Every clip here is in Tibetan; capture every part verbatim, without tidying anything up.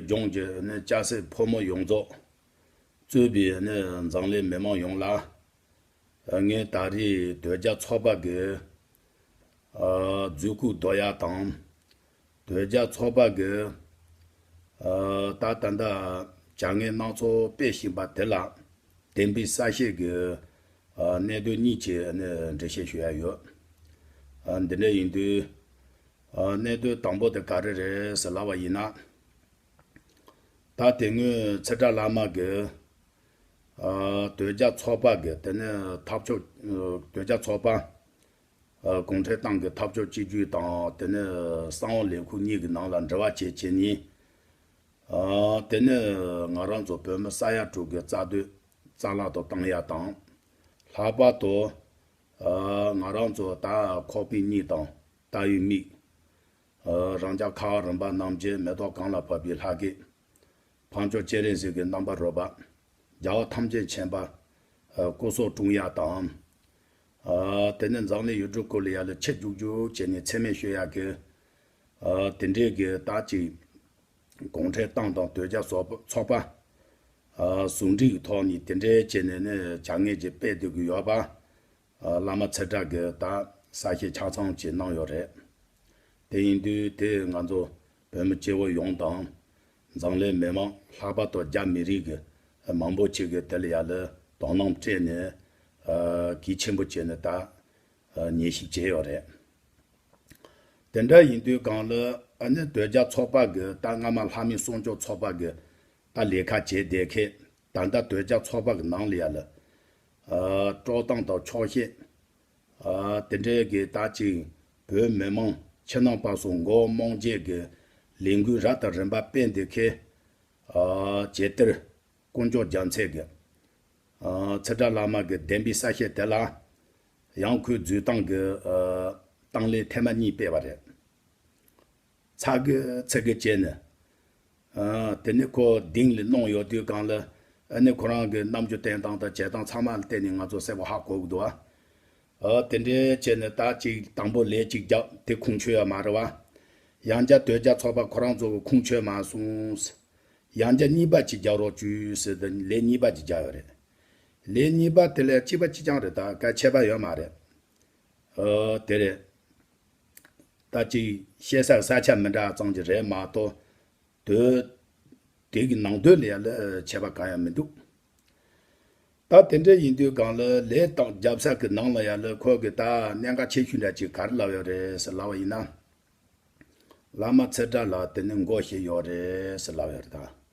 ལྗོངས་ཀྱི་ནི་སྐྱ་སེར་ཕོ་མོ་ཡོངས་རྫོགས་གཙོས་པའི་ནི་འཛམ་གླིང་མི་མང་ཡོངས་ལ། ངས་ད་རེས་དོལ་རྒྱལ་ཚོགས་པ་གི་མཛུབ་གུ་རྡོལ་ཡ་དང་། དོལ་རྒྱལ་ཚོགས་པ་གི་ད་ད་ལྟ་བྱ་ངན་སྣ་ཚོགས་སྤེལ་བཞིན་པ་དེ་ལ་བདེན་པའི་གསལ་བཤད་ཀྱི་གནད་དོན་གཉིས་ཀྱི་ནི་འགྲེལ་བཤད་ཞུ་ཡ་ཡོད། འདི་འདྲ་ཡིན་དུས། གནད་དོན་དང་པོ་དེ་ག་རེ་རེད་ཟེར་ལབ་པ་ཡིན་ན། ད་དེ་སྔོན་ཚེ་བཀྲ་བླ་མ་གིས་དོལ་རྒྱལ་ཚོགས་པ་གི་དེ་ནི་འཐབ་ཕྱོགས། དོལ་རྒྱལ་ཚོགས་པ་གུང་ཁྲན་ཏང་གི་འཐབ་ཕྱོགས་གཅིག་གྱུར་དང་དེ་ནི་གསང་བ་ལས་ཁུངས་གཉིས་ཀྱི་ནང་ལ་འབྲེལ་བ་བྱེད་བྱེད་ནི། དེ་ནི་ང་རང་ཚོ་བོད་མི་ས་ཡ་དྲུག་གི་རྩ་དོན་རྩ་བརླག་ཏུ་བཏང་ཡ་དང་། ལྷག་པར་དུ་ང་རང་ཚོ་ད་ཁོག་པའི་གཉིད་དང་ལྟ་བའི་མིག་རང་ཅག་ཁ་བ་རིམ་པ་རྣམས་ཀྱི་མེ་ཏོག་གང་ལ་བབས་པའི་ལྷ་སྐལ། འཕགས་མཆོག་སྤྱན་རས་གཟིགས་ཀྱི་རྣམ་པར་རོལ་པ། རྒྱལ་བ་ཐམས་ཅད་མཁྱེན་པ། སྐུ་གསུང་དྲུང་ཡ་དང་། དེ་ནས་འཛམ་གླིང་ཡུལ་གྲུ་ཀུན་ལ་ཡ་ལ་ཁྱབ་འཇུག་འཇུག་བྱས་ནས་མཚན་སྨད་ཞུ་ཡ་གི། དེ་འདྲའི་གི་ད་ཅིག་གུང་ཁྲན་ཏང་དང་དོལ་རྒྱལ་ཚོགས་པ་ཟུང་འབྲེལ་གྱི་ཐོག་ནས་དེ་འདྲའི་བྱས་ནས་ནི་བྱ་ངན་ཅིག་སྤེལ་སྡོད་ཀྱི་ཡོད་པ། བླ་མ་ཚེ་བཀྲ་གིས་ད་གསལ་བཤད་ཆ་ཚང་ཅིག་གནང་ཡོད་རེད། དེ་ཡིན་དུས་དེ་ང་ཚོ་བོད་མི་སྐྱེ་བོ་ཡོངས་དང་འཛམ་གླིང་མི་མང་ལྷག་པར་དུ་རྒྱ་མི་རིགས་ཀྱི་མང་པོ་ཅིག་གིས་དེ་ལ་ཡ་ལ་དོ་སྣང་སྤྲད་ནས་གལ་ཆེན་པོ་བྱས་ནས་ད་ཉན་ཞིབ་བྱས་ཡོད་རེད། དེ་འདྲ་ཡིན་དུས་གང་ལ་ཨ་ནི་དོལ་རྒྱལ་ཚོགས་པ་གི་ད་སྔ་མ་ལྷ་མིའི་གསུང་ཆོས་ཚོགས་པ་གི་ད་ལས་ཀ་བྱས་བསྡད་མཁན། ད་ལྟ་དོལ་རྒྱལ་ཚོགས་པ་གི་ནང་ལ་ཡ་ལ། ཨ། དཀྲོག་གཏམ་དང་འཁྱོག་བཤད། ཨ། དེ་འདྲའི་གི་ད་ཅིག་བོད་མི་མང་ཕྱི་ནང་བར་གསུམ་མགོ་རྨོངས་བྱེད་ཀྱི་ལས་འགུལ་རབ་དང་རིམ་པ་སྤེལ་འདི་ཁེ། ཨ། ཇེ་ཏིར་དཀོན་མཆོག་རྒྱལ་མཚན་གྱི། ཨ། ཚེ་བཀྲ་བླ་མ་གི་བདེན་པའི་གསལ་བཤད་དེ་ལ། ཡང་ཁོའི་འཛུལ་སྟངས་ཀྱི། ཨ། སྟངས་ལས་ཐེངས་མ་གཉིས་སྤེལ་བ་རེད། ཚ་གི་ཚི་གི་བྱས་ནས། ཨ། དེ་ནས་ཁོ་གདེང་ལ་གནང་ཡོད་དུས་གང་ལ། ཨ་ནི་ཁོ་རང་གི་རྣམ་འགྱུར་བསྟན་སྟངས་དང་བྱེད་སྟངས་ཚང་མ་ལ་བལྟས་ནས་ང་ཚོ་གསལ་པོ་ཧ་གོ་གི་འདུག་ཨ། ཨ། དེ་འདྲའི་བྱས་ནས་ད་ཅིག་དང་པོ་ལན་གཅིག་བརྒྱབ་དེ་ཁུངས་འཁྱོལ་ཡ་མ་རེད་བ། ཡང་བསྐྱར་དོལ་རྒྱལ་ཚོགས་པ་ཁོ་རང་ཚོ་གི་ཁུངས་འཁྱོལ་མ་སོང་། ཡང་བསྐྱར་གཉིས་པ་ཅིག་རྒྱག་རོགས་བྱོས་ཟེར་ཏེ་ལན་གཉིས་པ་ཅིག་རྒྱག་ཡོད་རེད། ལན་གཉིས་པ་དེ་ལས་གཅིག་པ་གཅིག་རྐྱང་རེད། ད་གལ་ཆེ་བ་ཡོད་མ་རེད། ཨ། དེ་རེད། ད་ཅིག་བཤད་ས་ས་ཆ་མི་འདྲ་ཙམ་ཅིག་རེད་མ་གཏོགས། དོན་དེ་གི་ནང་དོན་ལ་ཡ་ལ་ཁྱད་པར་གང་ཡང་མི་འདུག་ད་དེ་འདྲ་ཡིན་དུས་གང་ལ་ལས་དང་རྒྱབ་ས་གི་ནང་ལ་ཡ་ལ་ཁོ་གི་ད་གནད་འགག་ཆེ་ཤོས་འདྲ་ཅིག་ག་རེ་ལབ་ཡོད་རེད་ཟེར་ལབ་པ་ཡིན་ན། བླ་མ་ཚེ་བཀྲ་ལ་དེ་ནི་མགོ་བཤད་ཡོད་རེད་ཟེར་ལབ་ཡོད་རེད་ད།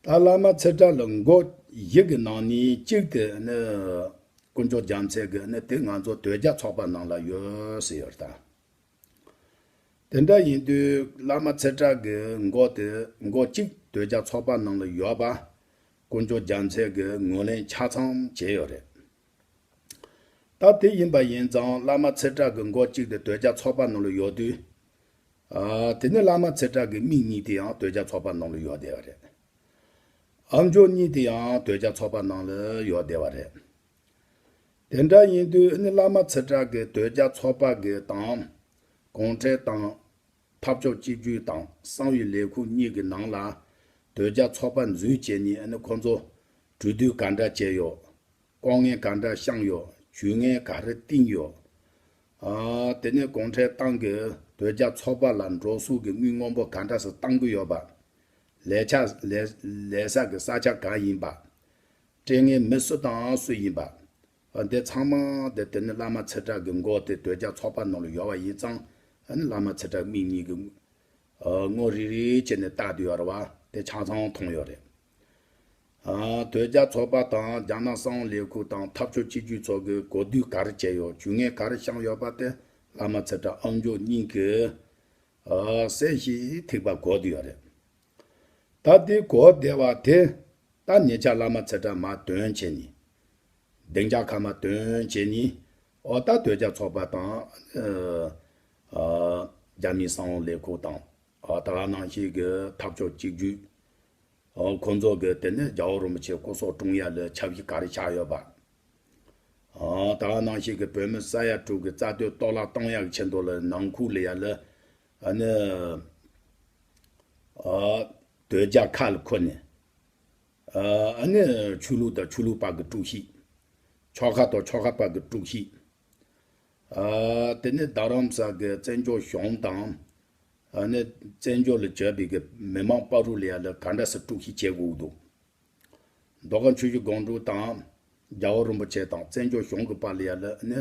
ད་བླ་མ་ཚེ་བཀྲ་ལ་མགོ་བཞི་གི་ནང་ནས་གཅིག་དེ་ནི་དཀོན་མཆོག་རྒྱལ་མཚན་གི་ནི་དེ་ང་ཚོ་དོལ་རྒྱལ་ཚོགས་པ་ནང་ལ་ཡོད་ཟེར་ཡོད་རེད་ད། དེ་འདྲ་ཡིན་དུས་བླ་མ་ཚེ་བཀྲ་གི་མགོ་དེ་མགོ་གཅིག་དོལ་རྒྱལ་ཚོགས་པ་ནང་ལ་ཡོད་པ། དཀོན་མཆོག་རྒྱལ་མཚན་གྱིས་ངོས་ལེན་ཆ་ཚང་བྱས་ཡོད་རེད། ད་དེ་ཡིན་པ་ཡིན་ཙང་བླ་མ་ཚེ་བཀྲ་གི་མགོ་གཅིག་དེ་དོལ་རྒྱལ་ཚོགས་པ་ནང་ལ་ཡོད་དུས། ཨ། དེ་ནས་བླ་མ་ཚེ་བཀྲ་གི་མིག་གཉིས་དེ་ཡང་དོལ་རྒྱལ་ཚོགས་པ་ནང་ལ་ཡོད་བསྡད་པ་རེད། ཨ་མཆོག་གཉིས་དེ་ཡང་དོལ་རྒྱལ་ཚོགས་པ་ནང་ལ་ཡོད་བསྡད་པ་རེད། དེ་འདྲ་ཡིན་དུས་ཨ་ནི་བླ་མ་ཚེ་བཀྲ་གི་དོལ་རྒྱལ་ཚོགས་པ་གི་དང་། གུང་ཁྲན་ཏང་། འཐབ་ཕྱོགས་གཅིག་གྱུར་དང་གསང་བའི་ལས་ཁུངས་གཉིས་ཀྱི་ནང་ལ་དོལ་རྒྱལ་ཚོགས་པ་འཛུལ་བྱས་ནས་ཨ་ནི་ཁོ་ཚོ་གྲོས་བསྡུར་ག་འདྲ་བྱས་ཡོད། ལྐོག་རྔན་ག་འདྲ་བཤམས་ཡོད། ཇུས་ངན་ག་རེ་བཏིང་ཡོད། ཨ། དེ་ནས་གུང་ཁྲན་ཏང་གིས་དོལ་རྒྱལ་ཚོགས་པ་ལ་འགྲོ་སོང་གི་དངུལ་སྔོན་པོ་ག་འདྲ་ཞིག་བཏང་གི་ཡོད་པ། ལས་ཆ་ལས་ལས་ས་གི་ས་ཆ་གང་ཡིན་པ། སྤྲད་མཁན་མི་སུ་དང་སུ་ཡིན་པ། ཨ། འདི་ཚང་མ་དེ་དེ་ནི་བླ་མ་ཚེ་བཀྲ་གི་མགོ་དེ་དོལ་རྒྱལ་ཚོགས་པ་ནང་ལ་ཡོད་པ་ཡིན་ཙང་། ཨ་ནི་བླ་མ་ཚེ་བཀྲ་མིག་གཉིས་ཀྱིས། ཨ། ངོ་རིག་རིག་བྱས་ནས་བལྟ་བསྡད་ཡོད་རེད་བ། དེ་ཆ་ཚང་མཐོང་ཡོད་རེད། ཨ། དོལ་རྒྱལ་ཚོགས་པ་དང་རྒྱ་ནག་གསང་བའི་ལས་ཁུངས་དང་འཐབ་ཕྱོགས་གཅིག་གྱུར་ཚོགས་ཀྱིས་གོ་བསྡུར་ག་རེ་བྱས་ཡོད། ཇུས་ངན་ག་རེ་བཤམས་ཡོད་པ་དེ་བླ་མ་ཚེ་བཀྲ་ཨ་མཆོག་གཉིས་ཀྱིས། ཨ། གསལ་ཞིང་ཐིག་པ་གོ་བསྡད་ཡོད་རེད། ད་དེ་གོ་བསྡད་པ་དེ་ད་ཉེ་ཆར་བླ་མ་ཚེ་བཀྲ་མར་དོན་བྱས་ནས། སྡིངས་ཆ་ཁ་མར་དོན་བྱས་ནས། ཨོ། ད་དོལ་རྒྱལ་ཚོགས་པ་དང་། ཨ། ཨ། རྒྱ་མིའི་གསང་བའི་ལས་ཁུངས་དང་། ཨ། ད་ག་ནང་བཞིན་གྱི་འཐབ་ཕྱོགས་གཅིག་གྱུར། ཨ། ཁོང་ཚོ་གི་དེ་ནས་རྒྱལ་བ་རིན་པོ་ཆེ་སྐུ་སྲོག་དྲུང་ཡ་ལ་ཆབ་སྲིད་ག་རེ་ཆགས་ཡོད་པ། ཨ། ད་ག་ནང་བཞིན་གྱི་བོད་མི་ས་ཡ་དྲུག་གི་རྩ་དོན་གཏོར་བརླག་གཏོང་ཡག་གི་ཆེད་དུ་ལ་ནང་ཁུལ་ལ་ཡ་ལ། ཨ་ནི། ཨ་དོལ་རྒྱལ་ཁ་ལ་འཁོར་ནས། ཨ་ནི་ཆོས་ལུགས་དང་ཆོས་ལུགས་པ་གི་དཀྲུག་ཤིང་། ཆོལ་ཁ་དང་ཆོལ་ཁ་པ་གི་དཀྲུག་ཤིང་། ཨ་དེ་ནས་རྡ་རམ་ས་གི་བཙན་བྱོལ་གཞུང་དང་། ཨ་ནི་བཙན་བྱོལ་ལ་བྱོན་པའི་གི་མི་མང་བར་དུ་ལ་ཡ་ལ་ག་འདྲ་སེ་དཀྲུག་ཤིང་བྱེད་དགོས་འདུག་མདོ་ཁམས་ཆུ་བཞི་སྒང་དྲུག་དང་། རྒྱལ་བ་རིན་པོ་ཆེ་དང་བཙན་བྱོལ་གཞུང་གི་བར་ལ་ཡ་ལ་ནི་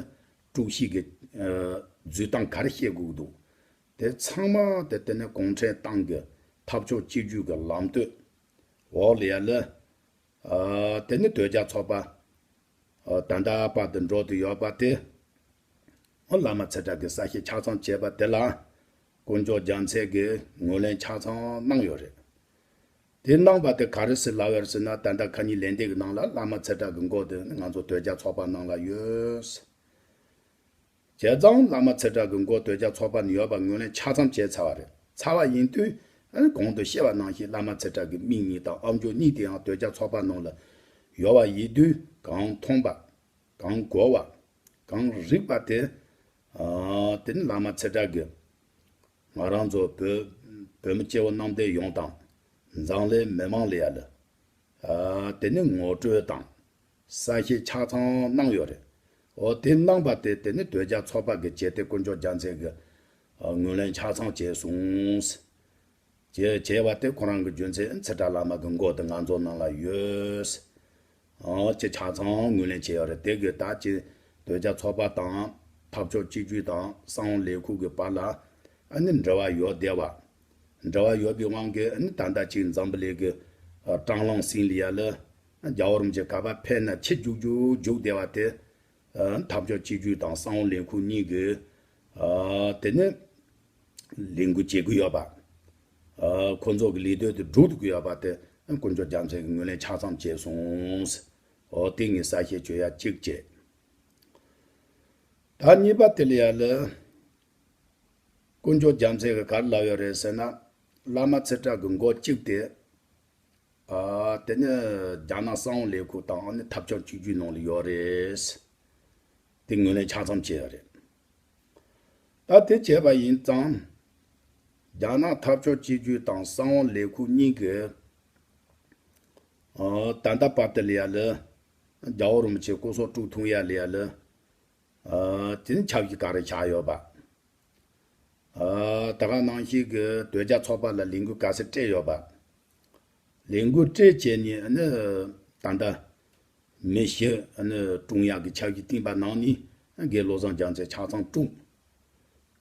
དཀྲུག་ཤིང་གི་ཨ་འཛུལ་སྟངས་ག་རེ་བཤད་དགོས་འདུག་དེ་ཚང་མ་དེ་དེ་ནི་གུང་ཁྲན་ཏང་གི་འཐབ་ཕྱོགས་གཅིག་གྱུར་གྱི་ལམ་སྟོན་འོག་ལ་ཡ་ལ། ཨ་དེ་ནི་དོལ་རྒྱལ་ཚོགས་པ་ཨ་ད་ལྟ་བར་དུ་འགྲོ་དུ་ཡོད་པ་དེ། ཨ་བླ་མ་ཚེ་བཀྲ་གིས་གསལ་བཤད་ཆ་ཚང་བྱས་པ་དེ་ལ་དཀོན་མཆོག་རྒྱལ་མཚན་གྱིས་ངོས་ལེན་ཆ་ཚང་གནང་ཡོད་རེད། དེ་གནང་བ་དེ་ག་རེ་ཟེར་ལབ་ཡོད་ཟེར་ན། ད་ལྟ་ཁ་ཉིན་ལན་འདེབས་ཀྱི་ནང་ལ་བླ་མ་ཚེ་བཀྲ་གི་མགོ་དེ་ང་ཚོ་དོལ་རྒྱལ་ཚོགས་པ་ནང་ལ་ཡོད། བྱས་ཙང་བླ་མ་ཚེ་བཀྲ་གི་མགོ་དོལ་རྒྱལ་ཚོགས་པ་ནས་ཡོད་པ་ངོས་ལེན་ཆ་ཚང་བྱས་ཚར་བ་རེད། ཚར་བ་ཡིན་དུས་ཨ་ནི་གོང་དུ་བཤད་པ་ནང་བཞིན་བླ་མ་ཚེ་བཀྲ་གི་མིང་གཉིས་དང་ཨ་མཆོག་གཉིས་དེ་ཡང་དོལ་རྒྱལ་ཚོགས་པ་ནང་ལ་ཡོད་པ་ཡིན་དུས། གང་མཐོང་པ། གང་གོ་བ། གང་རིག་པ་དེ། ཨ་དེ་ནི་བླ་མ་ཚེ་བཀྲ་གིས་ང་རང་ཚོ་བོད་བོད་མི་སྐྱེ་བོ་གནམ་བསྟན་ཡོངས་དང་། འཛམ་གླིང་མི་མང་ལ་ཡ་ལ། ཨ་དེ་ནི་ངོ་སྤྲོད་དང་གསལ་བཤད་ཆ་ཚང་གནང་ཡོད་རེད། འོ་དེ་གནང་བ་དེ་དེ་ནི་དོལ་རྒྱལ་ཚོགས་པ་གི་བྱས་ཏེ་དཀོན་མཆོག་རྒྱལ་མཚན་གྱིས་ཨ་ངོས་ལེན་ཆ་ཚང་བྱས་སོང་། བྱས་བྱས་པ་དེ་ཁོ་རང་གི་རྒྱུ་མཚན་ཚེ་བཀྲ་བླ་མ་གི་མགོ་དེ་ང་ཚོ་ནང་ལ་ཡོད། ཨང་། ཅེས་ཆ་ཚང་ངོས་ལེན་བྱས་ཡོད་རེད། དེ་གི་ད་ཅི་དོལ་རྒྱལ་ཚོགས་པ་དང་འཐབ་ཕྱོགས་གཅིག་གྱུར་དང་གསང་བ་ལས་ཁུངས་ཀྱི་བར་ལ་ཨ་ནི་འབྲེལ་བ་ཡོད་བསྡད་པ། འབྲེལ་བ་ཡོད་པའི་དབང་གིས་ཨ་ནི་ད་ལྟ་ཅིག་འཛམ་བུ་གླིང་གི་ཨ་སྲང་ལམ་ཟིན་ལ་ཡ་ལ་རྒྱལ་བ་རིན་པོ་ཆེ་ག་པར་ཕེབས་ན་ཆེས་རྒྱུག་རྒྱུག་རྒྱུག་བསྡད་པ་དེ། ཨ་འཐབ་ཕྱོགས་གཅིག་གྱུར་དང་གསང་བ་ལས་ཁུངས་གཉིས་ཀྱིས་ཨ་དེ་ནི་ལས་འགུལ་བྱེད་ཀྱི་ཡོད་པ། ཨ་ཁོ་ཚོ་གི་ལས་དོན་དེ་སྒྲུབ་ཐུབ་ཀྱི་ཡོད་པ་དེ་དཀོན་མཆོག་རྒྱལ་མཚན་གྱིས་ངོས་ལེན་ཆ་ཚང་བྱས་སོང་། འོ་དེ་ངས་གསལ་བཤད་བྱོས་ཡ་གཅིག་བྱས། ད་གཉིས་པ་དེ་ལ་ཡ་ལ་དཀོན་མཆོག་རྒྱལ་མཚན་གྱིས་ག་རེ་ལབ་ཡོད་རེད་ཟེར་ན། བླ་མ་ཚེ་བཀྲ་གི་མགོ་གཅིག་དེ། ཨ་དེ་ནི་རྒྱ་ནག་གསང་བ་ལས་ཁུངས་དང་ཨ་ནི་འཐབ་ཕྱོགས་གཅིག་གྱུར་ནང་ལ་ཡོད་རེད། དེ་ངོས་ལེན་ཆ་ཚང་བྱས་ཡོད་རེད། ད་དེ་བྱས་པ་ཡིན་ཙང་། རྒྱ་ནག་འཐབ་ཕྱོགས་གཅིག་གྱུར་དང་གསང་བ་ལས་ཁུངས་གཉིས་ཀྱིས། ཨ་ད་ལྟ་བར་དུ་ལ་ཡ་ལ་རྒྱལ་བ་རིན་པོ་ཆེ་སྐུ་སྲོག་དཀྲུགས་ཐུབ་ཡ་ལ་ཡ་ལ། ཨ་དེ་ནི་ཆབ་ཞིག་ག་རེ་བཞག་ཡོད་པ། ཨ་ད་ག་ནང་བཞིན་གྱི་དོལ་རྒྱལ་ཚོགས་པ་ལ་ལས་འགུལ་ག་ཚད་སྤྲད་ཡོད་པ། ལས་འགུལ་སྤྲད་བྱས་ནས་ནི་ད་ལྟ་མི་བཞི་ནི་དཀྲུག་ཡག་གི་ཆབ་ཞིག་བཏིང་པ་ནང་ནས་དགེ་བློ་བཟང་རྒྱལ་མཚན་ཆ་ཚང་དཀྲུགས།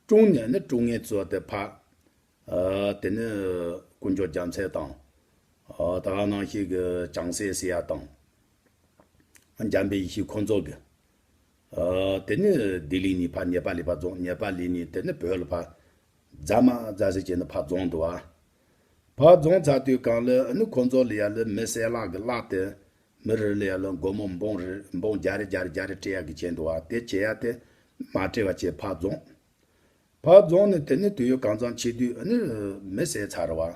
དཀྲུགས་ནས་ནི་དཀྲུག་མཁན་ཚོ་དེ་ཕར། ཨ་དེ་ནི་དཀོན་མཆོག་རྒྱལ་མཚན་དང་། ཨ་ད་ག་ནང་བཞིན་གྱི་ཅང་སེ་ཟེར་ཡ་དང་། འཇམ་དཔལ་ཡེ་ཤེས་ཁོང་ཚོ་གི། ཨ་དེ་ནི་ལྡི་ལི་ནས་ཕར་ནེ་པ་ལི་ཕར་རྫོང་། ནེ་པ་ལི་ནས་དེ་ནི་བོད་ལ་ཕར་རྫ་མ་རྫ་ཟེར་བྱས་ནས་ཕར་རྫོང་འདུག་བ། ཕར་རྫོང་ཚར་དུས་གང་ལ་ཨ་ནི་ཁོང་ཚོ་ལ་ཡ་ལ་མི་གསལ་ལག་གི་བརླག་སྟེ། མི་རེ་ལ་ཡ་ལ་སྒོར་མོ་འབུམ་རེ་འབུམ་བརྒྱ་རེ་བརྒྱ་རེ་བརྒྱ་རེ་སྤྲད་ཡག་གི་བྱས་འདུག་བ། དེ་བྱེད་ཡ་དེ་མ་སྤྲད་པ་བྱས་ཕར་རྫོང་། ཕར་རྫོང་ནས་དེ་ནི་དུས་ཡུན་གང་ཙམ་ཕྱིན་དུས་ཨ་ནི་མི་གསལ་ཚར་བ།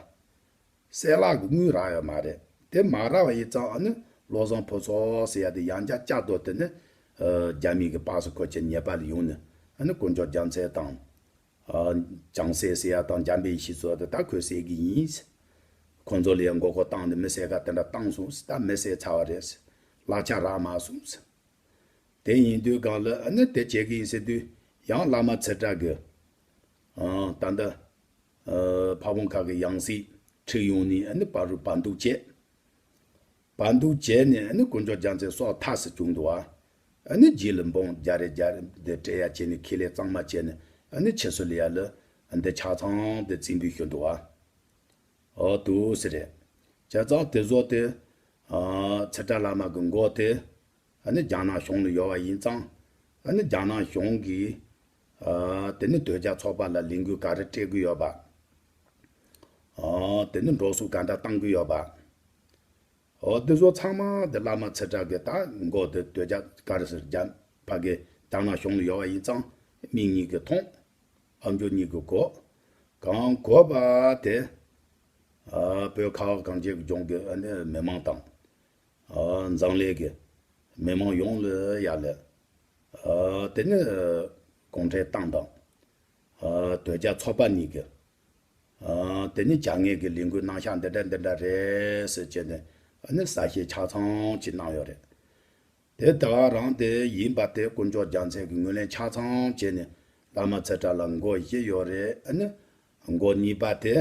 གསལ་ལག་གི་དངུལ་རག་ཡོད་མ་རེད། དེ་མ་རག་པ་ཡིན་ཙང་ཨ་ནི་བློ་བཟང་ཕུན་ཚོགས་ཟེར་ཡ་དེ་ཡང་བསྐྱར་བསྐྱར་དུ་དེ་ནི་ཨ་རྒྱ་མི་གི་པ་སི་ཁོ་ཅན་ནེ་པ་ལ་ཡོང་ནས་ཨ་ནི་དཀོན་མཆོག་རྒྱལ་མཚན་དང་། ཨ་ཅང་སེ་ཟེར་ཡ་དང་འཇམ་དཔལ་ཡེ་ཤེས་ཚོ་དེ་ད་ཁོས་བསད་གི་ཡིན། ཁོང་ཚོ་ལ་ཡང་མགོ་སྐོར་བཏང་ནས་མི་བསད་ག་དེ་འདྲ་བཏང་སོང་། ད་མི་བསད་ཚར་བ་རེད། གླ་ཆ་རག་མ་སོང་། དེ་ཡིན་དུས་གང་ལ་ཨ་ནི་དེ་བྱེད་གི་ཡིན་ཟེར་དུས་ཡང་བླ་མ་ཚེ་བཀྲ་གི། ཨ་ད་ལྟ་ཨ་ཕ་བོང་ཁ་གི་ཡང་སྲིད་ཁྲིད་ཡོང་ནས་ཨ་ནི་བར་དུ་བར་འདུག་བྱས། བར་འདུག་བྱས་ནས་ཨ་ནི་དཀོན་མཆོག་རྒྱལ་མཚན་སྲོག་ཐར་སུ་བྱུང་འདུག་བ། ཨ་ནི་རྗེས་ལ་འབུམ་བརྒྱ་རེ་བརྒྱ་རེ་འདི་སྤྲད་ཡ་བྱས་ནས་ཁེ་ལས་གཙང་མ་བྱས་ནས་ཨ་ནི་ཕྱིས་སུ་ལ་ཡ་ལ་འདི་ཆ་ཚང་དེ་རྩིས་འབུལ་ཞུས་འདུག་བ། འོ་འདུག་སེ་རེད། བྱས་ཙང་དེ་ཚོ་དེ། ཨ་ཚེ་བཀྲ་བླ་མ་གི་མགོ་དེ། ཨ་ནི་རྒྱ་ནག་གཞུང་ལ་ཡོད་པ་ཡིན་ཙང་། ཨ་ནི་རྒྱ་ནག་གཞུང་གིས། ཨ་དེ་ནི་དོལ་རྒྱལ་ཚོགས་པ་ལ་ལས་འགུལ་ག་རེ་སྤྲད་གི་ཡོད་པ། ཨ་དེ་ནི་འགྲོ་སོང་ག་འདྲ་བཏང་གི་ཡོད་པ། འོ་དེ་ཚོ་ཚང་མ་དེ་བླ་མ་ཚེ་བཀྲ་གི་ད་མགོ་དེ་དོལ་རྒྱལ་ག་རེ་ཟེར་རྒྱ་ཕ་གི་རྒྱ་ནག་གཞུང་ལ་ཡོད་པ་ཡིན་ཙང་མིག་གཉིས་ཀྱིས་མཐོང་། ཨ་མཆོག་གཉིས་ཀྱིས་གོ། གང་གོ་བ་དེ། ཨ་བོད་ཁ་བ་གངས་ཅན་གྱི་ལྗོངས་ཀྱི་ཨ་ནི་མི་མང་དང་། ཨ་འཛམ་གླིང་གི་མི་མང་ཡོངས་ལ་ཡ་ལ། ཨ་དེ་ནི་གུང་ཁྲན་ཏང་དང་། ཨ་དོལ་རྒྱལ་ཚོགས་པ་གཉིས་ཀྱི་ ཨ། དེ་ནི་བྱ་ངན་གྱི་ལས་འགུལ་གནང་ཤག་འདི་འདྲ་འདི་འདྲ་རེད་ཟེར་བྱས་ནས་ཨ་ནི་གསལ་བཤད་ཆ་ཚང་ཅིག་གནང་ཡོད་རེད། དེ་ད་ག་རང་དེ་ཡིན་པ་དེ་དཀོན་མཆོག་རྒྱལ་མཚན་གྱིས་ངོས་ལེན་ཆ་ཚང་བྱས་ནས་བླ་མ་ཚེ་བཀྲ་ལ་མགོ་བཞི་ཡོད་རེད། ཨ་ནི་མགོ་གཉིས་པ་དེ།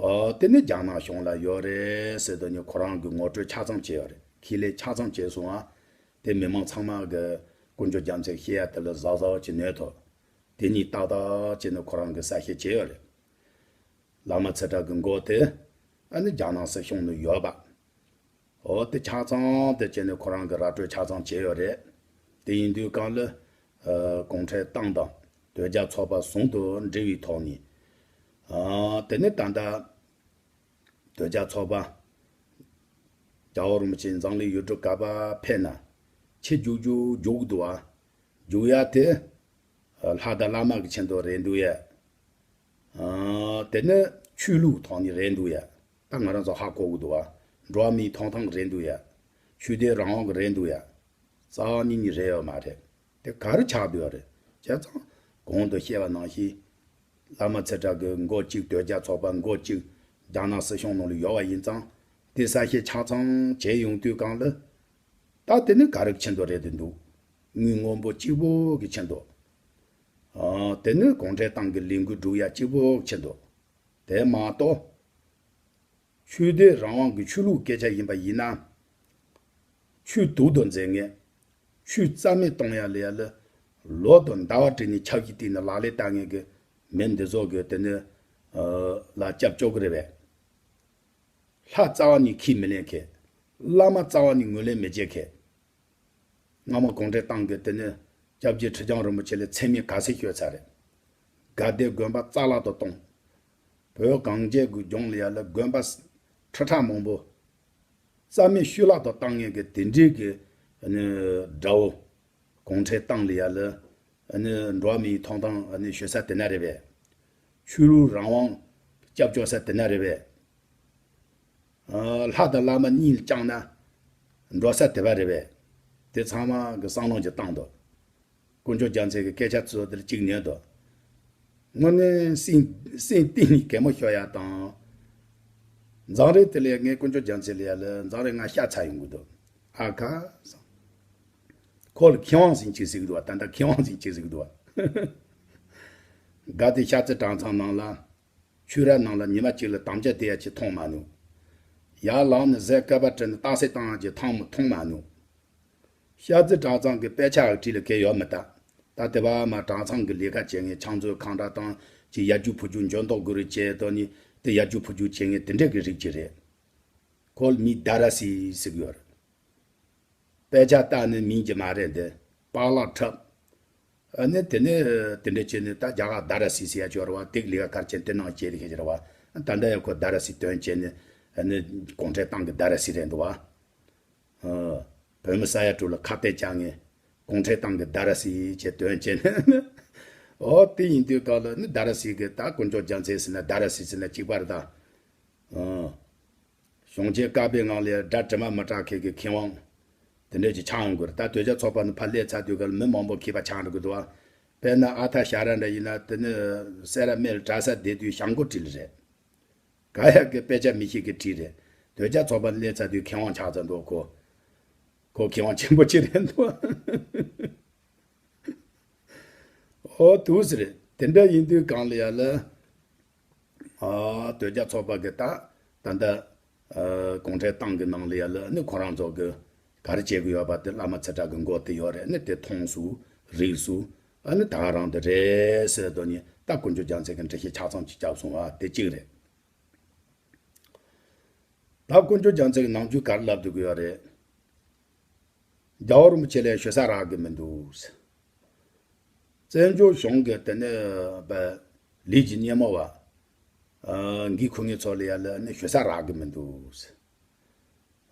ཨོ། དེ་ནི་རྒྱ་ནག་གཞུང་ལ་ཡོད་རེད་ཟེར་དུས་ནི་ཁོ་རང་གི་ངོ་སྤྲོད་ཆ་ཚང་བྱས་ཡོད་རེད། ཁས་ལེན་ཆ་ཚང་བྱས་སོང་ཨ། དེ་མི་མང་ཚང་མ་གི་དཀོན་མཆོག་རྒྱལ་མཚན་བཤད་ཡ་དེ་ལ་གཟབ་གཟབ་བྱས་ནོར་ཐོག་དེ་གཉིས་ཏག་ཏག་བྱས་ནས་ཁོ་རང་གི་གསལ་བཤད་བྱས་ཡོད་རེད། བླ་མ་ཚེ་བཀྲ་གི་མགོ་དེ་ཨ་ནི་རྒྱ་ནག་སྲིད་གཞུང་ནང་ཡོད་པ། འོ་དེ་ཆ་ཚང་དེ་བྱས་ནས་ཁོ་རང་གི་ར་སྤྲོད་ཆ་ཚང་བྱས་ཡོད་རེད། དེ་ཡིན་དུས་གང་ལ་ཨ་གུང་ཁྲན་ཏང་དང་དོལ་རྒྱལ་ཚོགས་པ་ཟུང་དུ་འབྲེལ་བའི་ཐོག་ནས། ཨ་དེ་ནི་ད་ལྟ་དོལ་རྒྱལ་ཚོགས་པ་རྒྱལ་བ་རིན་པོ་ཆེ་འཛམ་གླིང་ཡུལ་གྲུ་ག་པ་ཕེབས་ན་ཆེས་རྒྱུགས་རྒྱུགས་རྒྱུགས་འདུག་ཨ། རྒྱུགས་ཡ་དེ་ལྷ་དང་བླ་མ་གི་ཆེད་དུ་རེད་འདུག་ཡ། ཨ་དེ་ནི་ཆོས་ལུགས་ཐོག་ནས་རེད་འདུག་ཡ། ད་ང་རང་ཚོ་ཧ་གོ་གི་འདུག་བ། འགྲོ་བ་མིའི་ཐོབ་ཐང་རེད་འདུག་ཡ། ཆོས་དད་རང་དབང་གི་རེད་འདུག་ཡ། རྩ་བ་ཉིད་ནས་རེད་ཡོད་མ་རེད། དེ་ག་རེ་ཆགས་བསྡད་ཡོད་རེད། བྱས་ཙང་གོང་དུ་བཤད་པ་ནང་བཞིན། བླ་མ་ཚེ་བཀྲ་གི་མགོ་གཅིག་དོལ་རྒྱལ་ཚོགས་པ་མགོ་གཅིག་རྒྱ་ནག་སྲིད་གཞུང་ནང་ལ་ཡོད་པ་ཡིན་ཙང་། དེ་གསལ་བཤད་ཆ་ཚང་བྱས་ཡོང་དུས་གང་ལ། ད་དེ་ནི་ག་རེ་གི་ཆེད་དུ་རེད་དེ་འདུག་དངུལ་སྔོན་པོ་གཅིག་པོ་གི་ཆེད་དུ། ཨ་དེ་ནི་གུང་ཁྲན་ཏང་གི་ལས་འགུལ་སྒྲུབ་ཡ་གཅིག་པོ་གི་ཆེད་དུ། དེ་མ་གཏོགས། ཆོས་དད་རང་དབང་གི་ཆོས་ལུགས་སྐད་ཆ་ཡིན་པ་ཡིན་ན། ཆོས་སྡུག་ཏུ་མཛད་མཁན། ཆོས་རྩ་མེད་གཏོང་ཡ་ལ་ཡ་ལ། ལོ་དང་ཟླ་བ་བསྲེས་ནས་ཆབ་གཞི་བཏིང་ནས་ལག་ལེན་བསྟར་མཁན་གྱི་མི་འདི་ཚོ་གི་དེ་ནི་ཨ་ལ་སྐྱབས་བཅོལ་གི་རེད་པས། ལྷ་རྩ་བ་ནས་ཁས་མི་ལེན་མཁན། བླ་མ་རྩ་བ་ནས་ངོས་ལེན་མི་བྱེད་མཁན། སྔ་མོ་གུང་ཁྲན་ཏང་གིས་དེ་ནི་སྐྱབས་རྗེ་ཁྲི་བྱང་རིན་པོ་ཆེ་ལ་མཚན་སྨད་ག་ཚོད་ཤོར་ཚར་རེད། དགའ་ལྡན་དགོན་པ་རྩ་བརླག་ཏུ་གཏོང་། བོད་གངས་ཅན་གྱི་ལྗོངས་ལ་ཡ་ལ་དགོན་པ་ཁྲི་ཕྲག་མང་པོ་རྩ་མེད་ཤུལ་བརླག་ཏུ་བཏང་མཁན་གྱི་དེ་འདྲའི་གི་ཨ་ནི་དགྲ་བོ། གུང་ཁྲན་ཏང་ལ་ཡ་ལ་ཨ་ནི་འགྲོ་བ་མིའི་ཐོབ་ཐང་ཨ་ནི་ཞུ་ས་དེ་ན་རེད་པས། ཆོས་ལུགས་རང་དབང་སྐྱབས་བཅོལ་ས་དེ་ན་རེད་པས། ཨ་ལྷ་དང་བླ་མ་གཉིས་ལ་བཅངས་ན་འགྲོ་ས་དེ་པ་རེད་པས། དེ་ཚང་མ་གི་བསམ་བློ་ཅིག་བཏང་དོ། དཀོན་མཆོག་རྒྱལ་མཚན་གྱི་སྐད་ཆ་ཚོ་དེར་གཅིག་ཉན་དོ། དངོས་གནས་སེམས་སེམས་གཏིང་ནས་གད་མོ་ཤོར་ཡ་དང་། མཛངས་རིགས་དེ་ལས་ངས་དཀོན་མཆོག་རྒྱལ་མཚན་ལ་ཡ་ལ་མཛངས་རིགས་ང་ཤ་ཚ་ཡོང་གི་འདུག་ཨ་ཁ། ཁོ་ལ་མཁས་དབང་ཟེར་གཅིག་ཟེར་གི་འདུག་བ། ད་ལྟ་མཁས་དབང་ཟེར་གཅིག་ཟེར་གི་འདུག་བ། དགའ་བདེ་ཤར་རྩེ་གྲྭ་ཚང་ནང་ལ། ཆོས་ར་ནང་ལ་ཉི་མ་གཅིག་ལ་དམ་བཅའ་དེ་ཡ་གཅིག་མཐོང་མ་ནུས། ཡར་ལངས་ནས་གཟའ་སྐར་མ་བྲིས་ནས་རྟགས་གསལ་བཏང་ཡ་གཅིག་མཐོང་མ་ནུས། ཤར་རྩེ་གྲྭ་ཚང་གི་དཔེ་ཆ་ཡག་བྲིས་ལ་གལ་ཡོད་མི་ལྟ། ད་དེ་བ་མ་གྲྭ་ཚང་གི་ལས་ཀ་བྱེད་མཁན་ཕྱག་མཛོད་ཁང་གྲྭ་དང་གཅིག་ཡར་རྒྱུག་ཕུར་རྒྱུག་འཇོན་ཐོག་དགོས་རེད་ཅེས་དོ་ནི་དེ་ཡར་རྒྱུག་ཕུར་རྒྱུག་བྱེད་མཁན་དེ་འདྲས་ཀྱི་རིགས་ཅིག་རེད། ཁོ་ལ་མིང་ཌཱ་ར་སི་ཟེར་གི་ཡོད་རེད། དཔེ་ཆ་ལྟ་ནི་མིང་གཅིག་མ་རེད་འདི། པཱ་ལགས་འཁྲབ། ཨ་ནི་དེ་ནི་དེ་འདྲ་བྱས་ནི་ད་རྒྱ་གར་ཌཱ་ར་སི་ཟེར་ཡ་ཅིག་ཡོད་རེད་བ། དེ་གི་ལས་ཀ་གལ་ཆེན་དེ་ནང་བྱས་ཏེ་ཁྱེད་ཀྱི་རེད་བ། ད་ལྟ་ཡང་ཁོ་ཌཱ་ར་སི་དོན་བྱས་ནི་ཨ་ནི་གུང་ཁྲན་ཏང་གི་ཌཱ་ར་སི་རེད་འདུག་བ། ཨ། བོད་མི་ས་ཡ་དྲུག་ལ་ཁ་གཏད་བཅག་མཁན་གུང་ཁྲན་ཏང་གི་ཌཱ་ར་སི་བྱས་དོན་བྱས་ནི། ཨོ་དེ་ཡིན་དུས་སྐབས་ལ་ནི་ཌཱ་ར་སི་གི་ད་དཀོན་མཆོག་རྒྱལ་མཚན་ཟེར་ན་ཌཱ་ར་སི་ཟེར་ན་གཅིག་པ་རེད་ད། ཨ། གཞུང་ཆེན་བཀའ་པོད་ལྔ་ལས་སྒྲ་དྲི་མ་མི་གྲགས་མཁན་གྱི་མཁས་དབང་། དེ་འདྲས་ཀྱི་ཆགས་ཡོང་གི་རེད། ད་དོལ་རྒྱལ་ཚོགས་པ་ནི་ཕར་སླེབས་ཚར་དུས་ག་ལ་མི་མང་པོ་མཁས་པ་ཆགས་འགྲོ་གི་འདུག་བ། དཔེར་ན་ཨ་ཐ་ཤ་ར་འདྲ་ཡིན་ན་དེ་ནི་སེ་ར་སྨད་ལ་གྲྭ་ས་བསྡད་དུས་ཞྭ་མགོ་བྲིས་ལེ་རེད། ག་ཡ་གི་དཔེ་ཆ་མི་ཤེས་གི་བྲིས་རེད། དོལ་རྒྱལ་ཚོགས་པ་ནི་སླེབས་ཚར་དུས་མཁས་དབང་ཆགས་ཚར་འདུག་ཁོ། ཁོ་མཁས་དབང་ཆེན་པོ་ཅིག་རེད་འདུག་ཨོ་དུས་ཟེར། དེ་འདྲ་ཡིན་དུས་གང་ལ་ཡ་ལ། ཨ་དོལ་རྒྱལ་ཚོགས་པ་གི་ད་ད་ལྟ་ཨ་གུང་ཁྲན་ཏང་གི་ནང་ལ་ཡ་ལ་ནི་ཁོ་རང་ཚོ་གི་ག་རེ་བྱེད་གི་ཡོད་པ་དེ་བླ་མ་ཚེ་བཀྲ་གི་མགོ་དེ་ཡོད་རེད། ནི་དེ་མཐོང་སུ་རིག་སུ་ཨ་ནི་ད་ག་རང་དེ་རེད་ཟེར་དོ་ནི་ད་དཀོན་མཆོག་རྒྱལ་མཚན་གི་འགྲེལ་བཤད་ཆ་ཚང་ཅིག་བརྒྱབ་སོང་བ་དེ་གཅིག་རེད། ད་དཀོན་མཆོག་རྒྱལ་མཚན་གི་ནམ་རྒྱུན་ག་རེ་ལབ་སྡོད་གི་ཡོད་རེད། རྒྱལ་བ་རིན་པོ་ཆེ་ལ་ཞུ་ས་རག་གི་མི་འདུག་བཙན་བྱོལ་གཞུང་གི་དེ་ནས་པ་ལས་ཀྱི་སྣེ་མོ་བ། ཨ་འགན་འཁུར་མཁན་ཚོ་ལ་ཡ་ལ་ནི་ཞུ་ས་རག་གི་མི་འདུག་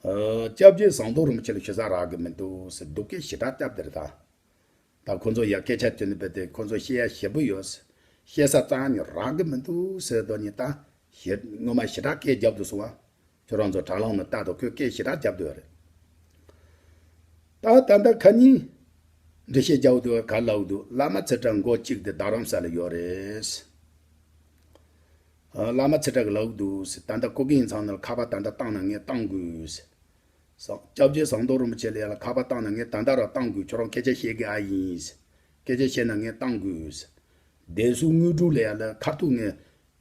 ཨ་སྐྱབས་རྗེ་ཟམ་གདོང་རིན་པོ་ཆེ་ལ་ཞུ་ས་རག་གི་མི་འདུག་ཟེར་སྡུག་སྐད་ཞེ་དྲག་བརྒྱབ་དེ་རེད་ད། ད་ཁོ་ཚོ་ཡ་སྐད་ཆ་དྲིས་ནས་བས་ཏེ་ཁོ་ཚོ་བཤད་ཡ་ཞེ་པོ་ཡོད། བཤད་ས་རྩ་ནས་རག་གི་མི་འདུག་ཟེར་དོ་ནི་ད་ཞེ་སྔོན་མ་ཞེ་དྲག་སྐད་རྒྱབ་འདུག་སོང་བ། ཁྱོད་རང་ཚོ་དྲ་ལམ་ནང་ལྟ་དང་ཁོས་སྐད་ཞེ་དྲག་རྒྱབ་འདུག་རེད། ད་ད་ལྟ་ཁ་ཉིན་འགྲེལ་བཤད་རྒྱག་འདུག་ག་ལབ་འདུག་བླ་མ་ཚེ་བཀྲ་མགོ་གཅིག་དེ་རྡ་རམ་ས་ལ་ཡོད་རེད། བླ་མ་ཚེ་བཀྲ་གི་ལབ་འདུག་ཟེར། ད་ལྟ་ཀོ་ཀི་ཡིག་ཚང་ནང་ལ་ཁ་པར་ད་ལྟ་བཏང་ན་ངས་བཏང་དགོས་ཟེར། སྐྱབས་རྗེ་ཟམ་གདོང་རིན་པོ་ཆེ་ལ་ཡ་ལ་ཁ་པར་བཏང་ན་ངས་ད་ལྟ་རང་བཏང་དགོས། ཁྱོད་རང་སྐད་ཆ་བཤད་གི་ཨ་ཡིན་ཟེར། སྐད་ཆ་བཤད་ན་ངས་བཏང་དགོས་ཟེར། བདེ་སྲུང་དངོས་གྲུབ་ལ་ཡ་ལ་ཁ་ཐུག་ངས་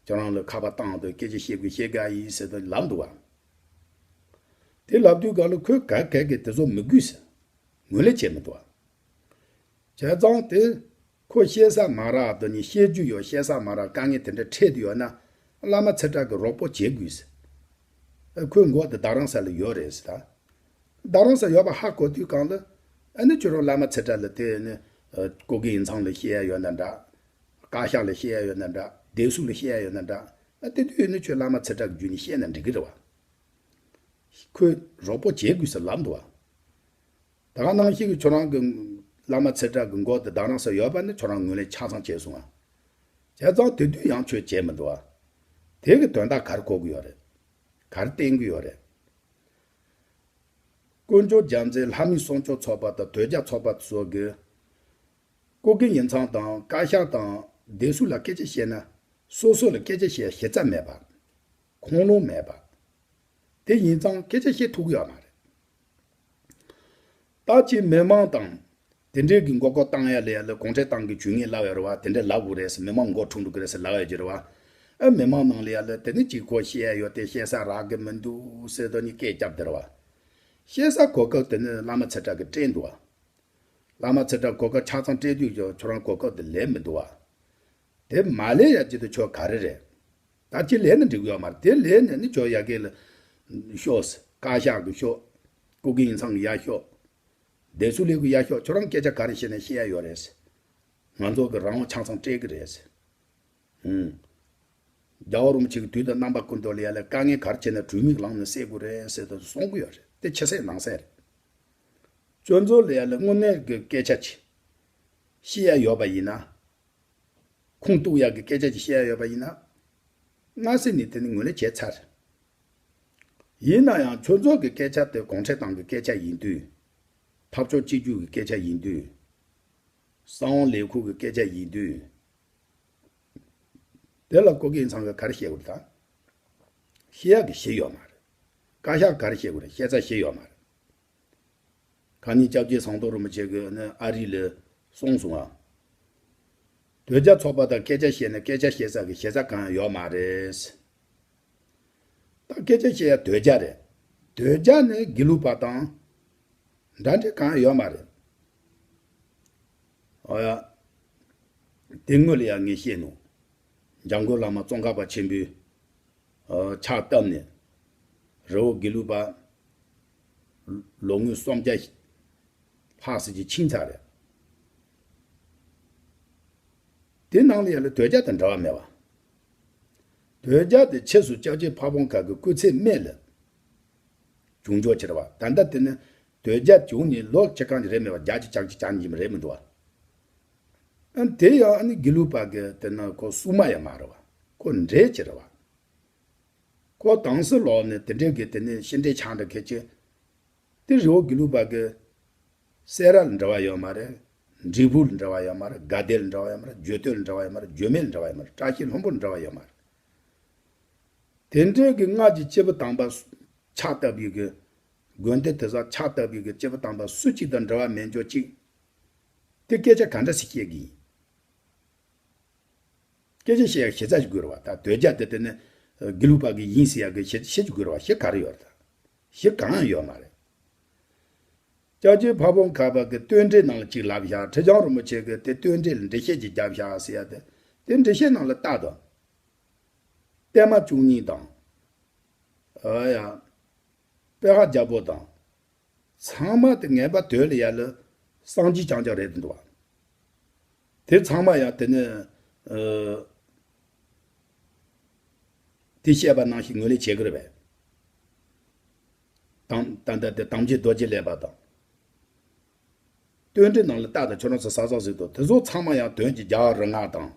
ཁྱོད་རང་ལ་ཁ་པར་བཏང་དུས་སྐད་ཆ་བཤད་དགོས། བཤད་གི་ཨ་ཡིན་ཟེར་དུ་ལབ་འདུག་བ། དེ་ལབ་དུས་ག་ལ་ཁོས་ག་ག་གི་དེ་ཚོ་མི་དགོས་ཟེར། ངོས་ལེན་བྱས་མི་འདུག་བ། བྱས་ཙང་དེ་ཁོ་བཤད་ས་མ་རག་དོ་ནི་བཤད་རྒྱུ་ཡོད། བཤད་ས་མ་རག་དཀའ་ངལ་དེ་འདྲ་འཕྲད་དུ་ཡོད་ན་བླ་མ་ཚེ་བཀྲ་གི་རོགས་པོ་བྱེད་དགོས་ཟེར། ཁོའི་མགོ་དེ་རྡ་རམ་ས་ལ་ཡོད་རེད་ཟེར། རྡ་རམ་ས་ཡོད་པ་ཧ་གོ་དུས་གང་ལ་ཨ་ནི་ཁྱོད་རང་བླ་མ་ཚེ་བཀྲ་ལ་དེ་ནི་ཀོ་ཀི་ཡིག་ཚང་ལ་བཤད་ཡ་ཡོད་ན་འདྲ། བཀའ་ཤག་ལ་བཤད་ཡ་ཡོད་ན་འདྲ། བདེ་སྲུང་ལ་བཤད་ཡ་ཡོད་ན་འདྲ། ཨ་དེ་དུས་ནི་ཁྱོད་བླ་མ་ཚེ་བཀྲ་གི་བརྒྱུད་ནས་བཤད་ན་འགྲིག་གི་རེད་བ། ཁོས་རོགས་པོ་བྱེད་དགོས་ཟེར་ལབ་འདུག་བ། ད་ག་ནང་བཞིན་གྱི་ཁྱོད་རང་གི་བླ་མ་ཚེ་བཀྲ་གི་མགོ་དེ་རྡ་རམ་ས་ཡོད་པ་ནི་ཁྱོད་རང་ངོས་ལེན་ཆ་ཚང་བྱས་སོང་ང་། བྱས་ཙང་དེ་དུས་ཡང་ཁྱོད་བྱས་མི་འདུག་བ། དེ་གི་དོན་དག་ག་རེ་གོ་གི་ཡོད་རེད། ག་རེ་བསྟན་གི་ཡོད་རེད། དཀོན་མཆོག་རྒྱལ་མཚན་ལྷ་མིའི་སྲུང་སྐྱོབ་ཚོགས་པ་དང་དོལ་རྒྱལ་ཚོགས་པ་སོགས་ཀྱིས་ཀོ་ཀི་ཡིག་ཚང་དང་བཀའ་ཤག་དང་བདེ་སྲུང་ལ་སྐད་ཆ་བཤད་ན་སོ་སོ་ལ་སྐད་ཆ་བཤད་ཞེ་ཚ་མེད་པ། ཁུངས་ལུང་མེད་པ། དེ་ཡིན་ཙང་སྐད་ཆ་བཤད་ཐུབ་ཀྱི་ཡོད་མ་རེད། ད་ཅི་མི་མང་དང་དེ་འདྲའི་གི་མགོ་སྐོར་བཏང་ཡ་ལ་ཡ་ལ་གུང་ཁྲན་ཏང་གི་ཇུས་ངན་ལབ་ཡ་རེད་བ། དེ་འདྲ་ལབ་དགོས་རེད་ཟེར། མི་མང་མགོ་འཁྲུག་འགྲོ་གི་རེད་ཟེར་ལབ་ཡ་ཅི་རེད་བ། ཨ་མི་མང་ནང་ལ་ཡ་ལ་དེ་ནི་ཅིག་ཁོ་བཤད་ཡ་ཡོད་དེ་བཤད་ས་རག་གི་མི་འདུག་ཟེར་དོ་ནི་སྐད་རྒྱབ་དེ་རེད་བ། བཤད་ས་གོ་སྐབས་དེ་ནི་བླ་མ་ཚེ་བཀྲ་གི་སྤྲད་འདུག་བ། བླ་མ་ཚེ་བཀྲ་གོ་སྐབས་ཆ་ཚང་སྤྲད་དུས་ཀྱང་ཁྱོད་རང་གོ་སྐབས་དེ་ལེན་མི་འདུག་བ། དེ་མ་ལེན་ཡ་ཅི་དུ་ཆོ་ག་རེ་རེད། ད་ཅི་ལེན་ན་འགྲིག་ཡོད་མ་རེད། དེ་ལེན་ནས་ནི་ཆོ་ཡ་གི་ལ་ཤོག་ཟེར། བཀའ་ཤག་གི་ཤོག། ཀོ་ཀི་ཡིག་ཚང་གི་ཡ་ཤོག། བདེ་སྲུང་ལས་ཁུངས་ཡ་ཤོག། ཁྱོད་རང་སྐད་ཆ་ག་རེ་བཤད་ན་བཤད་ཡ་ཡོད་རེད་ཟེར། ང་ཚོ་གི་རང་དབང་ཆ་ཚང་སྤྲད་གི་རེད་ཟེར། ཧུམ། རྒྱལ་བ་རིན་པོ་ཆེ་གི་དུས་དང་རྣམ་པ་ཀུན་ཏུ་ལ་ཡ་ལ་དཀའ་ངལ་ག་རེ་བྱས་ན་གྲོས་མིག་ལངས་ནས་སེལ་དགོས་རེད་ཟེར་དུ་གསུང་གི་ཡོད་རེད། དེ་ཕྱི་གསལ་ནང་གསལ་རེད། ཁྱོད་ཚོ་ལ་ཡ་ལ་དངོས་གནས་ཀྱི་སྐད་ཆ་ཅིག་བཤད་ཡ་ཡོད་པ་ཡིན་ན། ཁུངས་གཏུག་ཡག་གི་སྐད་ཆ་ཅིག་བཤད་ཡ་ཡོད་པ་ཡིན་ན། སྔ་ས་ནས་དེ་ནི་ངོས་ལེན་བྱས་ཚར། ཡིན་ན་ཡང་ཁྱོད་ཚོ་གི་སྐད་ཆ་དེ་གུང་ཁྲན་ཏང་གི་སྐད་ཆ་ཡིན་དུས། འཐབ་ཕྱོགས་གཅིག་གྱུར་གྱི་སྐད་ཆ་ཡིན་དུས། གསང་བ་ལས་ཁུངས་ཀྱི་སྐད་ཆ་ཡིན་དུས། དེ་ལ་ཀོ་ཀི་ཡིག་ཚང་གིས་ག་རེ་བཤད་དགོས་རེད་ད། བཤད་ཡག་གི་བཤད་ཡོད་མ་རེད། བཀའ་ཤག་ག་རེ་བཤད་དགོས་རེད། བཤད་ས་བཤད་ཡོད་མ་རེད། ཁ་ཉིན་སྐྱབས་རྗེ་ཟམ་གདོང་རིན་པོ་ཆེ་གིས་ནི་ཨ་རི་ལ་གསུངས་སོང་ང་། དོལ་རྒྱལ་ཚོགས་པ་དང་སྐད་ཆ་བཤད་ན་སྐད་ཆ་བཤད་ས་གི་བཤད་ས་གང་ཡང་ཡོད་མ་རེད། ད་སྐད་ཆ་བཤད་ཡ་དོལ་རྒྱལ་རེད། དོལ་རྒྱལ་ནི་དགེ་ལུགས་པ་དང་འདྲ་འདྲ་གང་ཡང་ཡོད་མ་རེད། ཨོ་ཡ། དེ་སྔོན་ལ་ཡང་ངས་བཤད་ནོ། འཇམ་མགོན་བླ་མ་ཙོང་ཁ་པ་ཆེན་པོས་ཨ་ཕྱག་བཏབ་ནས་རི་བོ་དགེ་ལུགས་པ་ལོ་ངོ་སུམ་བརྒྱ་ལྷག་ཙམ་ཅིག་ཕྱིན་ཚར་རེད། དེ་ནང་ལ་ཡ་ལ་དོལ་རྒྱལ་དང་འབྲེལ་བ་མེད་པ། དོལ་རྒྱལ་དེ་ཕྱིས་སུ་སྐྱབས་རྗེ་ཕ་བོང་ཁ་གི་སྐུ་ཚེ་སྨད་ལ་བྱུང་ཆོག་ཅི་རེད་བ། ད་ལྟ་དེ་ནི་དོལ་རྒྱལ་བྱུང་ནས་ལོ་ཅི་གང་ཅི་རེད་མེད་པ། བརྒྱ་ཅིག་བརྒྱ་ཅིག་བྱས་ནས་རེད་མི་འདུག་བ། ཨ་དེ་ཡང་ཨ་ནི་དགེ་ལུགས་པ་གི་དེ་ན་ཁོ་སྲུང་མ་ཡང་མ་རེད་བ། ཁོ་འདྲེ་ཅིག་རེད་བ། ཁོ་དང་སྲིད་ལོག་ནས་དེ་འདྲའི་གི་དེ་ནས་ཤི་འདྲེ་ཆགས་འདྲ་ཁད་ཅི། དེ་རི་བོ་དགེ་ལུགས་པ་གི་སེ་ར་ལ་འབྲེལ་བ་ཡོད་མ་རེད། འབྲས་སྤུངས་ལ་འབྲེལ་བ་ཡོད་མ་རེད། དགའ་ལྡན་ལ་འབྲེལ་བ་ཡོད་མ་རེད། བརྗོད་དོན་ལ་འབྲེལ་བ་ཡོད་མ་རེད། འཇོལ་མོ་ལ་འབྲེལ་བ་ཡོད་མ་རེད། བཀྲ་ཤིས་ལྷུན་པོ་ལ་འབྲེལ་བ་ཡོད་མ་རེད། དེ་འདྲའི་གི་སྔར་གྱི་སྐྱེས་བུ་དམ་པ་ཕྱག་བཏབ་པའི་གི་དགོན་སྡེ་དེ་ཚོ་ཕྱག་བཏབ་པའི་གི་སྐྱེས་བུ་དམ་པ་སུ་གཅིག་དང་འབྲེལ་བ་མེད་འཇོག་གཅིག། དེ་སྐད་ཆ་ག་འདྲ་ཞིག་བཤད་གི་ཡིན། སྐད་ཆ་བཤད་ཡག་ཞེ་ས་ཞིག་དགོས་རེད་བ། ད་དོལ་རྒྱལ་དེ་དེ་ནི་དགེ་ལུགས་པ་གི་ཡིན་ཟེར་ཡག་གི་བཤད་བཤད་ཅིག་དགོས་རེད་བ། བཤད་ག་རེ་ཡོད་རེད་ད། བཤད་གང་ཡང་ཡོད་མ་རེད། སྐྱབས་རྗེ་ཕ་བོང་ཁ་པ་གི་བསྟོད་འགྲེལ་ནང་ལ་ཅིག་ལབ་བཞག། ཁྲི་བྱང་རིན་པོ་ཆེ་གི་དེ་བསྟོད་འགྲེལ་ལ་འགྲེལ་བཤད་ཅིག་བརྒྱབ་བཞག་ཟེར་ཡག་དེ། དེ་འགྲེལ་བཤད་ནང་ལ་ལྟ་དང་། བརྟན་མ་བཅུ་གཉིས་དང་། ཨ་ཡ། པད་ཧ་རྒྱལ་པོ་དང་། ཚང་མ་དེ་ངེས་པར་དོལ་ལ་ཡ་ལ་སངས་རྒྱས་རྐྱང་རྐྱང་རེད་འདུག་བ། དེ་ཚང་མ་ཡང་དེ་ནི་ཨ་དེ་བཤད་པ་ནང་བཞིན་ངོས་ལེན་བྱེད་ཀྱི་རེད་པས། དང་ད་ལྟ་དེ་དམ་ཆོས་རྡོ་རྗེ་ལེགས་པ་དང་། བསྟོད་འགྲེལ་ནང་ལ་ལྟ་དང་། ཁྱོད་རང་ཚོ་ས་ས་ཟིག་ཏུ་དེ་ཚོ་ཚང་མ་ཡང་དོན་གྱི་རྒྱལ་བ་རིགས་ལྔ་དང་།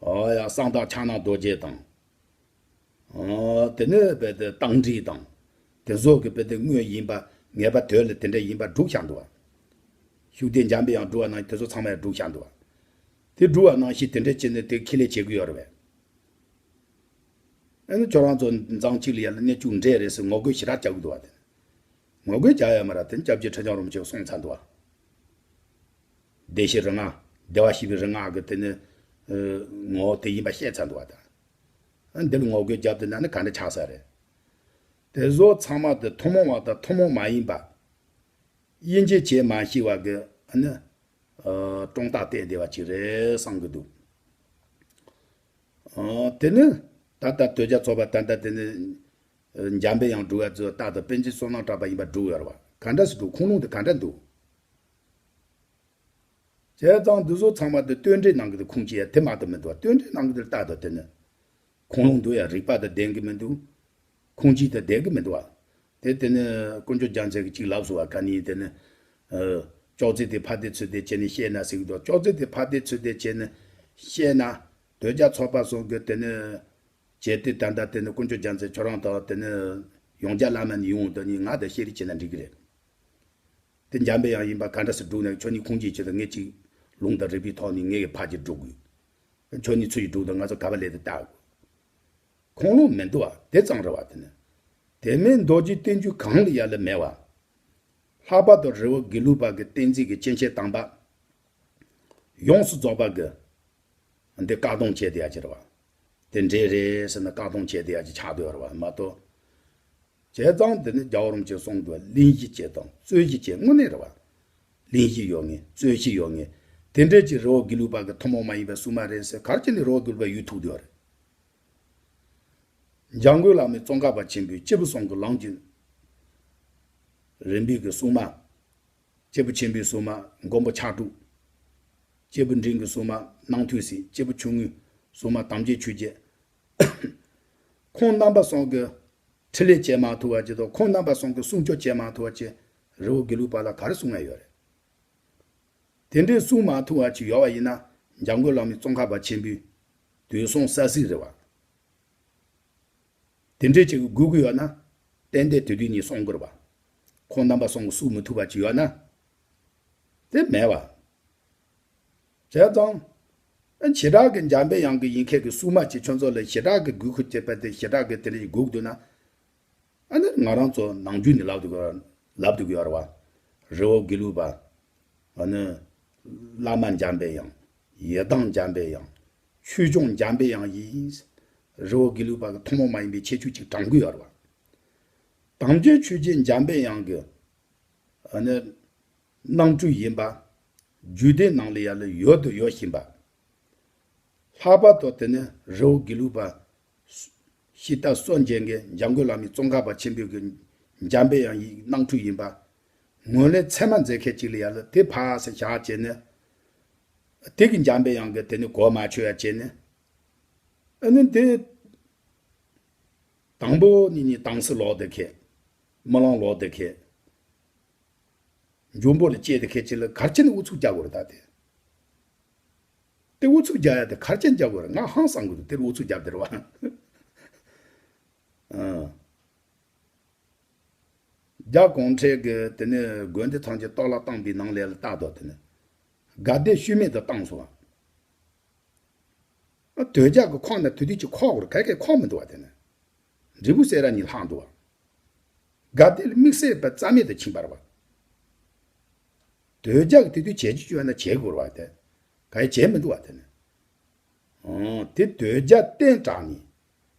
ཨོ་ཡ་གསང་བདག་ཕྱག་ན་རྡོ་རྗེ་དང་། ཨོ་དེ་ནས་རྦད་དེ་རྟ་མགྲིན་དང་། དེ་ཚོ་གི་རྦད་དེ་དངོས་ཡིན་པ་ངེས་པ་དོན་ལ་དེ་འདྲ་ཡིན་པ་སྒྲུག་བཞག་འདུག་བ། ཤུགས་ལྡན་འཇམ་དཔལ་དབྱངས་སྒྲུབ་པ་ནང་དེ་ཚོ་ཚང་མ་ཡང་སྒྲུག་བཞག་འདུག་བ། དེ་སྒྲུབ་པ་ནང་བཞིན་དེ་འདྲ་བྱས་ནས་དེ་ཁས་ལེན་བྱེད་ཀྱི་ཡོད་རེད་པས། ཨ་ནི་ཁྱོད་རང་ཚོ་འཛམ་གཅིག་ལ་ཡ་ལ་གནས་བཅུ་འདྲེས་རེད་ཟེར་ངོ་རྒོལ་ཞེ་དྲག་རྒྱག་གི་འདུག་བ་དེ། ངོ་རྒོལ་རྒྱག་ཡ་མ་ར་དེ་སྐྱབས་རྗེ་ཁྲི་བྱང་རིན་པོ་ཆེ་གསུངས་ཚར་འདུག་བ། བདེ་གཤེགས་རིགས་ལྔ། བདེ་བར་གཤེགས་པའི་རིགས་ལྔ་གི་དེ་ནི་ངོ་བོ་དེ་ཡིན་པ་བཤད་ཚར་འདུག་བ་དང་། འདི་ལ་ངོ་རྒོལ་རྒྱབ་དུས་ན་ནི་ག་འདྲ་ཆགས་ས་རེད། དེ་བཟོ་ཚང་མ་དེ་ཐུན་མོང་བ་དང་ཐུན་མོང་མ་ཡིན་པ། དབྱེ་འབྱེད་བྱེད་མ་ཤེས་པ་གི་ནི་ཨ་གྲངས་རྟགས་བསྟན་བསྡད་པ་ཅིག་རེད་བསམ་གི་འདུག་ཨ་དེ་ནི་ད་ལྟ་དོལ་རྒྱལ་ཚོགས་པ་ད་ལྟ་དེ་ནི་འཇམ་པའི་དབྱངས་སྒྲུབ་པ་ཚོས་རྟག་ཏུ་པཎ་ཆེན་བསོད་ནམས་གྲགས་པ་ཡིན་པ་སྒྲུབ་ཡོད་རེད་བ། ག་འདྲ་སེ་སྒྲུབ། ཁུངས་ལུང་དེ་ག་འདྲ་འདུག་བྱས་ཙང་འདི་ཚོ་ཚང་མ་འདི་བསྟོད་འགྲེལ་གནང་གི་འདུག་ཁུངས་སྐྱེལ་ཡ་དེ་མ་གཏོགས་མི་འདུག་བ། བསྟོད་འགྲེལ་གནང་གི་འདུག་ལྟ་དང་དེ་ནི་ཁུངས་ལུང་འདུག་ཡ། རིགས་པ་དང་ལྡན་གི་མི་འདུག་ཁུངས་སྐྱེལ་དང་ལྡན་གི་མི་འདུག་བ། དེ་དེ་ནི་དཀོན་མཆོག་རྒྱལ་མཚན་གྱིས་གཅིག་ལབ་སོང་བ། ག་ནི་དེ་ནི་ཨ་ཅོག་ཙེ་དེ་ཕ་དེ་ཚུལ་དེ་བྱས་ནས་བཤད་ན་ཟེར་གི་འདུག་ཅོག་ཙེ་དེ་ཕ་དེ་ཚུལ་དེ་བྱས་ནས་བཤད་ན་དོལ་རྒྱལ་ཚོགས་པ་སོགས་ཀྱི་དེ་ནི་བྱས་ཏེ་ད་ལྟ་དེ་ནི་དཀོན་མཆོག་རྒྱལ་མཚན་ཁྱོད་རང་དང་དེ་ནི་ཡོངས་རྒྱལ་བླ་མ་ནས་ཡོང་དེ་ནི་ང་དང་བཤད་རེས་བྱས་ན་འགྲིག་གི་རེད། དེ་འཇམ་པའི་དབྱངས་ཡིན་པ་ག་འདྲ་སེ་སྒྲུབ་ནས་ཁྱོད་གཉིས་ཁུངས་སྐྱེལ་བྱེད་དང་། ངས་ཅིག་ལུང་དང་རིགས་པའི་ཐོག་ནས་ངས་ཕར་ཅིག་སྒྲུབ་དགོས། ཁྱོད་གཉིས་ཚུར་ཅིག་སྒྲུབ་དང་། ང་ཚོ་ག་པ་ལས་དེ་བལྟ་དགོས། ཁུངས་ལུང་མི་འདུག་བ། དེ་ཙམ་རེད་བ། དེ་ནི་དེ་མིན་རྡོ་རྗེ་བསྟན་བཅོས་གང་ལ་ཡ་ལ་མེད་བ། ལྷག་པར་དུ་རི་བོ་དགེ་ལུགས་པ་གི་བསྟན་འཛིན་གྱི་སྐྱེ་མཆེད་དམ་པ་ཡོངས་སུ་རྫོགས་པ་གི་འདི་བཀག་སྡོམ་བྱས་བསྡད་ཡ་ཅིག་རེད་བ། དེ་འདྲས་རེད་ཟེར་ན་བཀག་སྡོམ་བྱས་བསྡད་ཡ་ཅིག་ཆགས་བསྡད་ཡོད་རེད་བ་མ་གཏོགས། བྱས་ཙང་དེ་ནི་རྒྱལ་བ་རིན་པོ་ཆེས་གསུངས་འདུག་བ། གླེང་གཞི་བྱེད་དང་རྩོད་གཞི་བྱེད། དངོས་གནས་རེད་བ། གླེང་གཞི་ཡོད་ངེས། རྩོད་གཞི་ཡོད་ངེས། དེ་འདྲས་ཀྱི་རི་བོ་དགེ་ལུགས་པ་གི་ཐུན་མོང་མ་ཡིན་པའི་སྲུང་མ་རེད་ཟེར་ག་རེ་བྱས་ནས་རི་བོ་དགེ་ལུགས་པ་ཡོད་ཐུབ་བསྡད་ཡོད་རེད། འཇམ་མགོན་བླ་མའི་ཙོང་ཁ་པ་ཆེན་པོས་སྐྱེས་བུ་གསུམ་གྱི་ལམ་གྱི་རིམ་པའི་གི་སྲུང་མ། སྐྱེས་བུ་ཆེན་པོའི་སྲུང་མ་མགོན་པོ་ཕྱག་དྲུག་སྐྱེས་བུ་འབྲིང་གི་སྲུང་མ་རྣམ་ཐོས་སྲས། སྐྱེས་བུ་ཆུང་ངུའི་སྲུང་མ་དམ་ཅན་ཆོས་རྒྱལ། ཁོང་རྣམ་པ་གསུམ་གྱི་འཕྲིན་ལས་བྱེད་མ་ཐུབ་པ་ཅིག་དང་། ཁོང་རྣམ་པ་གསུམ་གྱི་སྲུང་སྐྱོབ་བྱེད་མ་ཐུབ་པ་ཅིག་རི་བོ་དགེ་ལུགས་པ་ལ་ག་རེ་སྲུང་ཡ་ཡོད་རེད། དེ་འདྲའི་སྲུང་མ་ཐུབ་པ་ཅིག་ཡོད་པ་ཡིན་ན། འཇམ་མགོན་བླ་མའི་ཙོང་ཁ་པ་ཆེན་པོའི་དུས་གསུང་ས་གཟིགས་རེད་བ། དེ་འདྲས་ཅིག་དགོས་ཀྱི་ཡོད་ན། ཏན་ཏན་དེ་དུས་ནས་གསུང་དགོས་རེད་བ། ཁོང་རྣམ་པ་གསུམ་གྱིས་སྲུང་མི་ཐུབ་པ་ཅིག་ཡོད་ན། དེ་མེད་བ། བྱས་ཙང་། ཨ་བྱེ་བྲག་གི་འཇམ་པའི་དབྱངས་ཀྱི་ཡིན་མཁན་གྱི་སྲུང་མ་ཅིག་ཁྱོད་ཚོ་ལ་བྱེ་བྲག་གི་དགོས་མཁོ་བྱེད་པ་དེ། བྱེ་བྲག་གི་དེ་འདྲས་ཅིག་དགོས་ཀྱི་འདུག་ན། ཨ་ནི་ང་རང་ཚོ་ནམ་རྒྱུན་ནས་ལབ་སྡོད་ཀྱི་ལབ་སྡོད་ཀྱི་ཡོད་རེད་བ། རི་བོ་དགེ་ལུགས་པ། ཨ་ནི་བླ་མ་འཇམ་པའི་དབྱངས། ཡི་དམ་འཇམ་པའི་དབྱངས། ཆོས་སྐྱོང་འཇམ་པའི་དབྱངས་ཡིན། རི་བོ་དགེ་ལུགས་པ་གི་ཐུན་མོང་མ་ཡིན་པའི་ཁྱད་ཆོས་ཅིག་དྲངས་ཀྱི་ཡོད་རེད་བ། དམ་ཅན་ཆོས་རྗེ་འཇམ་པའི་དབྱངས་ཀྱི་ཨ་ནི་རྣམ་སྤྲུལ་ཡིན་པ། རྒྱུད་སྡེ་ནང་ལ་ཡ་ལ་ཡོད་དུ་ཡོད་བཞིན་པ། ལྷག་པར་དུ་དེ་ནི་རི་བོ་དགེ་ལུགས་པ་ཕྱི་ལྟར་སྲོལ་འབྱེད་མཁན་འཇམ་མགོན་བླ་མའི་ཙོང་ཁ་པ་ཆེན་པོའི་གི་འཇམ་པའི་དབྱངས་ཡིག་རྣམ་འཕྲུལ་ཡིན་པ། ངོས་ལེན་ཚད་མ་མཛད་མཁན་ཅིག་ལ་ཡ་ལ་དེ་ཕར་ཟེར་བཞག་བྱས་ནས། དེ་གི་འཇམ་པའི་དབྱངས་ཀྱི་དེ་ནི་གོ་མ་ཆོད་ཡ་བྱས་ནས། ཨ་ནི་དེ་དང་པོ་ནས་ནི་དྭངས་གསལ་ལོག་བསྡད་མཁན། རྨི་ལམ་ལོག་བསྡད་མཁན། འབྱུང་པོ་ལ་སྐྱེས་བསྡད་མཁན་ཅིག་ལ་ག་རེ་བྱས་ནས་ཨུ་ཚུགས་རྒྱག་དགོས་རེད་ད་དེ། དེ་ཨུ་ཚུགས་རྒྱག་ཡ་དེ་ག་རེ་བྱས་ནས་རྒྱག་དགོས་རེད། ང་ཧང་སང་གི་འདུག་དེར་ཨུ་ཚུགས་རྒྱབ་བསྡད་རེད་བ། ཨང་། རྒྱ་གུང་ཁྲན་གྱིས་དེ་ནས་དགོན་སྡེ་ཐམས་ཅད་གཏོར་བརླག་བཏང་པའི་ནང་ལ་ལ་ལྟ་དོ། དེ་ནས་དགའ་ལྡན་ཤུལ་མེད་དུ་བཏང་སོང་བ། དོལ་རྒྱལ་གྱི་ཁོག་ན་དེ་དུས་ཀྱི་ཁོག་རུ་ག་གེ་ཁོག་མི་འདུག་བ། དེ་ནས་འབྲས་བུ་སེ་ར་གཉིས་ལྷག་འདུག་བ། དགའ་ལྡན་ལ་དམིགས་བསལ་བ་རྩ་མེད་དུ་ཕྱིན་པ་རེད་བ། དོལ་རྒྱལ་གྱི་དེ་དུས་བྱས་རྗེས་བྱུང་བ་ན་བྱེད་དགོས་རེད་བ། དེ་ག་ཡེ་བྱེད་མི་འདུག་བ། དེ་ནས་ཨང་། དེ་དོལ་རྒྱལ་བསྟེན་དྲགས་ནས།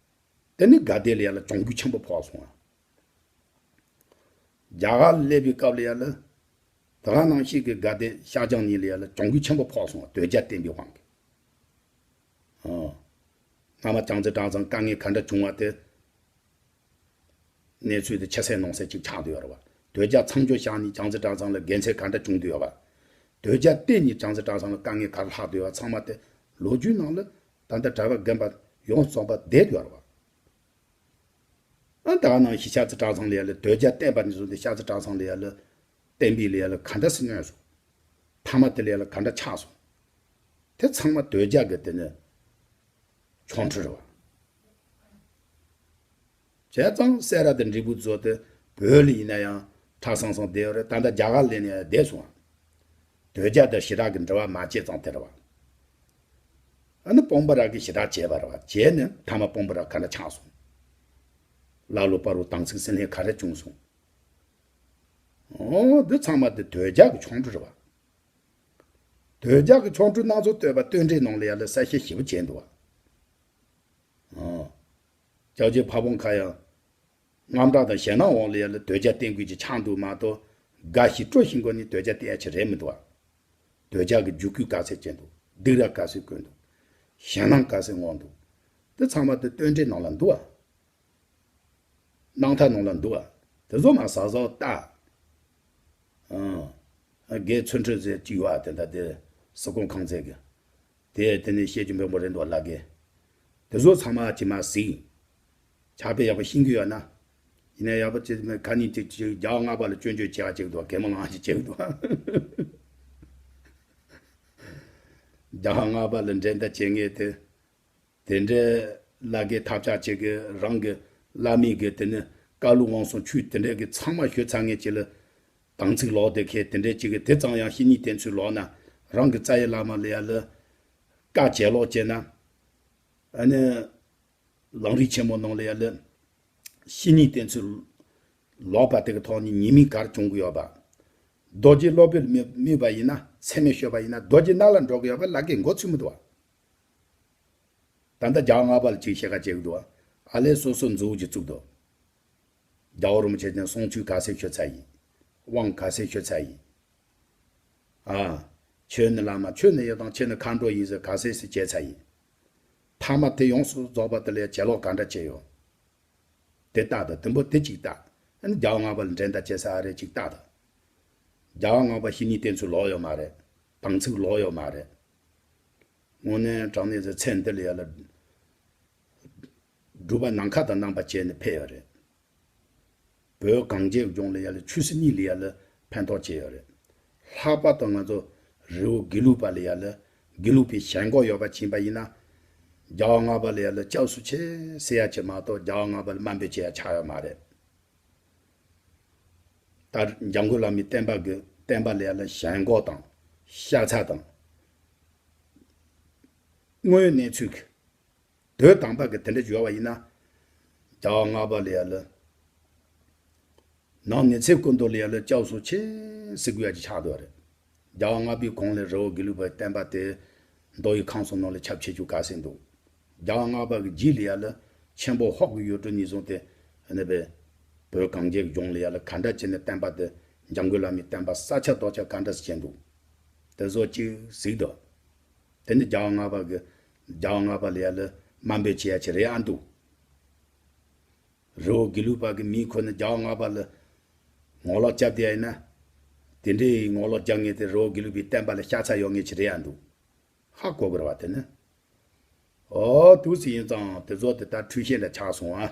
དེ་ནི་དགའ་ལྡན་ལ་ཡ་ལ་གྱོང་གུད་ཆེན་པོ་ཕོག་སོང་བ། རྒྱ་གར་ལ་སླེབས་པའི་སྐབས་ལ་ཡ་ལ། དེ་ག་ནང་བཞིན་གྱི་དགའ་ལྡན་ཤར་བྱང་གཉིས་ལ་ཡ་ལ་གྱོང་གུད་ཆེན་པོ་ཕོག་སོང་བ། དོལ་རྒྱལ་བསྟེན་པའི་དབང་གིས། ཨང་། སྔ་མ་ཅང་ཙེ་ཀྲང་ཚང་དཀའ་ངལ་ག་འདྲ་བྱུང་བ་དེ། གནས་ཚུལ་དེ་ཆེ་གསལ་ནང་གསལ་ཅིག་ཆགས་བསྡད་ཡོད་རེད་བ། དོལ་རྒྱལ་མཚམས་སྦྱོར་བཞག་ནས་ཅང་ཙེ་ཀྲང་ཚང་ལ་དགེ་མཚན་ག་འདྲ་བྱུང་བསྡད་ཡོད་བ། དོལ་རྒྱལ་བསྟེན་ནས་ཅང་ཙེ་ཀྲང་ཚང་ལ་དཀའ་ངལ་ག་རེ་ལྷག་བསྡད་ཡོད་བ། ཚང་མ་དེ་ལོ་རྒྱུས་ནང་ལ་ད་ལྟ་གྲྭ་པ་རྒན་པ་ཡོངས་རྫོགས་པ་བསྡད་ཡོད་རེད་བ། ཨ་ད་ག་ནང་བཞིན་ཤར་རྩེ་གྲྭ་ཚང་ལ་ཡ་ལ་དོལ་རྒྱལ་བསྟེན་པ་ནས་བཟུང་སྟེ་ཤར་རྩེ་གྲྭ་ཚང་ལ་ཡ་ལ་བསྟེན་པའི་ལ་ཡ་ལ་ག་འདྲ་སེ་གནོན་སོང་། མཐའ་མ་དེ་ལ་ཡ་ལ་ག་འདྲ་ཆགས་སོང་། དེ་ཚང་མ་དོལ་རྒྱལ་གྱི་དེ་ནི་ཆོ་འཕྲུལ་རེད་བ། བྱས་ཙང་སེ་ར་དང་འབྲས་སྤུངས་ཚོ་དེ་བོད་ལ་ཡིན་ན་ཡང་ཁྲ་སང་སང་བསྡད་ཡོད་རེད། ད་ལྟ་རྒྱ་གར་ལ་ཡིན་ན་ཡང་བསྡད་སོང་བ། དོལ་རྒྱལ་དང་ཞི་དྲག་གི་འབྲེལ་བ་མ་བྱས་ཙང་དེ་རེད་བ། ཨ་ནི་སྤོམ་པ་ར་གིས་ཞི་དྲག་བྱས་པ་རེད་བ། བྱས་ནས་མཐའ་མ་སྤོམ་པ་ར་ག་འདྲ་ཆགས་སོང་ ཀླ་ཀློ་སྤ་རོ་དམ་ཚིག་སྲིད་ལྷན་ག་རེ་བྱུང་སོང་། ཨོ་འདི་ཚང་མ་དེ་དོལ་རྒྱལ་གྱི་ཆོ་འཕྲུལ་རེད་བ། དོལ་རྒྱལ་གྱི་ཆོ་འཕྲུལ་སྣ་ཚོགས་བསྟོད་པ་བསྟོད་འགྲེལ་ནང་ལ་ཡ་ལ་གསལ་བཤད་ཞིབ་པོ་བྱས་འདུག་བ། ཨོ། སྐྱབས་རྗེ་ཕ་བོང་ཁ་ཡང་། རྔམ་སྐྲག་དང་ཞེད་སྣང་འོག་ལ་ཡ་ལ་དོལ་རྒྱལ་བསྟེན་དགོས་ཀྱི་ཆགས་འདུག་མ་གཏོགས། དགའ་ཞིང་སྤྲོ་ཞིང་གོ་ནི་དོལ་རྒྱལ་བསྟེན་ཡ་ཆེ་རེད་མི་འདུག་བ། དོལ་རྒྱལ་གྱི་རྒྱུད་སྐུལ་ག་ཚད་བྱས་འདུག་སྡིགས་ར་ག་ཚད་བསྐུལ་འདུག་ཞེད་སྣང་ག་ཚད་བསྔོགས་འདུག་དེ་ཚང་མ་དེ་བསྟོད་འགྲེལ་ནང་ལ་འདུག་བ། སྣང་མཐའ་ནང་ལ་འདུག་བ། དེ་ཚོ་མ་ཟག་ཟག་ལྟ། ཨང་། དགེ་ཚུལ་ཁྲིམས་ཟེར་གཅིག་ཡོད་བ་དེ་འདྲ་དེ། སི་ཀོང་ཁང་ཚན་གྱི། དེ་དེ་ནས་བཤད་རྒྱུ་འབེལ་པོ་རེད་འདུག་ལ་གེ། དེ་ཚོ་ཚང་མ་ཅི་མ་གཟིགས། ཕྱག་དཔེ་ཡག་པོ་ཤེས་ཀྱི་ཡོད་ན། ཡིན་ན་ཡག་པོ་ཅི་མེད་ཁ་ཉིན་ཅིག་ཅིག་རྒྱལ་བ་ལྔ་པ་ལ་སྐྱོན་བརྗོད་བྱེད་ཡ་ཅིག་འདུག་གད་མོ་ལངས་ཡ་ཅིག་འདུག་རྒྱལ་བ་ལྔ་པ་ལ་འགྲན་ཟླ་བྱེད་ངེས་དེ། དེ་འདྲའི་བླ་རྒན་ཐབས་ཆག་ཅིག་གིས་རང་གི་བླ་མའི་གི་དེ་ནི་བཀའ་ལུང་དབང་གསུང་ཆོས་དེ་འདྲའི་གི་ཚང་མ་ཞུས་ཚར་ངེས་ཅིག་ལ། དམ་ཚིག་ལོག་དེ་ཁས་དེ་འདྲའི་ཅིག་གིས་དེ་ཙམ་ཡང་བཤེས་གཉེན་བསྟེན་ཚུལ་ལོག་ན། རང་གི་རྩ་བའི་བླ་མ་ལ་ཡ་ལ་བཀའ་བྱས་ལོག་བྱས་ན། ཨ་ནི། ལམ་རིམ་ཆེན་མོ་ནང་ལ་ཡ་ལ། བཤེས་གཉེན་བསྟེན་ཚུལ་ལོག་པ་དེ་གི་ཐོག་ནས་ཉེས་དམིགས་ག་རེ་བྱུང་གི་ཡོད་པ། རྡོ་རྗེ་སློབ་དཔོན་དམིགས་པ་ཡིན་ན་མཚན་སྨད་ཤོད་པ་ཡིན་ན་རྡོ་རྗེ་གནག་ལ་འགྲོ་གི་ཡོད་པ་ལ་གའི་མགོ་ཚོས་མི་འདུག་བ། ད་ལྟ་རྒྱལ་བ་ལྔ་པ་ལ་ཅིག་བཤད་ཁ་བྱེད་ཀྱི་འདུག་བ། ཨ་ལས་སོ་སོ་མཛུབ་ཀྱིས་བཙུགས་འདུག་རྒྱལ་བ་རིན་པོ་ཆེ་ཀྱང་གསུང་ཆོས་ག་ཚད་ཤོད་ཚར་ཡིན། དབང་ག་ཚད་ཤོད་ཚར་ཡིན། ཨ། ཁྱོད་ནི་བླ་མ་ཁྱོད་ནི་ཡི་དམ་ཁྱེད་ནི་མཁའ་འགྲོ་ཡིན་ཟེར་ག་ཚད་ཟེར་བྱས་ཚར་ཡིན། ཐ་མ་དེ་ཡོངས་སུ་རྫོགས་པ་དེ་ལ་ཡང་བྱེད་ལོག་ག་འདྲ་བྱས་ཡོད། དེ་ལྟ་དང་དུམ་བུ་དེ་གཅིག་ལྟ། ཨ་ནི་རྒྱལ་བ་ལྔ་པ་ལ་འགྲན་ཟླ་བྱེད་ས་ཨ་རེ་གཅིག་ལྟ་དང་། རྒྱལ་བ་ལྔ་པ་བཤེས་གཉེན་བསྟེན་ཚུལ་ལོག་ཡོད་མ་རེད། དམ་ཚིག་ལོག་ཡོད་མ་རེད། དངོས་གནས་དྲང་གནས་ཟེར་ཚེ་འདི་ལ་ཡ་ལ། སྒྲུབ་པ་ནམ་མཁའ་དང་རྣམ་པ་བཅས་ནས་ཕེབས་ཡོད་རེད། བོད་གངས་ཅན་ལྗོངས་ལ་ཡ་ལ་ཆོས་སྲིད་གཉིས་ལ་ཡ་ལ་ཕན་ཐོགས་བྱས་ཡོད་རེད། ལྷག་པར་དུ་ང་ཚོ་རི་བོ་དགེ་ལུགས་པ་ལ་ཡ་ལ་དགེ་ལུགས་པའི་ཞེན་ཁོག་ཡོད་པ་ཕྱིན་པ་ཡིན་ན། རྒྱལ་བ་ལྔ་པ་ལ་ཡ་ལ་སྐྱབས་སུ་མཆི་ཟེར་ཡ་ཅིག་མ་གཏོགས་རྒྱལ་བ་ལྔ་པ་ལ་དམའ་འབེབས་བྱེད་ཡ་ཆགས་ཡོད་མ་རེད། ད་འཇམ་མགོན་བླ་མའི་བསྟན་པ་གི་བསྟན་པ་ལ་ཡ་ལ་ཞེན་ཁོག་དང་ཤ་ཚ་དང་། དངོས་ཡོད་གནས་ཚུལ་གི་དོན་དམ་པ་གི་དེ་འདྲ་ཡོད་པ་ཡིན་ན། རྒྱལ་བ་ལྔ་པ་ལ་ཡ་ལ། ནང་ནི་ཚེ་ཀུན་ཏུ་ལ་ཡ་ལ་སྐྱབས་སུ་མཆི་ཟེར་དགོས་ཡ་ཅིག་ཆགས་འདུག་རེད། རྒྱལ་བ་ལྔ་པའི་གོང་ལ་རི་བོ་དགེ་ལུགས་པའི་བསྟན་པ་དེ་མདོ་ཡི་ཁམས་གསུམ་ནང་ལ་ཁྱབ་ཆེ་ཆུང་ག་ཚད་འདུག་རྒྱལ་བ་ལྔ་པ་གི་རྗེས་ལ་ཡ་ལ་ཆེན་པོ་ཧོར་གྱི་ཡུལ་གྲུ་ནས་བཟུང་སྟེ་ཨ་ནི་བོད་བོད་གངས་ཅན་གྱི་ལྗོངས་ལ་ཡ་ལ་ག་འདྲ་བྱས་ནས་བསྟན་པ་དེ་འཇམ་མགོན་བླ་མའི་བསྟན་པ་ས་ཆ་རྡོ་ཆ་ག་འདྲ་སེ་བྱས་འདུག་དེ་ཚོ་གཅིག་གཟིགས་དང་། དེ་ནི་རྒྱལ་བ་ལྔ་པ་གི་རྒྱལ་བ་ལྔ་པ་ལ་ཡ་ལ་དམའ་འབེབས་བྱེད་ཡ་ཅིག་རེད་ཨ་འདུག་རི་བོ་དགེ་ལུགས་པ་གི་མི་ཁོ་ནི་རྒྱལ་བ་ལྔ་པ་ལ་ངོ་ལོག་རྒྱབ་བསྡད་ཡ་ཡིན་ན། དེ་འདྲའི་ངོ་ལོག་རྒྱག་མཁན་དེ་རི་བོ་དགེ་ལུགས་པའི་བསྟན་པ་ལ་ཤ་ཚ་ཡོད་མཁན་ཅིག་རེད་ཨ་འདུག་ཧ་གོ་དགོས་རེད་བ་དེ་ནི། ཨོ་དུས་སུ་ཡིན་ཙང་དེ་ཚོ་དེ་ལྟར་འཁྲུལ་བཤད་ལ་ཆགས་སོང་ཨ།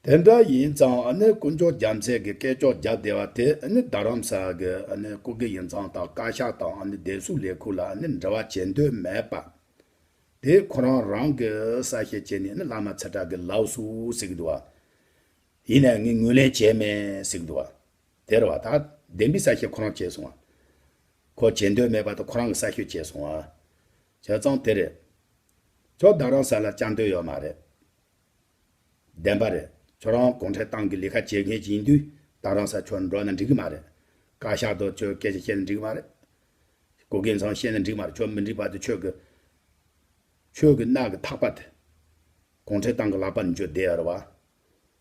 དེ་འདྲ་ཡིན་ཙང་ཨ་ནི་དཀོན་མཆོག་རྒྱལ་མཚན་གྱི་སྐད་ཅོག་བརྒྱབ་བསྡད་པ་དེ་ཨ་ནི་རྡ་རམ་ས་གི་ཨ་ནི་སྐུ་སྒེར་ཡིག་ཚང་དང་བཀའ་ཤག་དང་ཨ་ནི་བདེ་སྲུང་ལས་ཁུངས་ལ་ཨ་ནི་འབྲེལ་བ་བྱེད་འདོད་མེད་པ། དེ་ཁོ་རང་རང་གི་གསལ་བཤད་བྱས་ནས་ཨ་ནི་བླ་མ་ཚུར་གྲགས་ཀྱི་ལབ་སོང་ཟེར་གི་འདུག་བ། ཡིན་ནའི་ངས་ངོས་ལེན་བྱས་མེད་ཟེར་གི་འདུག་བ། དེ་རེད་བ། ད་བདེན་པའི་གསལ་བཤད་ཁོ་རང་བྱས་སོང་བ། ཁོ་བྱེད་འདོད་མེད་པ་དང་ཁོ་རང་གི་གསལ་བཤད་བྱས་སོང་བ། བྱས་ཙང་དེ་རེད། ཁྱོད་རྡ་རམ་ས་ལ་བཅར་འདོད་ཡོད་མ་རེད། བདེན་པ་རེད། ཁྱོད་རང་གུང་ཁྲན་ཏང་གི་ལས་ཀ་བྱེད་མཁན་ཅིག་ཡིན་དུས་རྡ་རམ་ས་ཁྱོད་འགྲོ་ན་འགྲིག་གི་མ་རེད། བཀའ་ཤག་ཏུ་ཁྱོད་སྐད་ཆ་བཤད་ན་འགྲིག་གི་མ་རེད། སྐུ་སྒེར་ཚང་བཤད་ན་འགྲིག་གི་མ་རེད། ཁྱོད་མི་འགྲིག་པ་དེ་ཁྱོད་ཀྱི་ཁྱོད་ཀྱི་སྣ་གི་ཐག་པ་དེ་གུང་ཁྲན་ཏང་གི་ལག་པ་ནས་འཇུ་བསྡད་ཡོད་རེད་བ།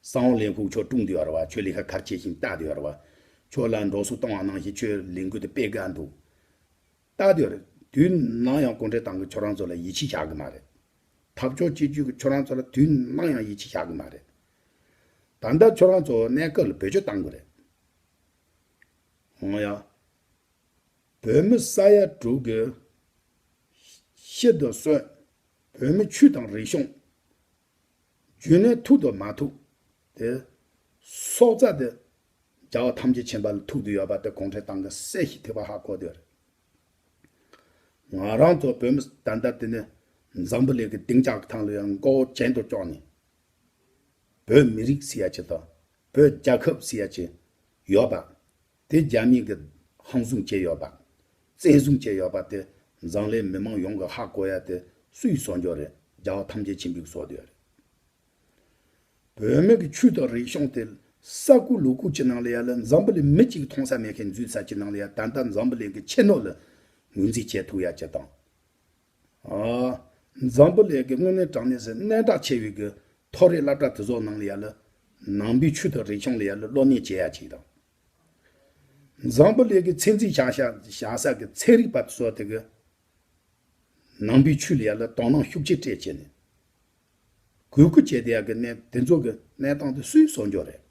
གསང་བ་ལས་ཁུངས་ཁྱོད་དཀྲུགས་བསྡད་ཡོད་རེད་བ། ཁྱོད་ལས་ཀ་ག་རེ་བྱེད་བཞིན་ལྟ་བསྡད་ཡོད་རེད་བ། ཁྱོད་ལ་འགྲོ་སོང་གཏོང་བ་ནང་བཞིན་ཁྱོད་ལས་འགུལ་དེ་སྤེལ་དགོས་འདུག་ལྟ་དེ་རེད། དུས་ནམ་ཡང་གུང་ཁྲན་ཏང་གིས་ཁྱོད་རང་ཚོ་ལ་ཡིད་ཆེས་བྱ་གི་མ་རེད། འཐབ་ཕྱོགས་གཅིག་གྱུར་གྱིས་ཁྱོད་རང་ཚོ་ལ་དུས་ནམ་ཡང་ཡིད་ཆེས་བྱ་གི་མ་རེད། ད་ལྟ་ཁྱོད་རང་ཚོ་གནས་སྐབས་ལ་བེད་སྤྱོད་གཏང་དགོས་རེད། འོང་ཡ། བོད་མི་ས་ཡ་དྲུག་གི་ཤི་དང་གསོན། བོད་མི་ཆོས་དང་རིག་གཞུང་། རྒྱུན་ལས་ཐུག་དང་མ་ཐུག་དེ། སྲོག་རྩ་དེ་རྒྱལ་བ་ཐམས་ཅད་མཁྱེན་པ་ལ་ཐུག་བསྡད་ཡོད་པ་དེ་གུང་ཁྲན་ཏང་གིས་གསལ་ཞིང་ཐིག་པ་ཧ་གོ་བསྡད་ཡོད་རེད། ང་རང་ཚོ་བོད་མི་ད་ལྟ་དེ་ནས་འཛམ་བུ་གླིང་གི་སྡིངས་ཆ་གི་ཐང་ལ་ཡང་མགོ་བོ་གྱེན་དུ་བཀྱགས་ནས། བོད་མི་རིགས་ཟེར་ཡ་ཅིག་དང་བོད་རྒྱལ་ཁབ་ཟེར་ཡ་ཅིག་ཡོད་པ། དེ་རྒྱ་མི་གིས་ཧམ་བཟུང་བྱས་ཡོད་པ། བཙན་བཟུང་བྱས་ཡོད་པ་དེ་འཛམ་གླིང་མི་མང་ཡོངས་ཀྱིས་ཧ་གོ་ཡ་དེ་སུའི་བཟོ་འཇོག་རེད། རྒྱལ་བ་ཐམས་ཅད་མཁྱེན་པས་བཟོས་བསྡད་ཡོད་རེད། བོད་མི་གི་ཆོས་དང་རིག་གཞུང་དེ་ས་ཁུག་ལུ་ཁུག་ཅིག་ནང་ལ་ཡ་ལ་འཛམ་བུ་གླིང་མི་གཅིག་མཐོང་ས་མེད་མཁན་འཛུལ་ས་ཅིག་ནང་ལ་ཡ་ད་ལྟ་འཛམ་བུ་གླིང་གི་ཁྱད་ནོར་ལ་ངོས་འཛིན་བྱེད་ཐུབ་ཡ་ཅིག་དང་། ཨ། འཛམ་བུ་གླིང་གི་དངོས་གནས་དྲང་གནས་སུ་གནད་གྲགས་ཆེ་བའི་གི་མཐོ་རིམ་སློབ་གྲྭ་དེ་ཚོ་ནང་ལ་ཡ་ལ་ནང་པའི་ཆོས་དང་རིག་གཞུང་ལ་ཡ་ལ་སློབ་གཉེར་བྱེད་ཡ་ཅིག་དང་། འཛམ་བུ་གླིང་གི་ཚན་རྩལ་བྱ་བྱ་བྱ་ས་གི་ཚན་རིག་པ་དེ་ཚོ་དེ་གི་ནང་པའི་ཆོས་ལ་ཡ་ལ་དོ་སྣང་ཤུགས་ཆེ་སྤྲད་བྱས་ནས་གུས་བཀུར་བྱས་བསྡད་ཡ་གི་གནས་དེ་ཚོ་གི་གནས་སྟངས་དེ་སུའི་གསོལ་འབྱོར་རེད།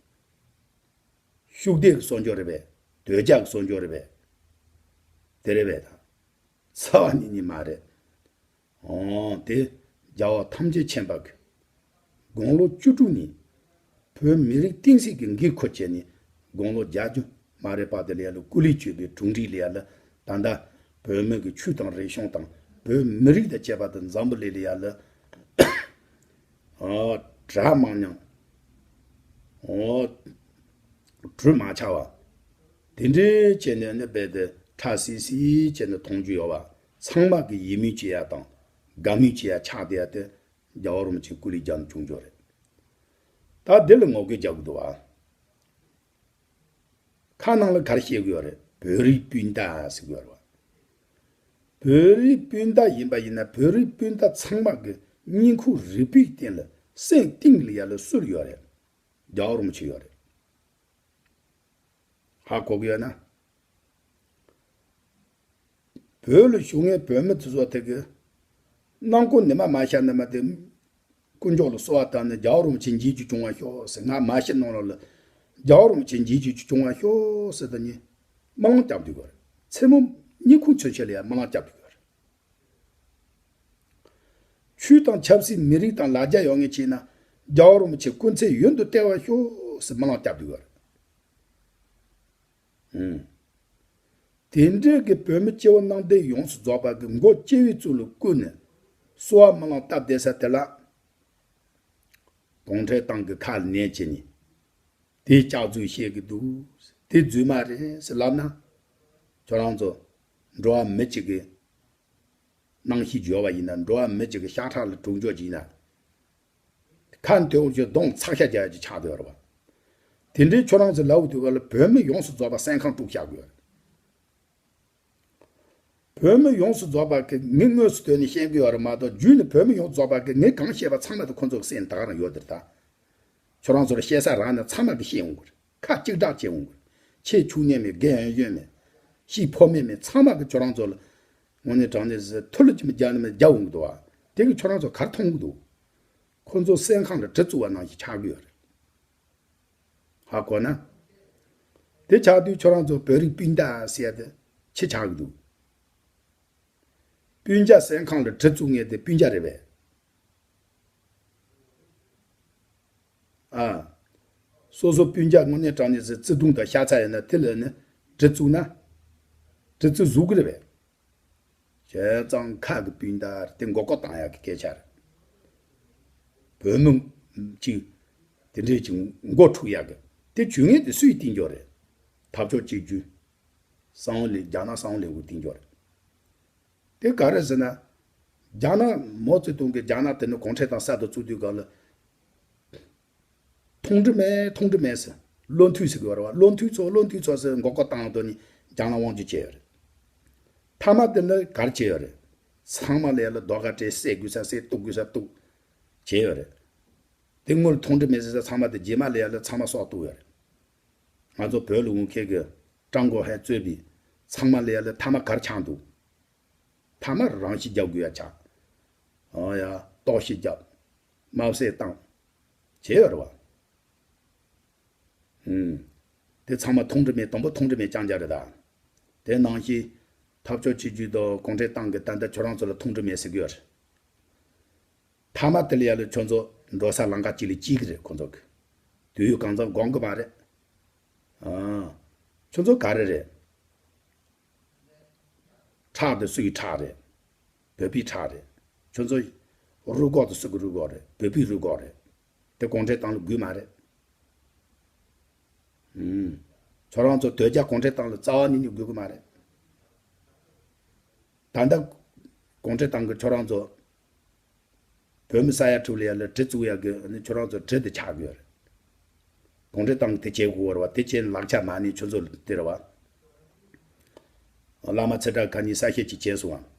ཤུགས་ལྡན་གྱི་གསོལ་འབྱོར་རེད་པས། དོལ་རྒྱལ་གྱི་གསོལ་འབྱོར་རེད་པས། དེ་རེད་པས་ད། རྩ་བ་ཉིད་ནས་མ་རེད། འོ་དེ་རྒྱལ་བ་ཐམས་ཅད་མཁྱེན་པ་གི་དགུང་ལོ་བཅུ་དྲུག་ནས་བོད་མི་རིགས་བསྟན་སྲིད་ཀྱི་འགན་འཁུར་བྱས་ནས་དགུང་ལོ་བརྒྱད་ཅུ་མ་རེད་པ་དེ་ལ་ཡ་ལ་སྐུ་ལས་བསྐྱོན་པའི་གྲུབ་འབྲས་ལ་ཡ་ལ་ད་ལྟ་བོད་མི་གི་ཆོས་དང་རིག་གཞུང་དང་བོད་མི་རིགས་དང་བཅས་པ་དང་འཛམ་བུ་གླིང་ལ་ཡ་ལ་ཨ་གྲ་མང་ཉུང་། ཨོ། གྲུ་མ་ཆག་པ། དེ་འདྲའི་བྱས་ནས་ནི་རྦད་དེ་ཁྲ་སིལ་སིལ་བྱས་ནས་མཐོང་རྒྱུ་ཡོད་པ། ཚང་མ་གི་ཡིད་སྨོན་སྐྱེ་ཡ་དང་། དགའ་མོས་བྱེད་ཡ་ཆགས་བསྡད་ཡ་དེ་རྒྱལ་བ་རིན་པོ་ཆེ་སྐུ་ལས་བརྒྱབ་ནས་བྱུང་རྒྱུ་རེད། ད་འདི་ལ་ངོ་རྒོལ་རྒྱག་གི་འདུག་བ། ཁ་ནང་ལ་ག་རེ་བཤད་གི་ཡོད་རེད། བོད་རིགས་སྤུན་ཟླ་ཟེར་གི་ཡོད་རེད་བ། བོད་རིགས་སྤུན་ཟླ་ཡིན་པ་ཡིན་ན་བོད་རིགས་སྤུན་ཟླ་ཚང་མ་གི་སྙིང་ཁུང་རུས་པའི་སྟེང་ལ་སེམས་གཏིང་ལ་ཡ་ལ་སུ་ལ་ཡོད་རེད། རྒྱལ་བ་རིན་པོ་ཆེ་ཡོད་རེད། ཧ་གོ་གི་ཡོད་ན། བོད་ལ་བཞུགས་མཁན་བོད་མི་དེ་ཚོ་དེ་གི་ནང་ཁོ་ནི་མ་མ་ཤ་ནི་མ་དེ་དཀོན་མཆོག་ལ་གསོལ་བ་བཏབ་ནས་རྒྱལ་བ་རིན་པོ་ཆེ་མཇལ་རྒྱུ་བྱུང་བ་ཤོག་ཟེར། ང་མ་ཤི་ནང་ལོགས་ལ་རྒྱལ་བ་རིན་པོ་ཆེ་མཇལ་རྒྱུ་བྱུང་བ་ཤོག་ཟེར་ད་ནི་སྨོན་ལམ་བརྒྱབ་འདུག་གི་རེད། མཚན་མོ་སྙིང་ཁུང་ཚུན་ཆད་ལ་ཡང་སྨོན་ལམ་བརྒྱབ་འདུག་གི་རེད། ཆོས་དང་ཆབ་སྲིད་མི་རིགས་དང་ལ་རྒྱ་ཡོད་མཁན་བྱས་ན་རྒྱལ་བ་རིན་པོ་ཆེ་སྐུ་ཚེ་ཡུན་དུ་བརྟན་པར་ཤོག་ཟེར་སྨོན་ལམ་བརྒྱབ་འདུག་གི་རེད། ཨུམ། དེ་འདྲའི་གི་བོད་མི་སྐྱེ་བོ་རྣམ་ལྡན་ཡོངས་སུ་རྫོགས་པ་གི་མགོ་སྐྱེ་བོའི་གཙུག་ལ་བཀུར་ནས་གསོལ་བ་སྨོན་ལམ་བཏབ་བསྡད་ས་དེ་ལ། གུང་ཁྲན་ཏང་གི་ཁ་ལ་ཉན་བྱས་ནས་དེ་སྐྱག་རྫུན་བཤད་གི་འདུག་དེ་རྫུན་མ་རེད་ཟེར་ལབ་ན། ཁྱོད་རང་ཚོ་འགྲོ་བ་མི་གཅིག་གི་རྣམ་ཤེས་འབྱོར་བ་ཡིན་ན། འགྲོ་བ་མི་གཅིག་གི་ཤ་ཁྲག་ལ་གྲུབ་འབྱོར་གྱི་ཡིན་ན། ཁ་འདོན་གྱི་གདོང་ཚགས་ཤ་རྒྱག་ཡ་ཅིག་ཆགས་བསྡད་ཡོད་རེད་བ། དེ་འདྲའི་ཁྱོད་རང་ཚོ་ལབ་དུས་ག་ལ་བོད་མི་ཡོངས་སུ་རྫོགས་པ་སེམས་ཁམས་དཀྲུག་བཞག་དགོས་ཡོད་རེད། བོད་མི་ཡོངས་སུ་རྫོགས་པ་གི་མི་དངོས་སུ་དོན་ནས་ཤེས་ཀྱི་ཡོད་རེད་མ་གཏོགས། རྒྱུད་ནས་བོད་མི་ཡོངས་རྫོགས་པ་གི་ངས་གང་བཤད་པ་ཚང་མ་དེ་ཁོ་ཚོ་གི་སེམས་ད་ག་རང་ཡོད་དེ་རེད་ད། ཁྱོད་རང་ཚོར་བཤད་ས་རག་ན་ཚང་མ་གི་ཤེས་འོང་གི་རེད། ཁ་གཅིག་གྲགས་བྱེད་འོང་གི་རེད། ཆེ་ཆུང་གཉིས་མེད། རྒན་ཡོན་ཡོན་མེད། ཤི་ཕོ་མེད་མེད། ཚང་མ་གི་ཁྱོད་རང་ཚོ་ལ་དངོས་གནས་དྲང་གནས་སུ་ཐུ་ལུ་ཅི་མི་རྒྱག་ནི་མི་རྒྱག་འོང་གི་འདུག་བ། དེ་གི་ཁྱོད་རང་ཚོ་ག་རེ་མཐོང་གི་འདུག་ཁོ་ཚོ་སེམས་ཁམས་ལ་གྲི་བཙུགས་པ་ནང་བཞིན་ཆགས་ཀྱི་ཡོད་རེད། ཧ་གོ་ན། དེ་ཆགས་དུས་ཁྱོད་རང་ཚོ་བོད་རིགས་སྤུན་ཟླ་ཟེར་ཡ་དེ་ཅི་ཆགས་ཀྱི་འདུག་སྤུན་ཀྱག་སེམས་ཁམས་ལ་གྲི་བཙུགས་མཁན་དེ་སྤུན་ཀྱག་རེད་པས། ཨ། སོ་སོ་སྤུན་ཀྱག་དངོས་གནས་དྲང་གནས་སུ་བརྩེ་དུང་དང་ཤ་ཚ་ཡོད་ན་དེ་ལ་ནི་གྲི་བཙུགས་ན། གྲི་བཙུགས་བཟོ་གི་རེད་པས། བྱས་ཙང་ཁ་གི་སྤུན་ཟླ་དེ་མགོ་སྐོར་བཏང་ཡག་གི་སྐད་ཆ་རེད། བོད་མི་གཅིག་དེ་འདྲས་ཀྱི་མགོ་འཁྲུག་ཡག་གི་དེ་བྱུས་ངན་དེ་སུས་བཏིང་རྒྱུ་རེད། འཐབ་ཕྱོགས་གཅིག་གྱུར། གསང་བ་ལས་རྒྱ་ནག་གསང་བ་ལས་འགུལ་བཏིང་རྒྱུ་རེད། དེ་ག་རེ་ཟེར་ན། རྒྱ་ནག་མའོ་ཙེ་ཏུང་གིས་རྒྱ་ནག་དེ་ནི་གུང་ཁྲན་ཏང་གསར་དུ་བཙུགས་དུས་སྐབས་ལ། མཐོང་གྲི་མེད། མཐོང་གྲི་མེད་ཟེར། བློ་མཐུན་ཟེར་གི་ཡོད་རེད་བ། བློ་མཐུན་ཚོ། བློ་མཐུན་ཚོ་ཟེར་མགོ་སྐོར་བཏང་དོན་ནི་རྒྱ་ནག་དབང་སྒྱུར་བྱས་ཡོད་རེད། མཐའ་མ་དེ་ནི་ག་རེ་བྱས་ཡོད་རེད། ཚང་མ་ལ་ཡ་ལ་རྡོ་ཁ་སྤྲད། བསད་དགོས་ས་བསད། གཏུབ་དགོས་ས་གཏུབ། བྱས་ཡོད་རེད། དེ་སྔོན་མཐོང་གྲི་མེད་ཟེར་ས་ཚང་མ་དེ་རྗེས་མ་ལ་ཡ་ལ་ཚང་མ་སྲོག་གཏུབ་ཡོད་རེད། ང་ཚོ་བོད་ལ་འོང་མཁན་གྱི་ཀྲང་གོ་ཧན་གཙོས་པའི་ཚང་མ་ལ་ཡ་ལ་མཐའ་མ་ག་རེ་ཆགས་འདུག་མཐའ་མ་རང་ཤི་རྒྱག་དགོས་ཡ་ཆགས། ཨ་ཡ། ལྟོགས་ཤི་རྒྱབ། དམར་བསད་བཏང་། བྱས་ཡོད་རེད་བ། ཨུམ། དེ་ཚང་མ་མཐོང་གྲི་མེད། དང་པོ་མཐོང་གྲི་མེད་རྐྱང་རྐྱང་རེད་ད། དེ་ནང་བཞིན་འཐབ་ཕྱོགས་གཅིག་གྱུར་དང་གུང་ཁྲན་ཏང་གི་ད་ལྟ་ཁྱོད་རང་ཚོ་ལ་མཐོང་གྲི་མེད་ཟེར་གི་ཡོད་རེད། མཐའ་མ་དེ་ལ་ཡ་ལ་ཁྱོད་ཚོ་འགྲོ་ས་ལམ་ཁ་གཅིག་ལ་སྐྱེལ་གི་རེད་ཁོ་ཚོ་གི། དུས་ཡུན་གང་འཚམ་སྒོམ་གི་མ་རེད། ཨ། ཁྱོད་ཚོ་ག་རེ་རེད། ཁྲག་དེ་སུ་ཡི་ཁྲག་རེད། བོད་པའི་ཁྲག་རེད། ཁྱོད་ཚོ་རུས་ཁོག་དེ་སུ་གི་རུས་ཁོག་རེད། བོད་པའི་རུས་ཁོག་རེད། དེ་གུང་ཁྲན་ཏང་ལ་དགོས་མ་རེད། ཨུམ། ཁྱོད་རང་ཚོ་དོལ་རྒྱལ་གུང་ཁྲན་ཏང་ལ་རྩ་བ་ཉིད་ནས་དགོས་གི་མ་རེད། ད་ལྟ་གུང་ཁྲན་ཏང་གི་ཁྱོད་རང་ཚོ་ བོད་མི་ས་ཡ་དྲུག་ལ་ཡ་ལ་གྲི་བཙུགས་ཡ་གི་ཨ་ནི་ཁྱོད་རང་ཚོ་གྲི་དེ་ཆག་གི་ཡོད་རེད། གུང་ཁྲན་ཏང་གི་དེ་བྱེད་དགོས་རེད་བ། དེ་བྱས་ནས་ལག་ཆ་མ་ནི་ཁྱོད་ཚོ་དེ་རེད་བ། བླ་མ་ཚེ་བཀྲ་ཁ་ཉིན་གསལ་བཤད་ཅིག་བྱས་སོང་ང་།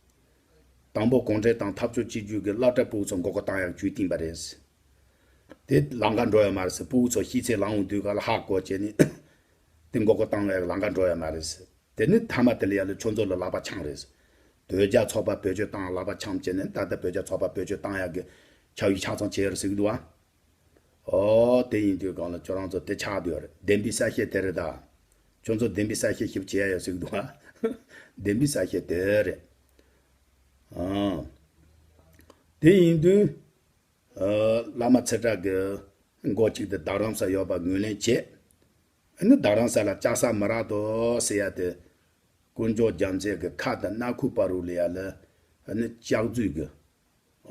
དང་པོ་གུང་ཁྲན་ཏང་འཐབ་ཕྱོགས་གཅིག་གྱུར་གྱི་སློབ་གྲྭ་ཕྲུ་གུ་ཚོ་མགོ་སྐོར་བཏང་ཡག་ཇུས་བཏིང་པ་རེད། དེ་ལམ་ཁ་འགྲོ་ཡ་མ་རེད་ཟེར། ཕྲུ་གུ་ཚོ་ཤེས་ཚད་ལངས་འོང་དུས་ག་ལ་ཧ་གོ་བྱས་ནས་དེ་མགོ་སྐོར་བཏང་ཡག་ལམ་ཁ་འགྲོ་ཡ་མ་རེད་ཟེར། དེ་ནི་མཐའ་མ་དེ་ལ་ཡ་ལ་ཁྱོད་ཚོ་ལ་ལག་པ་འཆང་རེད་ཟེར། བོད་རྒྱ་ཚོགས་པ་བེད་སྤྱོད་བཏང་ལག་པ་འཆང་བྱས་ནས་ད་ལྟ་བོད་རྒྱ་ཚོགས་པ་བེད་སྤྱོད་བཏང་ཡག་གི་ཆ་ཡི་ཆ་ཚང་བྱས་ཡོད་རེད་ཟེར་གི་འདུག་ཨ། ཨོ་དེ་ཡིན་དུས་གང་ལ་ཁྱོད་རང་ཚོ་དེ་ཆགས་བསྡད་ཡོད་རེད། བདེན་པའི་གསལ་བཤད་དེ་རེད་ད། ཁྱོད་ཚོ་བདེན་པའི་གསལ་བཤད་ཞིབ་བྱེད་ཡ་ཡོད་ཟེར་གི་འདུག་ཨ། བདེན་པའི་གསལ་བཤད་དེ་རེད། ཨང་། དེ་ཡིན་དུས། ཨ། བླ་མ་ཚེ་བཀྲ་གི་མགོ་གཅིག་དེ་རྡ་རམ་ས་ཡོད་པ་ངོས་ལེན་བྱས། ཨ་ནི་རྡ་རམ་ས་ལ་ལྕགས་ཟམ་མི་རག་དོ་ཟེར་ཡ་དེ། དཀོན་མཆོག་རྒྱལ་མཚན་གི་ཁ་དང་སྣ་ཁུག་བར་རུ་ལ་ཡ་ལ་ཨ་ནི་ལྕགས་མཛོད་གི།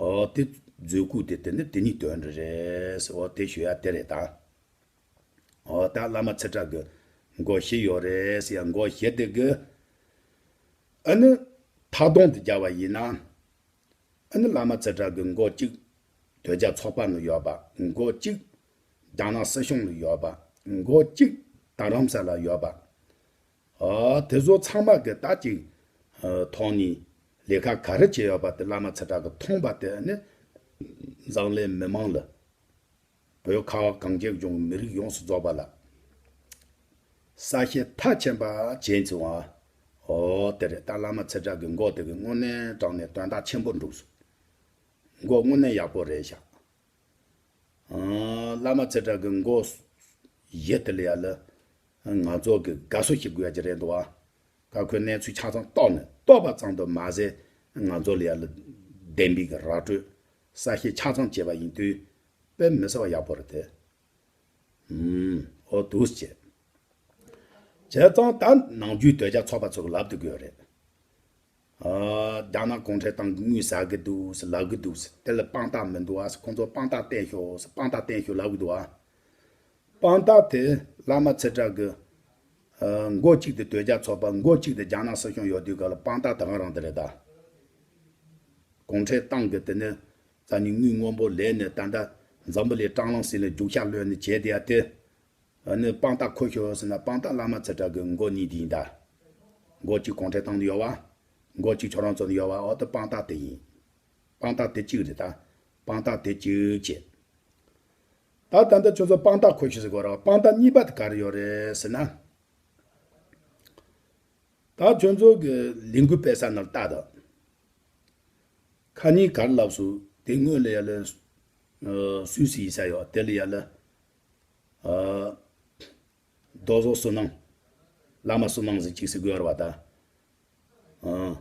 ཨོ་དེ་མཛོད་ཁུག་དེ་དེ་ནི་དེ་ཉིད་དོན་རེད་ཟེར། ཨོ་དེ་ཞུ་ཡ་དེ་རེད་ད། ཨོ་ད་བླ་མ་ཚེ་བཀྲ་གི་མགོ་བཞི་ཡོད་རེད་ཟེར་ཡ། མགོ་བཞི་དེ་གི་ཨ་ནི་མཐའ་སྡོམ་དུ་བརྒྱབ་པ་ཡིན་ན། ཨ་ནི་བླ་མ་ཚེ་བཀྲ་གི་མགོ་གཅིག་བོད་རྒྱ་ཚོགས་པ་ནང་ཡོད་པ། མགོ་གཅིག་རྒྱ་ནག་སྲིད་གཞུང་ནང་ཡོད་པ། མགོ་གཅིག་རྡ་རམ་ས་ལ་ཡོད་པ། ཨ། དེ་ཚོ་ཚང་མ་གི་ད་ཅིག་ཨ། ཐོག་ནས་ལས་ཀ་ག་རེ་བྱས་ཡོད་པ་དེ་བླ་མ་ཚེ་བཀྲ་གི་མཐོང་པ་དེ་ནི་འཛམ་གླིང་མི་མང་ལ། བོད་ཁ་བ་གངས་ཅན་ལྗོངས་མི་རིགས་ཡོངས་སུ་རྫོགས་པ་ལ་གསལ་བཤད་མཐའ་ཕྱིན་པ་བྱས་ཚུལ་བ། ཨོ་དེ་རེད། ད་བླ་མ་ཚེ་བཀྲ་གི་མགོ་དེ་གི་དངོས་གནས་དྲང་གནས་དོན་དག་ཆེན་པོ་འགྲུབ་སོང་། མགོ་དངོས་གནས་ཡག་པོ་རེད་ཤག་ཨང་། བླ་མ་ཚེ་བཀྲ་གི་མགོ་བཞི་དེ་ལ་ཡ་ལ་ང་ཚོ་གི་དགའ་བསུ་ཞིག་དགོས་ཡ་ཅིག་རེད་འདུག་ཨ། ཀ་ཁོས་གནས་ཚུལ་ཆ་ཚང་རྟོགས་ནས་རྟོགས་པ་ཙམ་དུ་མ་ཟད། ང་ཚོ་ལ་ཡ་ལ་བདེན་པའི་གི་ར་སྤྲོད་གསལ་བཤད་ཆ་ཚང་བྱས་པ་ཡིན་དུས། དཔེ་མི་སྲིད་པ་ཡག་པོ་རེད་དེ། ཨུམ། ཨོ་འདུག་སེ་བྱས། བྱས་ཙང་ད་ནམ་རྒྱུན་དོལ་རྒྱལ་ཚོགས་པ་ཚོ་གི་ལབ་སྡོད་ཀྱི་ཡོད་རེད། ཨ། རྒྱ་ནག་གུང་ཁྲན་ཏང་གིས་དངུལ་ཟ་གི་འདུག་ཟེར་ལབ་གི་འདུག་ཟེར། དེ་ལ་དཔང་རྟགས་མི་འདུག་ཨ་ཟེར། ཁོང་ཚོ་དཔང་རྟགས་བསྟན་ཤོག་ཟེར། དཔང་རྟགས་བསྟན་ཤོག་ལབ་གི་འདུག་ཨ། དཔང་རྟགས་དེ་བླ་མ་ཚེ་བཀྲ་གི། ཨ། མགོ་གཅིག་དེ་དོལ་རྒྱལ་ཚོགས་པ། མགོ་གཅིག་དེ་རྒྱ་ནག་སྲིད་གཞུང་ཡོད་དུས་ག་ལ་དཔང་རྟགས་དེ་ག་རང་དེ་རེད་ད། གུང་ཁྲན་ཏང་གི་དེ་ནི་རྩ་ནི་དངུལ་སྔོན་པོ་ལེན་ནས་ད་ལྟ་འཛམ་བུ་གླིང་སྲང་ལམ་ཟིན་ལ་རྒྱུག་ཤར་ལོན་ནས་བྱས་དེ་ཡ་དེ། ཨ་ནི་དཔང་རྟགས་ཁོ་ཤོར་ཟེར་ན། དཔང་རྟགས་བླ་མ་ཚེ་བཀྲ་གི་མགོ་གཉིས་དེ་ཡིན་ད། མགོ་གཅིག་གུང་ཁྲན་ཏང་ནས་ཡོད་བ། མགོ་གཅིག་ཁྱོད་རང་ཚོ་ནས་ཡོད་བ། འོ་ད་དཔང་རྟགས་དེ་ཡིན། དཔང་རྟགས་དེ་གཅིག་རེད་ད། དཔང་རྟགས་དེ་གཅིག་བྱས། ད་ད་ལྟ་ཁྱོད་ཚོ་དཔང་རྟགས་ཁོ་ཤོར་ཟེར་གོ་ར་བ། དཔང་རྟགས་གཉིས་པ་དེ་ག་རེ་ཡོད་རེད་ཟེར་ན། ད་ཁྱོད་ཚོ་གི་ལས་འགུལ་སྤེལ་ས་ནང་ལ་ལྟ་དང་། ཁ་ཉིན་ག་རེ་ལབ་སོང་། དེ་སྔོན་ལ་ཡ་ལ། ཨ། སུད་སི་ཡིན་ས་ཡོད། དེ་ལ་ཡ་ལ། ཨ། རྡོ་བཟོ་བསོད་ནམས། བླ་མ་བསོད་ནམས་ཟེར་གཅིག་ཟེར་དགོས་ར་བ་ད། ཨ།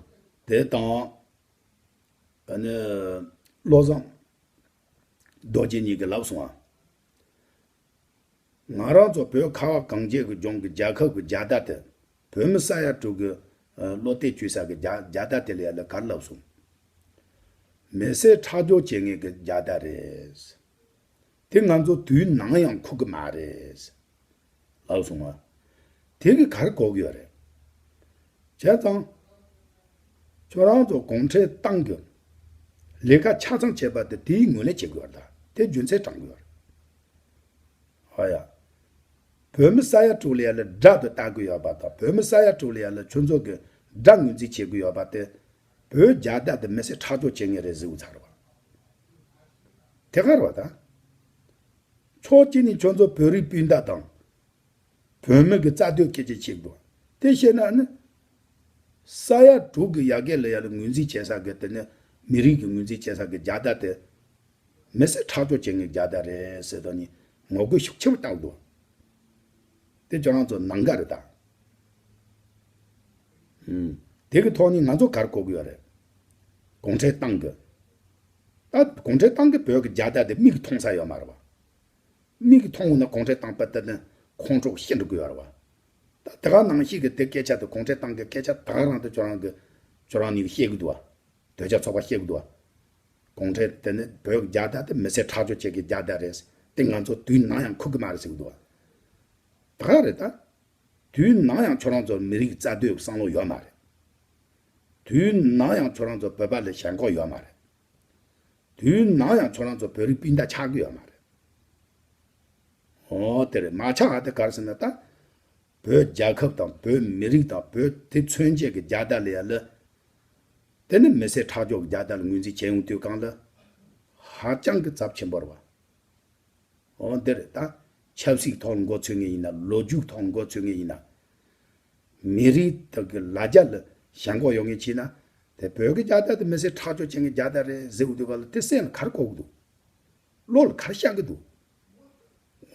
དེ་དང་། ཨ་ནི་བློ་བཟང་རྡོ་རྗེ་གཉིས་ཀྱིས་ལབ་སོང་ཨ། ང་རང་ཚོ་བོད་ཁ་བ་གངས་ཅན་གྱི་ལྗོངས་ཀྱི་རྒྱལ་ཁབ་ཀྱི་རྒྱལ་དར་དེ། བོད་མི་ས་ཡ་དྲུག་གི་ཨ་བློ་གཏད་བཅོལ་ས་གི་རྒྱ་རྒྱལ་དར་དེ་ལ་ཡ་ལ་ག་རེ་ལབ་སོང་། མི་སེར་ཁྲག་སྦྱོར་བྱེད་མཁན་གྱི་རྒྱལ་དར་རེད། དེ་ང་ཚོ་དུས་ནམ་ཡང་འཁུར་གི་མ་རེད། ལབ་སོང་བ། དེ་གི་ག་རེ་གོ་གི་ཡོད་རེད། བྱས་ཙང་། ཁྱོད་རང་ཚོ་གུང་ཁྲན་ཏང་གི་ལས་ཀ་ཆ་ཚང་བྱས་པ་དེ་དེའི་ངོས་ལེན་བྱེད་དགོས་ཡོད་རེད་ད། དེ་རྒྱུ་མཚན་དྲང་གི་ཡོད་རེད། ཧོ་ཡ། བོད་མི་ས་ཡ་དྲུག་ལ་ཡ་ལ་དགྲ་དུ་ལྟ་གི་ཡོད་པ་དང་། བོད་མི་ས་ཡ་དྲུག་ལ་ཡ་ལ་ཁྱོད་ཚོ་གི་དགྲ་ངོས་འཛིན་བྱེད་གི་ཡོད་པ་དེ། བོད་རྒྱལ་དར་དེ་མི་སེར་ཁྲག་སྦྱོར་བྱེད་མཁན་རེད་ཟེར་བུ་ཚར་བ། དེ་ག་རེད་བ་ད། ཕྱོགས་གཅིག་ནས་ཁྱོད་ཚོ་བོད་རིགས་སྤུན་ཟླ་དང་། བོད་མི་གི་རྩ་དོན་སྐད་ཆ་བཤད་འདུག་དེ་བཤད་ན་ནི། ས་ཡ་དྲུག་གི་ཡ་གི་ལ་ཡ་ལ་ངོས་འཛིན་བྱེད་ས་གི་དེ་ནི་མི་རིགས་ཀྱི་ངོས་འཛིན་བྱེད་ས་གི་རྒྱལ་དར་དེ། མི་སེར་ཁྲག་སྦྱོར་བྱེད་མཁན་རྒྱལ་དར་རེད་ཟེར་དོ་ནི་ངོ་རྒོལ་ཤུགས་ཆེན་པོ་བཏང་འདུག་དེ་ཁྱོད་རང་ཚོ་ནང་འགལ་རེད་ད། ཨུམ། དེ་གི་ཐོག་ནས་ང་ཚོ་ག་རེ་གོ་གི་ཡོད་རེད། གུང་ཁྲན་ཏང་གི། ད་གུང་ཁྲན་ཏང་གི་བོད་ཀྱི་རྒྱལ་དར་དེ་མིག་གིས་མཐོང་ས་ཡོད་མ་རེད་བ། མིག་གིས་མཐོང་འོང་ན་གུང་ཁྲན་ཏང་པ་དེ་ནི་ཁོང་ཁྲོ་ཤི་འགྲོ་གི་ཡོད་རེད་བ། ད་དེ་ག་ནང་བཞིན་གི་དེ་སྐད་ཆ་དེ་གུང་ཁྲན་ཏང་གི་སྐད་ཆ་དེ་ག་རང་དེ་ཁྱོད་རང་གི་ཁྱོད་རང་གཉིས་ཀྱིས་བཤད་གི་འདུག་བ། དོལ་རྒྱལ་ཚོགས་པ་བཤད་གི་འདུག་བ། གུང་ཁྲན་དེ་ནི་བོད་ཀྱི་རྒྱལ་དར་དེ་མི་སེར་ཁྲག་སྦྱོར་བྱེད་ཀྱི་རྒྱལ་དར་རེད། དེ་ང་ཚོ་དུས་ནམ་ཡང་འཁུར་གི་མ་རེད་ཟེར་གི་འདུག་བ། དེ་ག་རེད་ད། དུས་ནམ་ཡང་ཁྱོད་རང་ཚོར་མི་རིགས་རྩ་གཏོད་ཀྱི་བསམ་བློ་ཡོད་མ་རེད། དུས་ནམ་ཡང་ཁྱོད་རང་ཚོ་བོད་པ་ལ་ཞེན་ཁོག་ཡོད་མ་རེད། དུས་ནམ་ཡང་ཁྱོད་རང་ཚོ་བོད་རིགས་སྤུན་ཟླ་ཆགས་ཀྱི་ཡོད་མ་རེད། ཨོ་དེ་རེད། མ་ཆགས་ཨ་དེ་ག་རེ་ཟེར་ན་ད། བོད་རྒྱལ་ཁབ་དང་བོད་མི་རིགས་དང་བོད་དེ་མཚོན་བྱེད་ཀྱི་རྒྱལ་དར་ལ་ཡ་ལ། དེ་ནི་མི་སེར་ཁྲག་སྦྱོར་གྱི་རྒྱལ་དར་ལ་ངོས་འཛིན་བྱེད་ཡོང་དུས་གང་ལ། ཧ་ཅང་གི་ཚབས་ཆེན་པོ་རེད་བ། འོ་འདི་རེད་ད། ཆབ་སྲིད་ཐོག་མགོ་ཚོས་ངེས་ཡིན་ན། ལོ་རྒྱུས་ཐོག་མགོ་ཚོས་ངེས་ཡིན་ན། མི་རིགས་དག་གི་ལ་རྒྱ་ལ་ཞེན་ཁོག་ཡོང་ངེས་བྱས་ན། དེ་བོད་ཀྱི་རྒྱལ་དར་དེ་མི་སེར་ཁྲག་སྦྱོར་བྱེད་མཁན་རྒྱལ་དར་རེད་ཟེར་འུ་དུས་ག་ལ་དེ་སེམས་ལ་ག་རེ་འཁོར་གི་འདུག་བློ་ལ་ག་རེ་ཤར་གི་འདུག་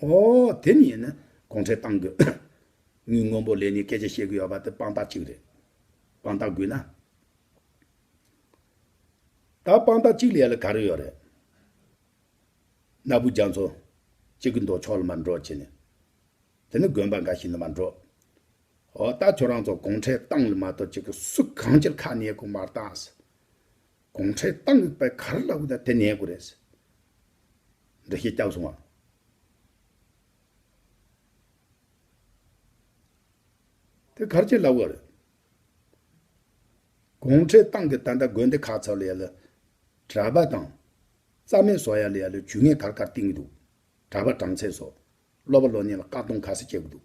འོ་དེ་ནི་ཡིན་ན་གུང་ཁྲན་ཏང་གི་དངུལ་སྔོན་པོ་ལེན་ནས་སྐད་ཆ་བཤད་གི་ཡོད་པ་དེ་དཔང་རྟགས་གཅིག་རེད། དཔང་རྟགས་དགོས་ན། ད་དཔང་རྟགས་གཅིག་ལ་ཡ་ལ་ག་རེ་ཡོད་རེད། སྣ་བུག་རྒྱ་མཚོ་གཅིག་གི་མདོ་ཕྱོགས་ལ་མར་འགྲོ་བྱས་ནས། དེ་ནི་དགོན་པ་འགའ་ཞིག་ནས་མར་འགྲོ། འོ་ད་ཁྱོད་རང་ཚོ་གུང་ཁྲན་ཏང་ལ་མ་གཏོགས་གཅིག་གི་སུ་གང་ཅིར་ཁ་ཉན་དགོས་མ་རེད་ད། གུང་ཁྲན་ཏང་གི་པའི་ག་རེ་ལབ་དགོས་ད་དེ་ཉན་དགོས་རེད། འདི་ཤེས་རྒྱག་སོང་བ། དེ་ག་རེ་ཅིག་ལབ་དགོས་རེད། གུང་ཁྲན་ཏང་གི་ད་ལྟ་དགོན་སྡེ་ཁག་ཚོ་ལ་ཡ་ལ། གྲྭ་པ་དང་། རྩ་མེད་བཟོ་ཡ་ལ་ཡ་ལ་ཇུས་ངན་ག་རེ་ག་རེ་བཏིང་གི་འདུག་གྲྭ་པ་གྲངས་ཚད་སོགས། སློབ་པ་སློབ་གཉེར་ལ་བཀག་སྡོམ་ག་ཚོད་བྱེད་ཀྱི་འདུག་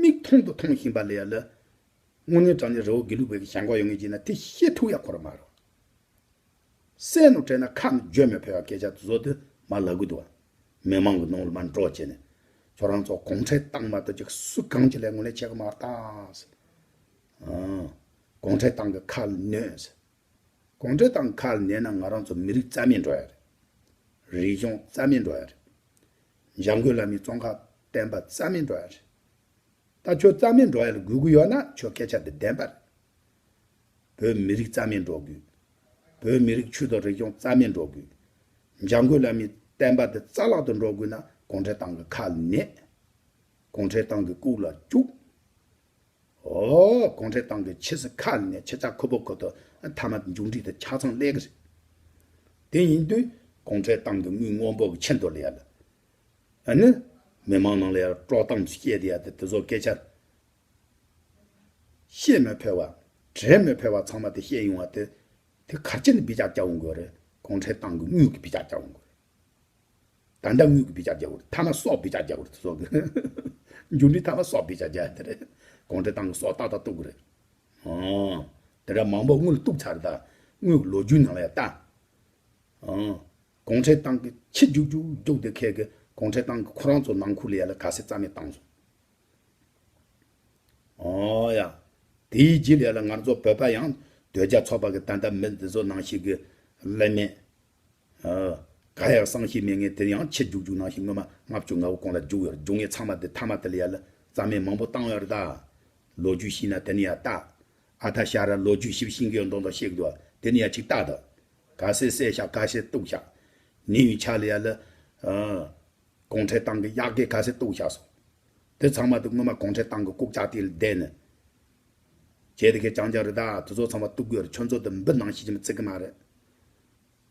མིག་མཐོང་དུ་མཐོང་བཞིན་པ་ལ་ཡ་ལ། དངོས་གནས་དྲང་གནས་རི་བོ་དགེ་ལུགས་པའི་ཞེན་ཁོག་ཡོང་ངེས་བྱས་ན་དེ་བཤད་ཐུབ་ཡ་ཁོ་རང་མ་རེད། སེམས་ནང་དྲན་ན་ཁ་ནས་བརྗོད་མི་ཕོད་པ་སྐད་ཆ་དེ་ཚོ་དེ་མ་ལབ་གི་འདུག་བ། མི་མང་གི་ནང་ལ་མར་འགྲོ་བྱས་ནས། ཁྱོད་རང་ཚོ་གུང་ཁྲན་ཏང་མ་གཏོགས་ཅིག་སུ་གང་ཅིག་ལ་ངོས་ལེན་བྱེད་གི་མ་རེད་ད། ཨང་། གུང་ཁྲན་ཏང་གི་ཁ་ལ་ཉན། གུང་ཁྲན་ཏང་གི་ཁ་ལ་ཉན་ན་ང་རང་ཚོ་མི་རིགས་རྩ་མེད་འགྲོ་ཡ་རེད། རིག་གཞུང་རྩ་མེད་འགྲོ་ཡ་རེད། འཇམ་མགོན་བླ་མའི་བཙོན་ཁང་བསྟན་པ་རྩ་མེད་འགྲོ་ཡ་རེད། ད་ཁྱོད་རྩ་མེད་འགྲོ་ཡ་ལ་དགོས་ཀྱི་ཡོད་ན་ཁྱོད་སྐད་ཆ་འདི་བདེན་པ་རེད། བོད་མི་རིགས་རྩ་མེད་འགྲོ་དགོས། བོད་མི་རིགས་ཆོས་དང་རིག་གཞུང་རྩ་མེད་འགྲོ་དགོས། འཇམ་མགོན་བླ་མའི་བསྟན་པ་འདི་རྩ་བརླག་ཏུ་འགྲོ་དགོས་ན་གུང་ཁྲན་ཏང་གི་ཁ་ལ་ཉན། གུང་ཁྲན་ཏང་གི་ལྐུགས་ལ་བཅུག་འོ། གུང་ཁྲན་ཏང་གི་ཕྱི་སུ་ཁ་ལ་ཉན། ཕྱི་ལྕགས་ཁུ་པོ་ཁོ་ཐོག་མཐའ་མ་མཇུག་འབྲས་དེ་ཆ་ཚང་སླེབས་གི་རེད། དེ་ཡིན་དུས་གུང་ཁྲན་ཏང་གི་དངུལ་སྔོན་པོ་གི་ཆེད་དུ་ལ་ཡ་ལ། ཨ་ནི། མི་མང་ནང་ལ་ཡར་དཀྲོག་གཏམ་བཤད་དེ་ཡ་དེ་དེ་ཚོ་སྐད་ཆ། བཤད་མི་ཕོད་པ། དྲན་མི་ཕོད་པ་ཚང་མ་དེ་བཤད་ཡོང་བ་དེ། དེ་ག་རེ་བྱས་ནས་བེད་སྤྱོད་རྒྱག་འོང་གི་རེད། གུང་ཁྲན་ཏང་གི་དངུལ་གྱིས་བེད་སྤྱོད་རྒྱག་འོང་གི་རེད། ད་ལྟ་དངུལ་གྱིས་བེད་སྤྱོད་རྒྱག་གི་རེད། མཐའ་མ་སྲོག་བེད་སྤྱོད་རྒྱག་གི་རེད་དེ་ཚོ་གི། མཇུག་འབྲས་མཐའ་མ་སྲོག་བེད་སྤྱོད་རྒྱག་དེ་རེད། གུང་ཁྲན་ཏང་གི་སྲོག་ཏག་ཏག་གཏུབ་གི་རེད། ཨང་། དེ་འདྲ་མང་པོ་དངུལ་གཏུབ་ཚར་ད། དངུལ་གྱི་ལོ་རྒྱུས་ནང་ལ་ཡ་ལྟ། ཨང་། གུང་ཁྲན་ཏང་གི་ཕྱི་རྒྱུག་རྒྱུག་རྒྱུག་དེ་ཁེལ་གི། གུང་ཁྲན་ཏང་གི་ཁོ་རང་ཚོ་ནང་ཁུལ་ལ་ཡ་ལ་ག་ཚད་རྩ་མེད་བཏང་སོང་། ཨོ་ཡ། དེའི་རྗེས་ལ་ཡ་ལ་ང་ཚོ་བོད་པ་ཡང་དོལ་རྒྱལ་ཚོགས་པ་གི་ད་ལྟ་མི་འདི་ཚོ་ནང་བཞིན་གི་ཀླད་མེད། ཨ། ག་ཡང་བསམ་ཤེས་མེད་མཁན་དེ་ཡང་ཕྱི་རྒྱུག་རྒྱུག་ནང་བཞིན་སྔོན་མ་ལྔ་བཅུ་ང་དགུ་གོང་ལ་རྒྱུག་ཡོད་རེད། རྒྱུག་མཁན་ཚང་མ་དེ་མཐའ་མ་དེ་ལ་ཡ་ལ་རྩ་མེད་མང་པོ་བཏང་ཡོད་རེད་ད། ལོ་རྒྱུས་ཤེས་ན་དེ་ནི་ཡ་ལྟ། ཨ་ཐ་ཤ་ར་ལོ་རྒྱུས་ཞིབ་ཤེས་གི་ཡོད་མདོག་མདོག་བཤད་གི་འདུག་དེ་ནི་ཡ་ཅིག་ལྟ་དང་། ག་ཚད་བསད་ཤག་ག་ཚད་གཏུབ་ཤག་ནི་ཡུལ་ཆ་ལ་ཡ་ལ། ཨ། གུང་ཁྲན་ཏང་གི་གཡག་རྒན་ག་ཚད་གཏུབ་བཞག་སོང་། དེ་ཚང་མ་དེ་སྔོན་མ་གུང་ཁྲན་ཏང་གི་ལྐུགས་ལྕག་དེ་ལ་བསྡད་ནས། བྱས་དེ་གའི་རྐྱང་རྐྱང་རེད་ད། དེ་ཚོ་ཚང་མ་གཏུབ་དགོས་རེད། ཁྱོད་ཚོ་དེ་འབུ་ནང་བཞིན་ཅིག་མི་བརྩི་གི་མ་རེད།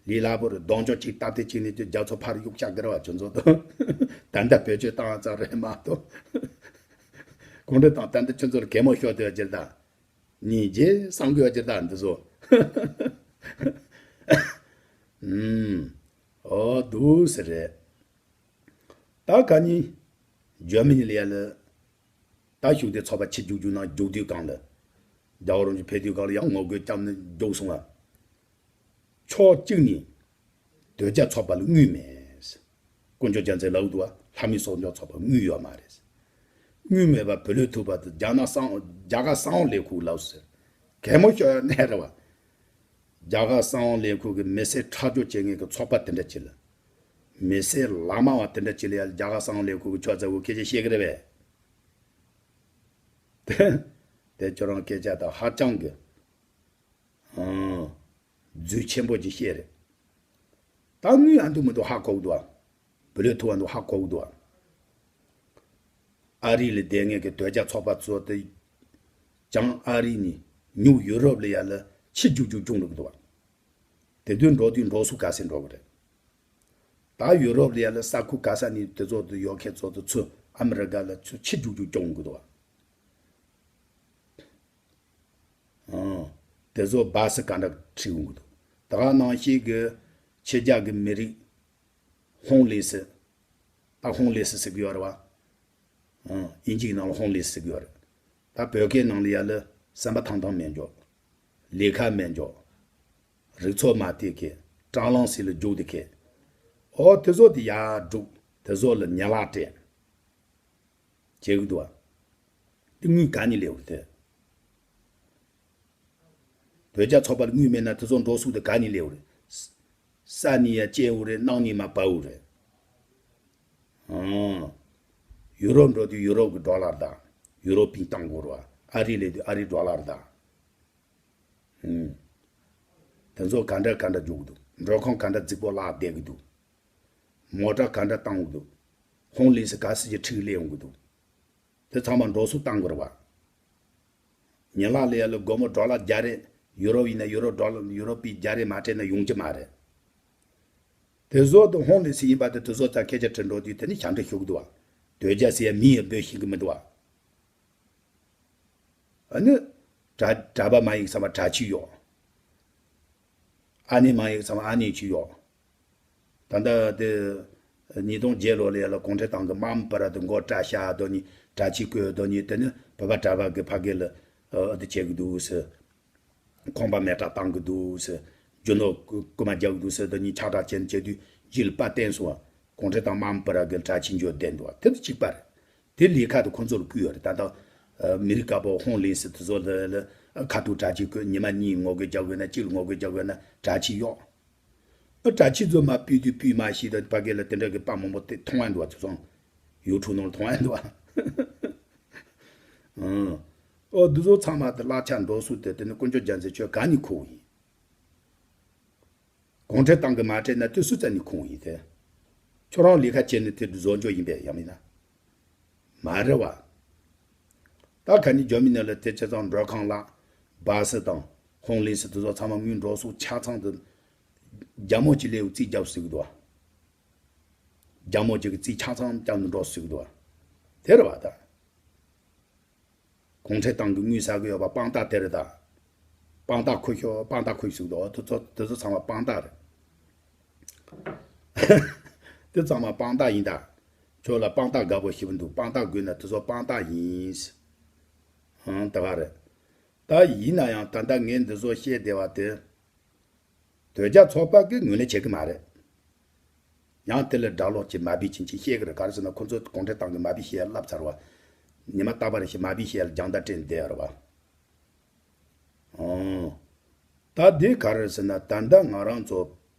ལས་སླ་པོ་རེད། གདོང་ཅོག་གཅིག་སྟབས་བདེ་གཅིག་ནས་དེ་རྒྱ་མཚོ་ཕར་གཡུག་བཞག་གི་རེད་བ། ཁྱོད་ཚོ་དེ་ད་ལྟ་བེད་སྤྱོད་བཏང་བ་ཙམ་རེད་མ་གཏོགས། གུང་ཁྲན་ཏང་ད་ལྟ་ཁྱོད་ཚོར་གད་མོ་ཤོར་དེ་བ་ཅིག་རེད་ད། སྙིང་རྗེ་བསམ་དགོས་པ་ཅིག་རེད་ད་འདི་ཚོ། ཨུམ། ཨོ་འདུག་སེ་རེད། ད་ག་ནི། འཇར་མ་ནི་ལ་ཡ་ལ། ད་གཞུག་དེ་ཚོགས་པ་ཕྱི་རྒྱུག་རྒྱུག་ནང་རྒྱུག་དུས་གང་ལ། རྒྱལ་བ་རིན་པོ་ཆེ་ཕེབས་དུས་གང་ལ་ཡང་ངོ་རྒོལ་བརྒྱབ་ནས་རྒྱུག་སོང་བ། ཕྱོགས་གཅིག་ནས། དོལ་རྒྱལ་ཚོགས་པ་ལ་དངུལ་མེད། དཀོན་མཆོག་རྒྱལ་མཚན་ལབ་འདུག་བ། ལྷ་མིའི་གསོག་འཇོག་ཚོགས་པ་དངུལ་ཡོད་མ་རེད། དངུལ་མེད་པ་བུ་ལོན་ཐུབ་པ་དེ་རྒྱ་ནག་གསང་རྒྱ་གར་གསང་བ་ལས་ཁུངས་ལབ་ཟེར། གད་མོ་ཤོར་ཡ་གནས་རེད་བ། རྒྱ་གར་གསང་བ་ལས་ཁུངས་ཀྱི་མི་སེར་ཁྲག་སྦྱོར་བྱེད་མཁན་གྱི་ཚོགས་པ་དེ་འདྲ་ཅིག་ལ། མི་སེར་ལག་དམར་བ་དེ་འདྲ་ཅིག་ལ་ཡ་རྒྱ་གར་གསང་བ་ལས་ཁུངས་ཀྱི་ཕྱོགས་མཚན་བོ་སྐད་ཆ་བཤད་ཀྱི་རེད་པས། དེ་དེ་ཁྱོད་རང་སྐད་ཆ་དང་ཧ་ཅང་གི། ཨང་། རྫུས་ཆེན་པོ་ཅིག་བཤད་རེད། ད་དངུལ་ཨ་འདུག་མི་འདུག་ཧ་གོ་གི་འདུག་ཨ། བུ་ལོན་ཐུབ་པ་འདུག་ཧ་གོ་གི་འདུག་ཨ། ཨ་རི་ལ་བསྡད་མཁན་གྱི་དོལ་རྒྱལ་ཚོགས་པ་ཚོ་དེ། བྱང་ཨ་རི་ནས་ནིའུ་ཡོ་རོབ་ལ་ཡ་ལ་ཕྱི་རྒྱུག་རྒྱུག་སྦྱོང་འགྲོ་གི་འདུག་ཨ། དེ་དུས་འགྲོ་དུས་འགྲོ་སོང་ག་ཚད་འགྲོ་གི་རེད། ད་ཡོ་རོབ་ལ་ཡ་ལ་ས་ཁུལ་ག་ས་ནས་དེ་ཚོ་དེ་ཡོད་མཁན་ཚོ་དེ་ཚུར་ཨ་མི་རི་ཀ་ལ་ཚུར་ཕྱི་རྒྱུག་རྒྱུག་སྦྱོང་གི་འདུག་ཨ། ཨང་། དེ་ཚོ་སྦ་སི་ག་འདྲ་ཁྲིད་འོང་གི་འདུག་ད་ག་ནང་བཞིན་གྱི་ ཕྱི་རྒྱལ་གྱི་མི་རིགས་ཧོང་ལི་སི། ད་ཧོང་ལི་སི་ཟེར་གྱི་ཡོད་རེད་བ། ཨང་། དབྱིན་ཇིའི་ནང་ལ་ཧོང་ལི་སི་ཟེར་གྱི་ཡོད་རེད། ད་བོད་སྐད་ནང་ལ་ཡ་ལ་བསམ་པ་ཐང་ཐང་མེད་འཇོག་ལས་ཀ་མེད་འཇོག་རིག་ཚོགས་མ་བལྟས་མཁན། སྲང་ལམ་ཟིག་ལ་རྒྱུག་བསྡད་མཁན། ཨོ་དེ་ཚོ་དེ་ཡར་སྒྲུག་དེ་ཚོ་ལ་ཉལ་ལག་སྤྲད། བྱེད་གི་འདུག་བ། དེ་དངུལ་ག་ནས་སླེབས་རེད་དེ། དོལ་རྒྱལ་ཚོགས་པ་ལ་དངུལ་མེད་ན་དེ་ཚོ་འགྲོ་སུ་དེ་ག་ནས་སླེབས་རེད། ས་ནས་ཡ་སྐྱེལ་འུ་རེད། གནམ་ནས་མ་བབས་འུ་རེད། ཨང་། ཡུ་རོབ་འགྲོ་དུས་ཡུ་རོབ་ཀྱི་ཌོ་ལར་དང་། ཡུ་རོབ་པི་བཏང་དགོས་རེད་བ། ཨ་རི་སླེབས་དུས་ཨ་རི་ཌོ་ལར་དང་། ཨང་། དེ་ཚོ་ག་འདྲ་ག་འདྲ་རྒྱུག་གི་འདུག་མགྲོན་ཁང་ག་འདྲ་རྫིག་པོ་བརླག་བསྡད་གི་འདུག་མོ་ཊ་ག་འདྲ་བཏང་གི་འདུག་ཧོང་ལི་སི་ག་ཚོད་ཀྱི་ཁྲིག་སླེབས་ཡོང་གི་འདུག་དེ་ཚང་མ་འགྲོ་སུ་བཏང་དགོས་རེད་བ། ཉི་ལག་ལ་ཡ་ལ་སྒོར་མོ་ཌོ་ལར་བརྒྱ་རེ། ཡུ་རོབ་ཡིན་ན་ཡུ་རོབ་ཌོ་ལར། ཡུ་རོབ་པའི་བརྒྱ་རེ་མ་སྤྲད་ན་ཡོང་གི་མ་རེད། དེ་ཚོ་དེ་ཧོང་ལི་སི་ཡིན་པ་དེ་དེ་ཚོ་ཚ་སྐད་ཆ་དྲི་འགྲོ་དུས་དེ་ནི་ཞབས་འདྲེན་ཞུ་གི་འདུག་བ། དོལ་རྒྱལ་ཟེར་ཡ་མིང་ཡང་འབོད་ཤེས་གི་མི་འདུག་བ། ཨ་ནི། གྲྭ་གྲྭ་པ་མ་ཡིན་བསམ་པ་གྲྭ་ཆས་གཡོག་ཨ་ནེ་མ་ཡིན་བསམ་པ་ཨ་ནེ་ཆས་གཡོག་ད་ལྟ་དེ། ཉིས་སྟོང་བརྒྱད་ལོ་ལ་ཡ་ལ་གུང་ཁྲན་ཏང་གི་དམག་མི་སྤར་དུ་མགོ་བཀྲ་ཤག་དོ་ནི་གྲྭ་ཆས་བཀོལ་དོ་ནི་དེ་ནི་བོད་པ་གྲྭ་པ་གི་ཕ་གི་ལ་ཨ་དེ་བྱེད་གི་འདུག་ཟེར། ཁང་པ་མེ་སྲེག་བཏང་གི་འདུག་ཟེར། རྒྱུ་ནོར་རྐུ་མ་རྒྱག་གི་འདུག་ཟེར། དོ་ནི་ཁྱབ་བསྒྲགས་བྱས་ནས་བྱས་དུས་རྗེས་ལ་དཔའ་བརྟན་སོང་བ། གུང་ཁྲན་ཏང་དམག་མི་སྤར་གི་གྲྭ་ཆས་འཇོག་བསྡད་འདུག་བ། དེ་དང་གཅིག་པ་རེད། དེ་ལས་ཀ་དེ་ཁོང་ཚོ་ལ་བསྐུལ་ཡོད་རེད། ད་ལྟ་མི་རིགས་དཀར་པོ་ཧོང་ལིན་སི་དེ་ཚོ་ལ་ལ་ཁ་ཐུག་གྲྭ་ཆས་བཀོལ། ཉི་མ་གཉིས་ངོ་རྒོལ་རྒྱག་དགོས་ན། གཅིག་ལ་ངོ་རྒོལ་རྒྱག་དགོས་ན་གྲྭ་ཆས་གཡོག་ཨ་གྲྭ་ཆས་ཚོ་མ་ཕུད་དུས་ཕུད་མ་ཤེས་དང་ཕ་གི་ལ་དེ་འདྲ་གི་དཔའ་མང་པོ་དེ་མཐོང་ཡ་འདུག་བ། ཚོ་སོང་། ཡུ་ཊུབ་ནང་ལ་མཐོང་ཡ་འདུག་བ། ཨང་། ཨོ་འདི་ཚོ་ཚང་མ་དེ་གླ་ཆ་འགྲོ་སུ་དེ་དེ་ནི་དཀོན་མཆོག་རྒྱལ་མཚན་ཁྱོད་ག་ནས་ཁུར་ཡིན། གུང་ཁྲན་ཏང་གི་མ་སྤྲད་ན་དེ་སུ་རྩ་ནས་ཁུར་ཡིན་ཏེ། ཁྱོད་རང་ལས་ཀ་བྱས་ནས་དེ་བཟོ་འཇོག་ཡིན་པས་ཡང་མིན་ན། མ་རེད་བ། ད་ག་ནི་རྒྱ་མི་ནང་ལ་དེ་བྱས་ཙང་མགྲོན་ཁང་ལ་སྦ་སི་དང་ཧོང་ལིན་སི་དེ་ཚོ་ཚང་མ་དངུལ་འགྲོ་སུ་ཆ་ཚང་དུ་རྒྱ་མོ་གཅིག་ལས་རྩིས་རྒྱབ་ཟིག་འདུག་བ། རྒྱ་མོ་གཅིག་གི་རྩིས་ཆ་ཚང་རྒྱབ་ནས་འགྲོ་ཟིག་འདུག་བ། དེ་རེད་བ་ད། གུང་ཁྲན་ཏང་གི་དངུལ་ཟ་གི་ཡོད་པ་དཔང་རྟགས་དེ་རེད་ད། དཔང་རྟགས་ཁུར་ཤོག་དཔང་རྟགས་ཁུར་ཤོག་འདུག་དེ་ཚོ་དེ་ཚོ་ཚང་མ་དཔང་རྟགས་རེད། དེ་ཚང་མ་དཔང་རྟགས་ཡིན་ད། ཁྱོད་ལ་དཔང་རྟགས་དགའ་པོ་ཞེ་པོ་འདུག་དཔང་རྟགས་དགོས་ན་དེ་ཚོ་དཔང་རྟགས་ཡིན། ཧང་ད་ག་རེད། ད་ཡིན་ན་ཡང་ད་ལྟ་ངས་འདི་ཚོ་བཤད་བསྡད་པ་དེ། དོལ་རྒྱལ་ཚོགས་པ་གིས་ངོས་ལེན་བྱེད་ཀྱི་མ་རེད། ཡང་དེ་ལ་སྒྲ་སློག་ཅིག་མ་བྱས་ཅིག་བཤད་ཀྱི་རེད། ག་རེ་ཟེར་ན་ཁོ་ཚོས་གུང་ཁྲན་ཏང་གིས་མ་བྱས་བཤད་ལབ་ཚར་བ། ཉི་མ་རྟག་པར་ཞིག་མ་བྱས་བཤད་ལ་རྒྱང་ལྟ་སྤྲད་བསྡད་ཡོད་རེད་བ། ཨོ། ད་འདི་ག་རེ་ཟེར་ན་ད་ལྟ་ང་རང་ཚོ་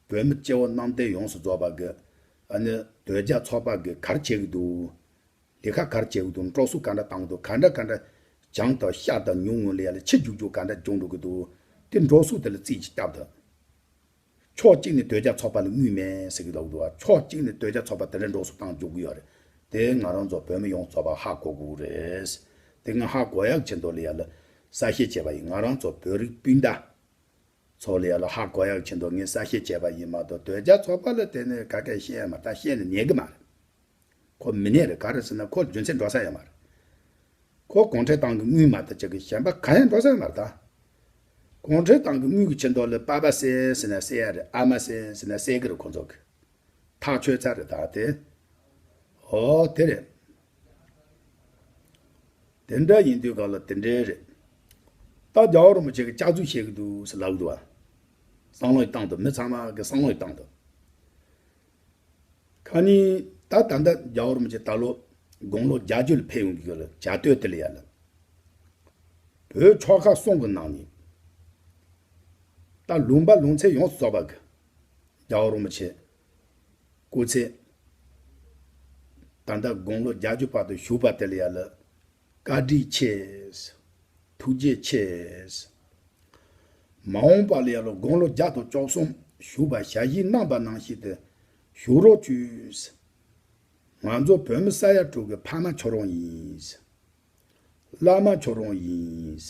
བོད་མི་སྐྱེ་བོ་གནམ་བསྟན་ཡོངས་སུ་རྫོགས་པ་གི་ཨ་ནི་དོལ་རྒྱལ་ཚོགས་པ་གིས་ག་རེ་བྱེད་ཀྱི་འདུག་ལས་ཀ་ག་རེ་བྱེད་ཀྱི་འདུག་འགྲོ་སོང་ག་འདྲ་བཏང་གི་འདུག་ག་འདྲ་ག་འདྲ་བྱང་དང་ཤར་དང་ཉུང་ངུ་ལ་ཡ་ལ་ཕྱི་རྒྱུག་རྒྱུག་ག་འདྲ་བྱུང་འགྲོ་གི་འདུག་དེ་འགྲོ་སོང་དེ་ལ་རྩིས་ཅིག་བཏབ་དང་། ཕྱོགས་གཅིག་ནས་དོལ་རྒྱལ་ཚོགས་པ་ལ་དངུལ་མེད་ཟེར་གི་ལབ་འདུག་བ། ཕྱོགས་གཅིག་ནས་དོལ་རྒྱལ་ཚོགས་པ་དེ་འདྲ་འགྲོ་སོང་བཏང་འཇུག་གི་ཡོད་རེད། དེ་ང་རང་ཚོ་བོད་མི་ཡོངས་རྫོགས་པ་ཧ་གོ་དགོས་རེད། དེ་ང་ཧ་གོ་ཡག་ཆེད་དུ་ལ་ཡ་ལ་གསལ་བཤད་བྱས་པ་ཡིན། ང་རང་ཚོ་བོད་རིགས་སྤུན་ཟླ་ཚོ་ལ་ཡ་ལ་ཧ་གོ་ཡག་ཆེད་དུ་ངས་གསལ་བཤད་བྱས་པ་ཡིན་མ་གཏོགས་དོལ་རྒྱལ་ཚོགས་པ་ལ་དེ་ནས་ག་གེ་བཤད་ཡ་མ་རེད། ད་བཤད་ནས་ཉན་གི་མ་རེད། ཁོ་མི་ནས་རེད། ག་རེ་ཟེར་ན་ཁོ་རྒྱུ་མཚན་འགྲོ་ས་ཡོད་མ་རེད། ཁོ་གུང་ཁྲན་ཏང་གི་དངུལ་མ་གཏོགས་ཅིག་གི་གཞན་པ་གང་ཡང་འགྲོ་ས་ཡོད་མ་རེད་ད། གུང་ཁྲན་ཏང་གི་དངུལ་གི་ཆེད་དུ་ལ་པ་ཕ་བསད་ཟེར་ན་བསད་ཡ་རེད། ཨ་མ་བསད་ཟེར་ན་བསད་གི་རེད། ཁོ་ཚོ་གི་ཐག་ཆོད་ཚར་རེད་ད་དེ། ཨོ་དེ་རེད། དེ་འདྲ་ཡིན་དུས་ག་ལ་དེ་འདྲའི་རེད། ད་རྒྱལ་བ་རིན་པོ་ཆེ་གི་སྐྱག་རྫུན་བཤད་གི་འདུག་ཟེར་ལབ་གི་འདུག་བ། བསམ་བློ་ཡི་བཏང་འདུག་མི་ཚང་མ་གི་བསམ་བློ་ཡི་བཏང་འདུག་ཁ་ཉིན་ད་ད་ལྟ་རྒྱལ་བ་རིན་པོ་ཆེ་ད་ལོ་དགུང་ལོ་བརྒྱད་ཅུ་ལ་ཕེབས་ཡོང་གི་ཡོད་ལ་བྱ་སྟོད་དེ་ལ་ཡ་ལ། བོད་ཆོལ་ཁ་གསུམ་གི་ནང་ནས་ད་ལུང་པ་ལུང་ཚན་ཡོངས་སུ་རྫོགས་པ་གི་རྒྱལ་བ་རིན་པོ་ཆེ་སྐུ་ཚེ་ད་ལྟ་དགུང་ལོ་བརྒྱད་ཅུ་བར་དུ་བཞུགས་པ་དེ་ལ་ཡ་ལ་བཀའ་དྲིན་ཆེ། ཐུགས་རྗེ་ཆེ། མ་འོངས་པ་ལ་ཡ་ལ་དགུང་ལོ་བརྒྱ་དང་བཅུ་གསུམ་བཞུགས་པ་ཞལ་བཞེས་གནང་པ་ནང་བཞིན་དུ་བཞུགས་རོགས་བྱོས། ང་ཚོ་བོད་མི་ས་ཡ་དྲུག་གི་ཕ་མ་ཁྱོད་རང་ཡིན། བླ་མ་ཁྱོད་རང་ཡིན།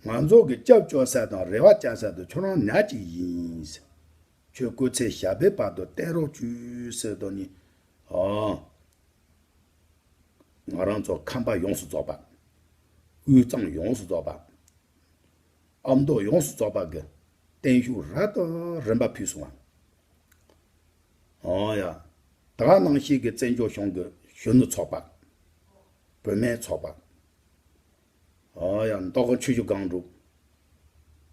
ང་ཚོ་གི་སྐྱབས་བཅོལ་ས་དང་རེ་བ་བཅའ་ས་དེ་ཁྱོད་རང་ཉག་གཅིག་ཡིན། ཁྱོད་སྐུ་ཚེ་ཞབས་པད་བར་དུ་བརྟན་རོགས་བྱོས་ཟེར་དོ་ནི། ཨོ། ང་རང་ཚོ་ཁམས་པ་ཡོངས་སུ་རྫོགས་པ། དབུས་གཙང་ཡོངས་སུ་རྫོགས་པ། ཨ་མདོ་ཡོངས་སུ་རྫོགས་པ་གི་བརྟན་བཞུགས་རབ་དང་རིམ་པ་ཕུལ་སོང་བ། ཨོ་ཡ། ད་ག་ནང་བཞིན་གྱི་བཙན་བྱོལ་གཞུང་གི་གཞོན་ནུ་ཚོགས་པ། བུད་མེད་ཚོགས་པ། ཨོ་ཡ། མདོ་ཁམས་ཆུ་བཞི་སྒང་དྲུག་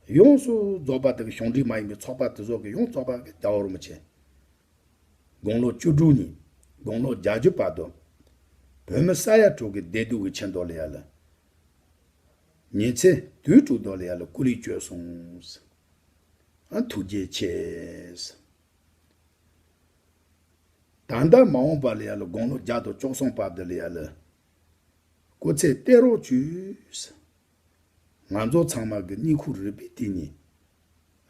ཡོངས་སུ་རྫོགས་པ་དེ་གི་གཞུང་འབྲེལ་མ་ཡིན་པའི་ཚོགས་པ་དེ་ཚོ་གི་ཡོངས་རྫོགས་པ་གི་རྒྱལ་བ་རིན་པོ་ཆེ། དགུང་ལོ་བཅུ་དྲུག་ནས་དགུང་ལོ་བརྒྱད་ཅུ་བར་དུ། བོད་མི་ས་ཡ་དྲུག་གི་བདེ་སྡུག་གི་ཆེད་དུ་ལ་ཡ་ལ། ཉིན་མཚན་དུས་དྲུག་ཏུ་ལ་ཡ་ལ་སྐུ་ལུས་བསྐྱོད་སོང་། ཨ། ཐུགས་རྗེ་ཆེ། ད་ལྟ་མ་འོངས་པ་ལ་ཡ་ལ་དགུང་ལོ་བརྒྱ་དང་བཅུ་གསུམ་བར་དུ་ལ་ཡ་ལ། སྐུ་ཚེ་བརྟན་རོགས་བྱོས། ང་ཚོ་ཚང་མ་གི་སྙིང་ཁུང་རུས་པའི་གཏིང་ནས།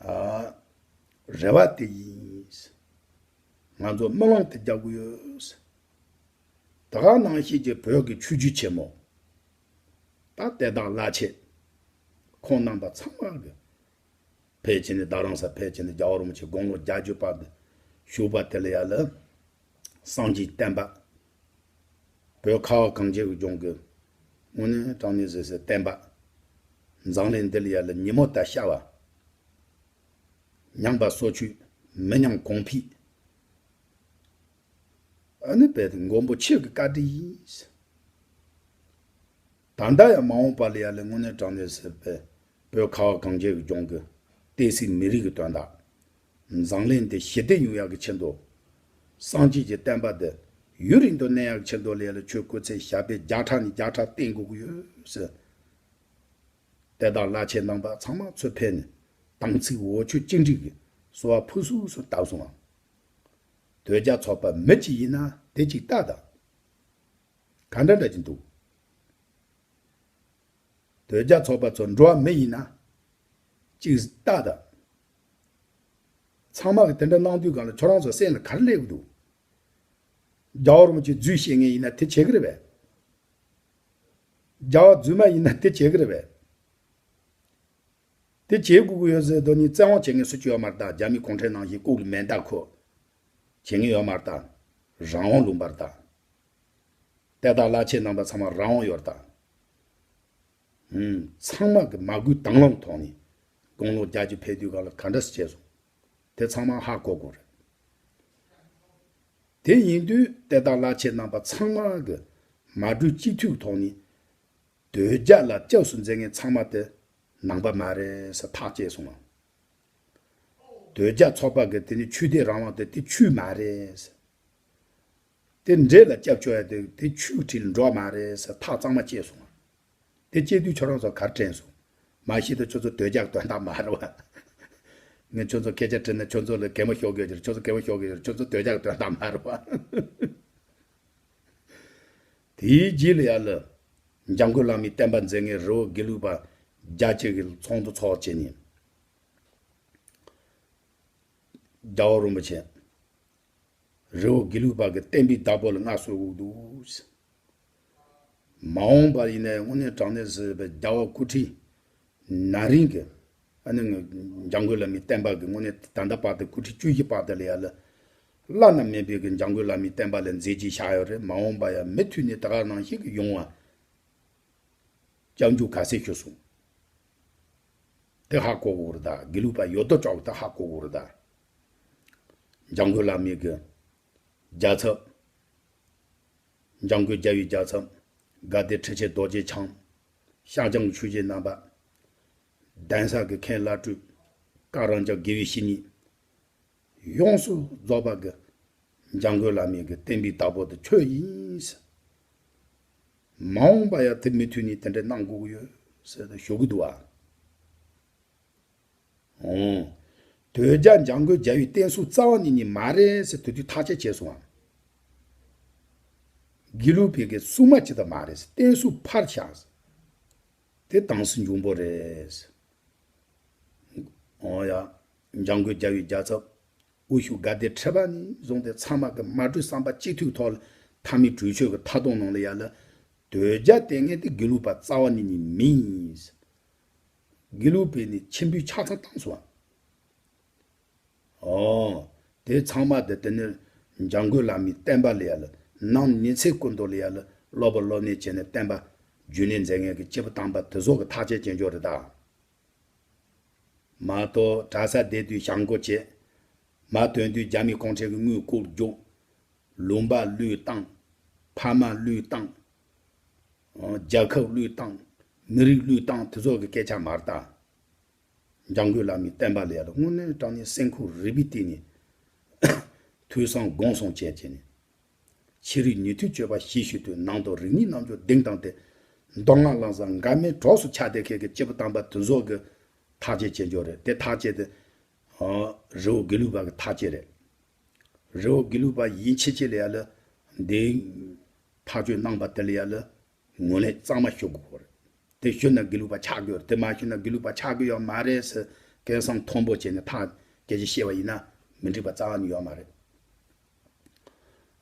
ཨ། རེ་བ་དེ་ཡིན། ང་ཚོ་སྨོན་ལམ་དེ་རྒྱག་གི་ཡོད། ད་ག་ནང་བཞིན་གྱི་བོད་ཀྱི་ཆོས་བརྒྱུད་ཆེན་མོ། ད་དེ་དག་བླ་ཆེན་ཁོང་རྣམ་པ་ཚང་མ་གི་ཕལ་ཆེར་ནི་རྡ་རམ་ས་ཕལ་ཆེར་ནི་རྒྱལ་བ་རིན་པོ་ཆེ་དགུང་ལོ་བརྒྱད་ཅུ་བར་དུ་བཞུགས་པ་དེ་ལ་ཡ་ལ། སངས་རྒྱས་བསྟན་པ། བོད་ཁ་བ་གངས་ཅན་གྱི་ལྗོངས་ཀྱི་དངོས་གནས་དྲང་གནས་ཟེར་ཟེར་བསྟན་པ། འཛམ་གླིང་འདི་ལ་ཡ་ལ་ཉིན་མོ་ལྟར་ཤར་བ། ཉམས་པ་སོར་ཆུད་མི་ཉམས་གོང་འཕེལ། ཨ་ནི་བོད་མགོན་པོ་ཁྱེད་ཀྱི་བཀའ་དྲིན་ཡིན། ད་ལྟ་ཡང་མ་འོངས་པ་ལ་ཡ་ལ་དངོས་གནས་དྲང་གནས་ཟེར་བའི་བོད་ཁ་བ་གངས་ཅན་གྱི་ལྗོངས་ཀྱི་བསྟན་སྲིད་མི་རིགས་ཀྱི་དོན་དག་འཛམ་གླིང་འདི་ཞི་བདེ་ཡོང་ཡག་གི་ཆེད་དུ། སངས་རྒྱས་ཀྱི་བསྟན་པ་འདི་ཡུན་རིང་དུ་གནས་ཡག་གི་ཆེད་དུ་ལ་ཡ་ལ་ཆོས་སྐུ་ཚེ་ཞབས་པད་བརྒྱ་ཕྲག་ནས་བརྒྱ་ཕྲག་བརྟན་དགོས་ཀྱི་ཡོད་ཟེར། དེ་དག་བླ་ཆེན་རྣམ་པ་ཚང་མ་ཚུར་ཕེབས་ནས་དམ་ཚིག་འོ་ཆོས་གཅིག་སྒྲིལ་གྱི་གསོལ་བ་ཕུར་ཚུགས་སུ་བཏབ་སོང་ང་། དོལ་རྒྱལ་ཚོགས་པ་མི་གཅིག་ཡིན་ན་དེ་གཅིག་ལྟ་དང་། ག་འདྲ་འདྲ་གྱི་འདུག་དོལ་རྒྱལ་ཚོགས་པ་ཚོ་འགྲོ་བ་མི་ཡིན་ན་གཅིག་ལྟ་དང་། ཚང་མ་གི་དེ་འདྲ་གནང་དུས་གང་ལ་ཁྱོད་རང་ཚོ་སེམས་ལ་ག་རེ་སླེབས་ཀྱི་འདུག་རྒྱལ་བ་རིན་པོ་ཆེ་རྫུན་བཤད་མཁན་ཡིན་ན་དེ་བྱེད་ཀྱི་རེད་པས། རྒྱལ་བ་རྫུན་མ་ཡིན་ན་དེ་བྱེད་ཀྱི་རེད་པས། དེ་བྱེད་དགོས་ཀྱི་ཡོད་ཟེར་དོན་ནི་བཙན་དབང་བྱེད་མཁན་སུ་གཅིག་ཡོད་མ་རེད་ད། རྒྱ་མི་གུང་ཁྲན་ནང་བཞིན་ལྐུགས་ཀྱི་མེ་མདའ་ཁུར་བྱེད་མཁན་ཡོད་མ་རེད་ད། རང་དབང་ལུང་པ་རེད་ད། དེ་དག་བླ་ཆེན་རྣམ་པ་ཚང་མ་རང་དབང་ཡོད་རེད་ད། ཧུམ། ཚང་མ་གི་མ་བསྐུལ་དང་བླངས་ཐོག་ནས་དགུང་ལོ་བརྒྱད་ཅུ་ཕེབས་དུས་གང་ལ་ག་འདྲ་སེ་བྱས་སོང་། དེ་ཚང་མ་ཧ་གོ་དགོས་རེད། དེ་ཡིན་དུས་དེ་དག་བླ་ཆེན་རྣམ་པ་ཚང་མ་གི་མ་གྲོས་གཅིག་མཐུན་ཐོག་ནས། དོལ་རྒྱལ་ལ་སྐྱབས་སུ་འཛིན་མཁན་ཚང་མ་དེ་ནང་པ་མ་རེད་ཟེར་ཐག་བཅད་སོང་ང་། དོལ་རྒྱལ་ཚོགས་པ་གི་དེ་ནི་ཆོས་དད་རང་དབང་དེ་དེ་ཆོས་མ་རེད་ཟེར། དེ་འདྲེ་ལ་སྐྱབས་བཅོལ་ཡ་དེ་དེ་ཆོས་ཁྲིད་འགྲོ་མ་རེད་ཟེར་ཐག་གཙང་མ་བཅད་སོང་ང་། དེ་བཅད་དུས་ཁྱོད་རང་ཚོ་ག་རེ་དྲན་སོང་། མ་གཞི་དེ་ཁྱོད་ཚོ་དོལ་རྒྱལ་གྱི་དོན་དག་མ་རེད་བ། ངས་ཁྱོད་ཚོ་སྐད་ཆ་དྲིས་ན་ཁྱོད་ཚོ་ལ་གད་མོ་ཤོར་གི་ཡོད་ཀྱི་རེད། ཁྱོད་ཚོ་གད་མོ་ཤོར་གི་ཡོད་རེད། ཁྱོད་ཚོ་དོལ་རྒྱལ་གྱི་དོན་དག་མ་རེད་བ། དེའི་རྗེས་ལ་ཡ་ལ། འཇམ་མགོན་བླ་མའི་བསྟན་པ་འཛིན་མཁན་རི་བོ་དགེ་ལུགས་པ་བརྒྱ་ཅིག་གི་ཚོགས་འདུ་ཚོགས་བྱས་ནས། རྒྱལ་བ་རིན་པོ་ཆེ། རི་བོ་དགེ་ལུགས་པ་གི་བསྟན་པའི་བདག་པོ་ལ་མངའ་གསོལ་དགོས་འདུག་མ་འོངས་པ་ཡིན་ནའི་དངོས་གནས་དྲང་གནས་ཟེར་བའི་རྒྱལ་བ་སྐུ་ཕྲེང་ན་རིམ་གྱི། ཨ་ནི་ང་འཇམ་མགོན་བླ་མའི་བསྟན་པ་གི་དངོས་གནས་ད་ལྟ་བར་དུ་སྐུ་ཕྲེང་བཅུ་བཞི་བར་དུ་ལ་ཡ་ལ། བླ་ན་མེད་པའི་གི་འཇམ་མགོན་བླ་མའི་བསྟན་པ་ལ་མཛད་རྗེས་བཞག་ཡོད་རེད། མ་འོངས་པ་ཡང་མུ་མཐུད་ནས་ད་ག་ནང་བཞིན་གྱི་ཡོང་བ། སྐྱབས་འཇུག་ག་ཚད་ཞུ་སོང་། དེ་ཧ་གོ་དགོས་རེད་ད། དགེ་ལུགས་པ་ཡོད་དོ་ཅོག་ད་ཧ་གོ་དགོས་རེད་ད། འཇམ་མགོན་བླ་མའི་གི་རྒྱལ་ཚབ། འཇམ་མགོན་རྒྱལ་བའི་རྒྱལ་ཚབ། དགའ་ལྡན་ཁྲི་ཆེན་རྡོ་རྗེ་འཆང་། ཤར་བྱང་གི་ཆོས་རྗེ་རྣམ་པ། གདན་ས་གི་མཁན་བླ་སྤྲུལ། བཀའ་རང་རྒྱ་དགེ་བའི་བཤེས་གཉེན། ཡོངས་སུ་རྫོགས་པ་གི་འཇམ་མགོན་བླ་མའི་གི་བསྟན་པའི་བདག་པོ་དེ་ཁྱོད་ཡིན། མ་འོངས་པ་ཡང་དེ་མུ་མཐུད་ནས་དེ་འདྲ་གནང་དགོས་ཀྱི་ཡོད་ཟེར་ཏེ་ཞུ་གི་འདུག་ཨ། འོང་། དོལ་རྒྱལ་འཇམ་མགོན་རྒྱལ་བའི་བསྟན་སྲུང་རྩ་བ་ཉིད་ནས་མ་རེད་ཟེར་དེ་དུས་ཐག་བཅད་བྱས་སོང་ཨ། དགེ་ལུགས་པའི་གི་སྲུང་མ་ཅིག་ད་མ་རེད་ཟེར། བསྟན་སྲུང་ཕར་བཞག་ཟེར། དེ་དྭངས་སུ་འབྱུང་པོ་རེད། འོ་ཡ། འཇམ་མགོན་རྒྱལ་བའི་རྒྱལ་ཚབ། དབུ་བཞུགས་དགའ་ལྡན་ཁྲི་པ་ནས་བཟུང་སྟེ་ཚང་མ་གི་མ་གྲོས་བསམ་པ་གཅིག་མཐུན་ཐོག་ལ་མཐའ་མའི་གྲོས་ཆོད་ཀྱི་མཐའ་སྡོམ་ནང་ལ་ཡ་ལ། དོལ་རྒྱལ་དེ་ངས་དེ་དགེ་ལུགས་པ་རྩ་བ་ཉིད་ནས་མིན། དགེ་ལུགས་པའི་ནི་ཆེན་པོའི་ཆ་ཚང་བཏང་སོང་བ། ཨོ། དེ་ཚང་མ་དེ་དེ་ནི་འཇམ་མགོན་བླ་མའི་བསྟན་པ་ལ་ཡ་ལ་ནང་ཉིན་མཚན་ཀུན་ཏུ་ལ་ཡ་ལ་སློབ་པ་སློབ་གཉེར་བྱས་ནས་བསྟན་པ་རྒྱུན་གནས་མཛད་མཁན་གྱི་སྐྱེས་བུ་དམ་པ་དེ་ཚོ་གི་ཐག་བཅད་བྱེད་འཇོག་རེད་ད། མ་གཏོགས་གྲྭ་ས་བསྡད་དུས་བྱང་སྒོ་བྱེད། མ་དོན་དུས་རྒྱ་མི་གུང་ཁྲན་གྱི་དངུལ་བཀོག་རྒྱུ། ལུང་པ་བློས་བཏང་། ཕ་མ་བློས་བཏང་། རྒྱལ་ཁབ་བློས་བཏང་། མི་རིགས་བློས་བཏང་། དེ་ཚོ་གི་སྐད་ཆ་མ་རེད་ད། འཇམ་མགོན་བླ་མའི་བསྟན་པ་ལ་ཡ་ལ་དངོས་གནས་དྲང་གནས་སེམས་ཁུར་རིག་པའི་སྟེང་ནས་ཐོས་བསམ་སྒོམ་གསུམ་བྱས་བྱས་ནས། ཕྱི་རིག་ནུས་མཐུ་སྤྱོད་པ་ཞེས་ཞུ་དུས། ནང་དུ་རིག་གནས་རྣམ་འགྱུར་གདེང་དང་ལྡན། མདོ་སྔགས་བླང་བྱ་འགལ་མེད་གྲོགས་སུ་ཆགས་བསྡད་མཁན་གྱི་སྐྱེས་བུ་དམ་པ་དེ་ཚོ་གི་ཐག་བཅད་བྱེད་རྒྱུ་རེད། དེ་ཐག་བཅད་དེ། ཨ། རི་བོ་དགེ་ལུགས་པ་གི་ཐག་བཅད་རེད། རི་བོ་དགེ་ལུགས་པ་ཡིན་ཕྱིན་ཆད་ལ་ཡ་ལ་འདི་ཐག་གཅོད་གནང་པ་དེ་ལ་ཡ་ལ་ངོས་ལེན་གཙང་མ་ཞུ་དགོས་རེད། དེ་ཞུས་ན་དགེ་ལུགས་པ་ཆགས་དགོས་རེད། དེ་མ་ཞུས་ན་དགེ་ལུགས་པ་ཆགས་ཀྱི་ཡོད་མ་རེད་ཟེར་སྐད་གསང་མཐོན་པོ་བྱས་ནས་ཐག་སྐད་ཆ་བཤད་པ་ཡིན་ན་མི་འགྲིག་པ་རྩ་བ་ནས་ཡོད་མ་རེད།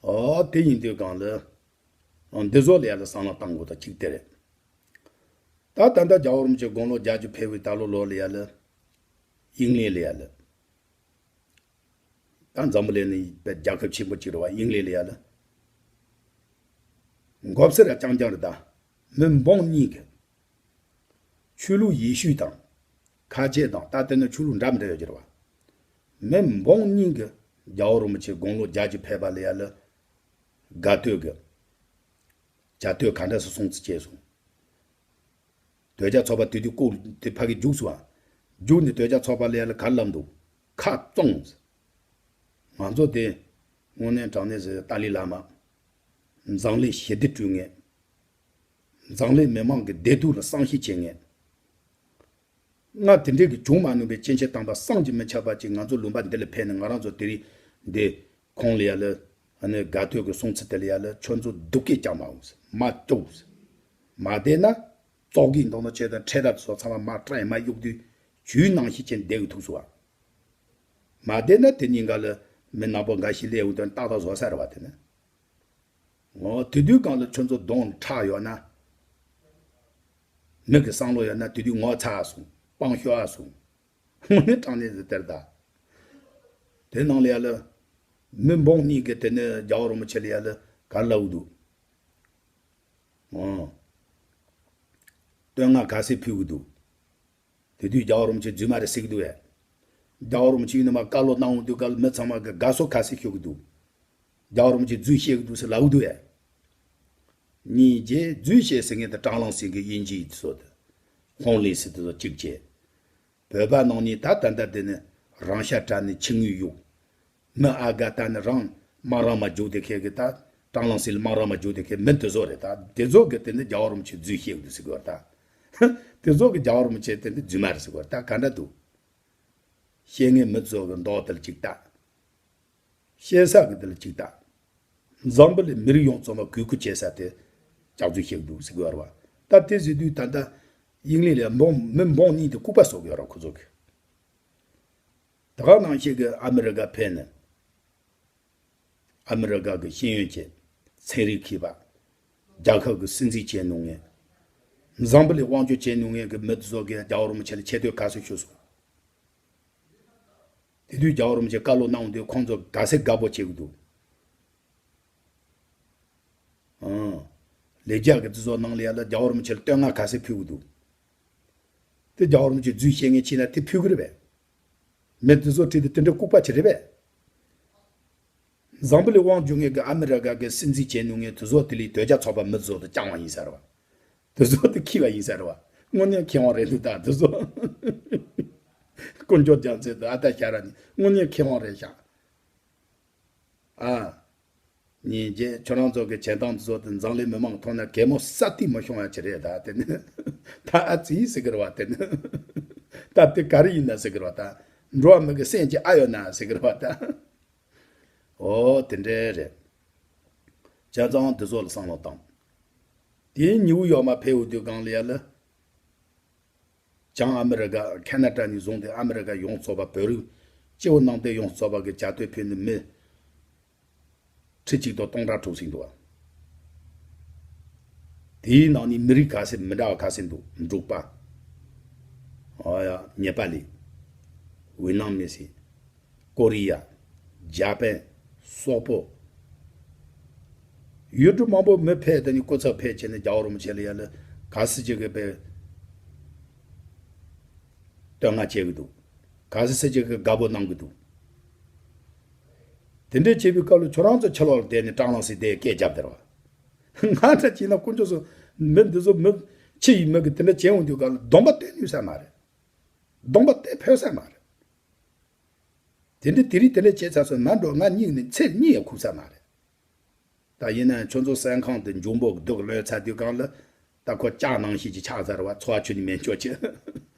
ཨོ། དེ་ཡིན་དུས་སྒང་ལ། ཨོ། འདི་ཚོ་ལ་ཡ་ལ་བསམ་བློ་གཏང་དགོས་དོན་གཅིག་དེ་རེད། ད་ད་ལྟ་རྒྱལ་བ་རིན་པོ་ཆེ་དགུང་ལོ་བརྒྱད་ཅུ་ཕེབས་པའི་ད་ལོ་ལོ་ལ་ཡ་ལ། དབྱིན་ལན་ལ་ཡ་ལ། ད་འཛམ་བུ་གླིང་ནི་རྒྱལ་ཁབ་ཆེན་པོ་གཅིག་རེད་བ། དབྱིན་ལན་ལ་ཡ་ལ། མགོ་སེར་ར་རྐྱང་རྐྱང་རེད་ད། མི་འབུམ་གཉིས་ཀྱི། ཆོས་ལུགས་ཡེ་ཤུ་དང་། ཁ་ཆེ་དང་། ད་དེ་ནི་ཆོས་ལུགས་འདྲ་མི་འདྲ་ཡོད་ཀྱི་རེད་བ། མི་འབུམ་གཉིས་ཀྱི་རྒྱལ་བ་རིན་པོ་ཆེ་དགུང་ལོ་བརྒྱད་ཅུ་ཕེབས་པ་ལ་ཡ་ལ། དགའ་སྟོན་གྱི་གྱ་སྟོན་ག་འདྲ་སེ་སྲུང་བརྩི་བྱས་སོང་། དོལ་རྒྱལ་ཚོགས་པ་དེ་དུས་བཀོད་དེ་ཕ་གི་རྒྱུགས་སོང་བ། རྒྱུགས་ནས་དོལ་རྒྱལ་ཚོགས་པ་ལ་ཡ་ལ་ག་རེ་ལབ་འདུག་ཁ་བཙོང་། ང་ཚོ་དེ་དངོས་གནས་དྲང་གནས་ཟེར་ཏཱ་ལའི་བླ་མ། འཛམ་གླིང་ཞི་བདེ་སྐྲུན་མཁན། འཛམ་གླིང་མི་མང་གི་བདེ་སྡུག་ལ་བསམ་ཤེས་བྱེད་མཁན། སྔར་དེ་འདྲའི་གི་བྱུང་མ་མྱོང་པའི་སྐྱེ་འཆི་བཏང་བ་བསམ་གྱིས་མི་ཁྱབ་པ་ཅིག་ང་ཚོ་ལུང་པ་འདི་ལ་ཕེབས་ནས་ང་རང་ཚོ་དེ་རིང་འདི་ཁོང་ལ་ཡ་ལ་ཨ་ནི་དགའ་སྟོན་གྱི་སྲུང་བརྩི་དེ་ལ་ཡ་ལ་ཁྱོད་ཚོ་སྡུག་སྐད་རྒྱག་མ་འོང་ཟེར། མ་སྐྱོ་ཟེར། མ་བསྡད་ན་བཙོག་གི་མདོག་ནོ་ཆེ་དང་ཁྲེལ་དང་ཚོ་ཚང་མ་མ་སྐྲ་ཡི་མ་གཡུག་དུས་ཇུས་ནང་བཞིན་ཅན་བསྡད་གི་ཐུག་སོང་བ། མ་བསྡད་ན་དེ་གཉིས་ཀ་ལ་མི་ནག་པོ་འགའ་ཞིག་སླེབས་འོང་དོན་ཏག་ཏག་བཟོ་ས་རེད་བ་དེ་ནི། འོ། དེ་དུས་སྒང་ལ་ཁྱོད་ཚོ་གདོང་ཁྲག་ཡོད་ན། མི་གི་བསམ་བློ་ཡོད་ན་དེ་དུས་ངོ་ཚ་སོང་། སྤང་ཤོག་ཨ་སོང་། དངོས་གནས་དྲང་གནས་ཟེར་དེར་ད། དེ་ནང་ལ་ཡ་ལ། མི་འབུམ་གཉིས་ཀྱི་དེ་ནས་རྒྱལ་བ་རིན་པོ་ཆེ་ལ་ཡ་ལ་ག་རེ་ལབ་འདུག་ཨོ། བསྟོད་བསྔགས་ག་ཚད་ཕུལ་གི་འདུག་དེ་དུས་རྒྱལ་བ་རིན་པོ་ཆེ་རྫུན་མ་རེད་ཟེར་གི་འདུག་བས། རྒྱལ་བ་རིན་པོ་ཆེ་ཡིན་ནི་མ་བཀའ་སློབ་གནང་འོང་དུས་སྐབས་ལ་མི་ཚང་མ་གི་དགའ་བསུ་ག་ཚད་ཞུ་གི་འདུག་རྒྱལ་བ་རིན་པོ་ཆེ་རྫུན་བཤད་གི་འདུག་ཟེར་ལབ་གི་འདུག་བས། སྙིང་རྗེ། རྫུན་བཤད་ཟེར་མཁན་དེ་ཀྲང་ལང་སིང་གི་དབྱིན་ཇི་ཡི་དེ་ཚོ་དེ། ཧོང་ལི་སི་དེ་ཚོ་གཅིག་བྱས། བོད་པ་ནང་ནས་ད་ད་ལྟ་དེ་ནི་རང་ཤ་བྲལ་ནས་ཕྱི་དངུལ་གཡུག་མི་ཨ་ག་ད་ནི་རང་དམག་རང་མ་རྒྱུག་དེ་ཁེ་གི་ད་ཀྲང་ལང་སིང་ལ་དམག་རང་མ་རྒྱུག་དེ་ཁེ་མི་དེ་ཚོ་རེད་ད། དེ་ཚོ་གི་དེ་ནི་རྒྱལ་བ་རིན་པོ་ཆེ་རྫུན་བཤད་གི་འདུག་ཟེར་གི་བ་ད། དེ་ཚོ་གི་རྒྱལ་བ་རིན་པོ་ཆེ་དེ་ནི་རྫུན་མ་རེད་ཟེར་གི་བ་ད་ག་འདྲ་འདུག་བཤད་མཁན་མི་ཚོ་གི་མདོག་དེ་ལ་ཅིག་ལྟ། བཤད་ས་གི་དེ་ལ་ཅིག་ལྟ། འཛམ་བུ་གླིང་མི་རིགས་ཡོངས་རྫོགས་ལ་གུས་བཀུར་བྱེད་ས་དེ་ལྕགས་རྫུན་བཤད་གི་འདུག་ཟེར་གི་བ་རེད་བ། ད་དེ་ཟེར་དུས་ད་ལྟ་དབྱིན་ལན་ལ་འབུམ་མི་འབུམ་གཉིས་དེ་ལྐུགས་པ་བཟོ་གི་ཡོད་རེད་ཁོ་ཚོ་གི། ད་ག་ནང་བཞིན་གི་ཨ་མི་རི་ཀ་ཕེབས་ནས། ཨ་མི་རི་ཀ་གི་ཤེས་ཡོན་ཅན། ཚན་རིག་མཁས་པ། རྒྱལ་ཁབ་ཀྱི་སྲིད་འཛིན་བྱས་མྱོང་མཁན། འཛམ་བུ་གླིང་དབང་སྒྱུར་བྱས་མྱོང་མཁན་གྱི་མི་དེ་ཚོ་གིས་རྒྱལ་བ་རིན་པོ་ཆེ་ལ་ཆེ་བསྟོད་ག་ཚོད་ཞུས་སོང་། དེ་དུས་རྒྱལ་བ་རིན་པོ་ཆེ་བཀའ་སློབ་གནང་དུས་ཁོང་ཚོ་དགའ་སེ་དགའ་པོ་བྱེད་ཀྱི་འདུག་ཨང་། ལས་རྒྱ་གི་དེ་ཚོ་ནང་ལ་ཡ་ལ་རྒྱལ་བ་རིན་པོ་ཆེ་ལ་བསྟོད་བསྔགས་ག་ཚོད་ཕུལ་གྱི་འདུག་དེ་རྒྱལ་བ་རིན་པོ་ཆེ་རྫུན་བཤད་མཁན་ཕྱིན་ན་དེ་ཕུལ་གི་རེད་པས། མི་དེ་ཚོ་ཁྲིད་དེ་དེ་འདྲ་ལྐུགས་པ་ཅིག་རེད་པས། འཛམ་བུ་གླིང་དབང་སྒྱུར་མཁན་གྱི་ཨ་མི་རི་ཀ་གི་སྲིད་འཛིན་བྱས་མྱོང་མཁན་དེ་ཚོ་དེ་ལས་དོལ་རྒྱལ་ཚོགས་པ་མི་དེ་ཚོ་དེ་བསྐྱངས་པ་ཡིན་ས་རེད་བ། དེ་ཚོ་དེ་ཁྱི་བ་ཡིན་ས་རེད་བ། དངོས་གནས་མཁས་དབང་རེད་འདུག་ད་དེ་ཚོ། དཀོན་མཆོག་རྒྱལ་མཚན་དང་ཨ་ད་ཤ་ར་ནི་དངོས་གནས་མཁས་དབང་རེད་ཤག་ཨ། སྙིང་རྗེ། ཁྱོད་རང་ཚོ་གི་བྱེད་སྟངས་དེ་ཚོ་དེ་འཛམ་གླིང་མི་མང་མཐོང་ན་གད་མོ་ས་ཐིག་མི་ཤོང་ཡ་ཅིག་རེད་ད་དེ་ནི། ད་ཨ་ཙི་ཟེར་གི་རེད་བ་དེ་ནི། ད་དེ་ག་རེ་ཡིན་ན་ཟེར་གི་རེད་བ་ད། འགྲོ་བ་མི་གི་སེམས་ཀྱི་ཨ་ཡོད་ན་ཟེར་གི་རེད་བ་ད། ཨོ་དེ་འདྲས་རེད། བྱས་ཙང་དེ་ཚོ་ལ་བསམ་བློ་བཏང་། དེའི་ཉིའུ་ཡོག་མ་ཕེབས་འོས་དུས་སྒང་ལ་ཡ་ལ། བྱང་ཨ་མི་རི་ཀ་ཁ་ན་ཏྲ་ནས་བཟུང་སྟེ་ཨ་མི་རི་ཀ་ཡོངས་རྫོགས་པ་བོད་རིགས་སྤྱི་བོ་གནམ་བསྟན་ཡོངས་རྫོགས་པ་གི་བྱ་དོད་ཕུལ་ནས་མི་ཁྲི་གཅིག་དང་སྟོང་ཕྲག་དྲུག་ཟིན་འདུག་བ། དེའི་ནང་ནས་མི་རིགས་ག་ཚད་མི་འདྲ་བ་ག་ཚད་འདུག་འབྲུག་པ། ཨ་ཡ་ཉེ་པ་ལི། ཝེ་ནམ་མི་སི། ཀོ་རི་ཡ། ཇ་པན། སོག་པོ། ཡུལ་གྲུ་མང་པོ་མི་ཕེབས་དེ་ནི་སྐུ་ཚབ་ཕེབས་བྱས་ནས་རྒྱལ་བ་རིན་པོ་ཆེ་ལ་ཡ་ལ་ག་ཚོད་ཅིག་གི་དཔེ་བསྟོད་བསྔགས་བྱེད་གི་འདུག་ག་ཚོད་ཚོད་ཅིག་གི་དགའ་པོ་གནང་གི་འདུག་དེ་འདྲས་བྱེད་པའི་སྐབས་ལ་ཁྱོད་རང་ཚོ་ཕྱི་ལོགས་ལ་བསྡད་ནས་སྲང་ལམ་སེ་དེ་སྐད་རྒྱབ་བསྡད་ར་བ། ང་འདྲ་བྱས་ན་དཀོན་མཆོག་གསུམ། མི་འདི་ཚོ་མི་ཕྱི་ཡི་མི་གི་དེ་འདྲ་བྱེད་འོང་དུས་སྐབས་ལ་སྡོམ་པ་སྟོན་ནུས་ས་མ་རེད། སྡོམ་པ་སྟོན་ཕོད་ས་མ་རེད། དེ་འདྲ་དེ་རིང་དེ་འདྲ་བྱས་ཚར་སོང་ན་འགྲོ་ང་གཉིད་ནས་ཚེ་གཉིད་ཡང་ཁུག་ས་མ་རེད། ད་ཡིན་ན་ཁྱོད་ཚོ་སེམས་ཁང་དུ་འབྱུང་པོ་གི་སྡུག་ལོས་ཚར་དུས་སྒང་ལ། ད་ཁོ་ལྕགས་ནང་བཞིན་གྱི་ཆགས་ཚར་བ། འཚོ་བ་ཁྱོད་ནི་མེད་ཆོག་ཆེ།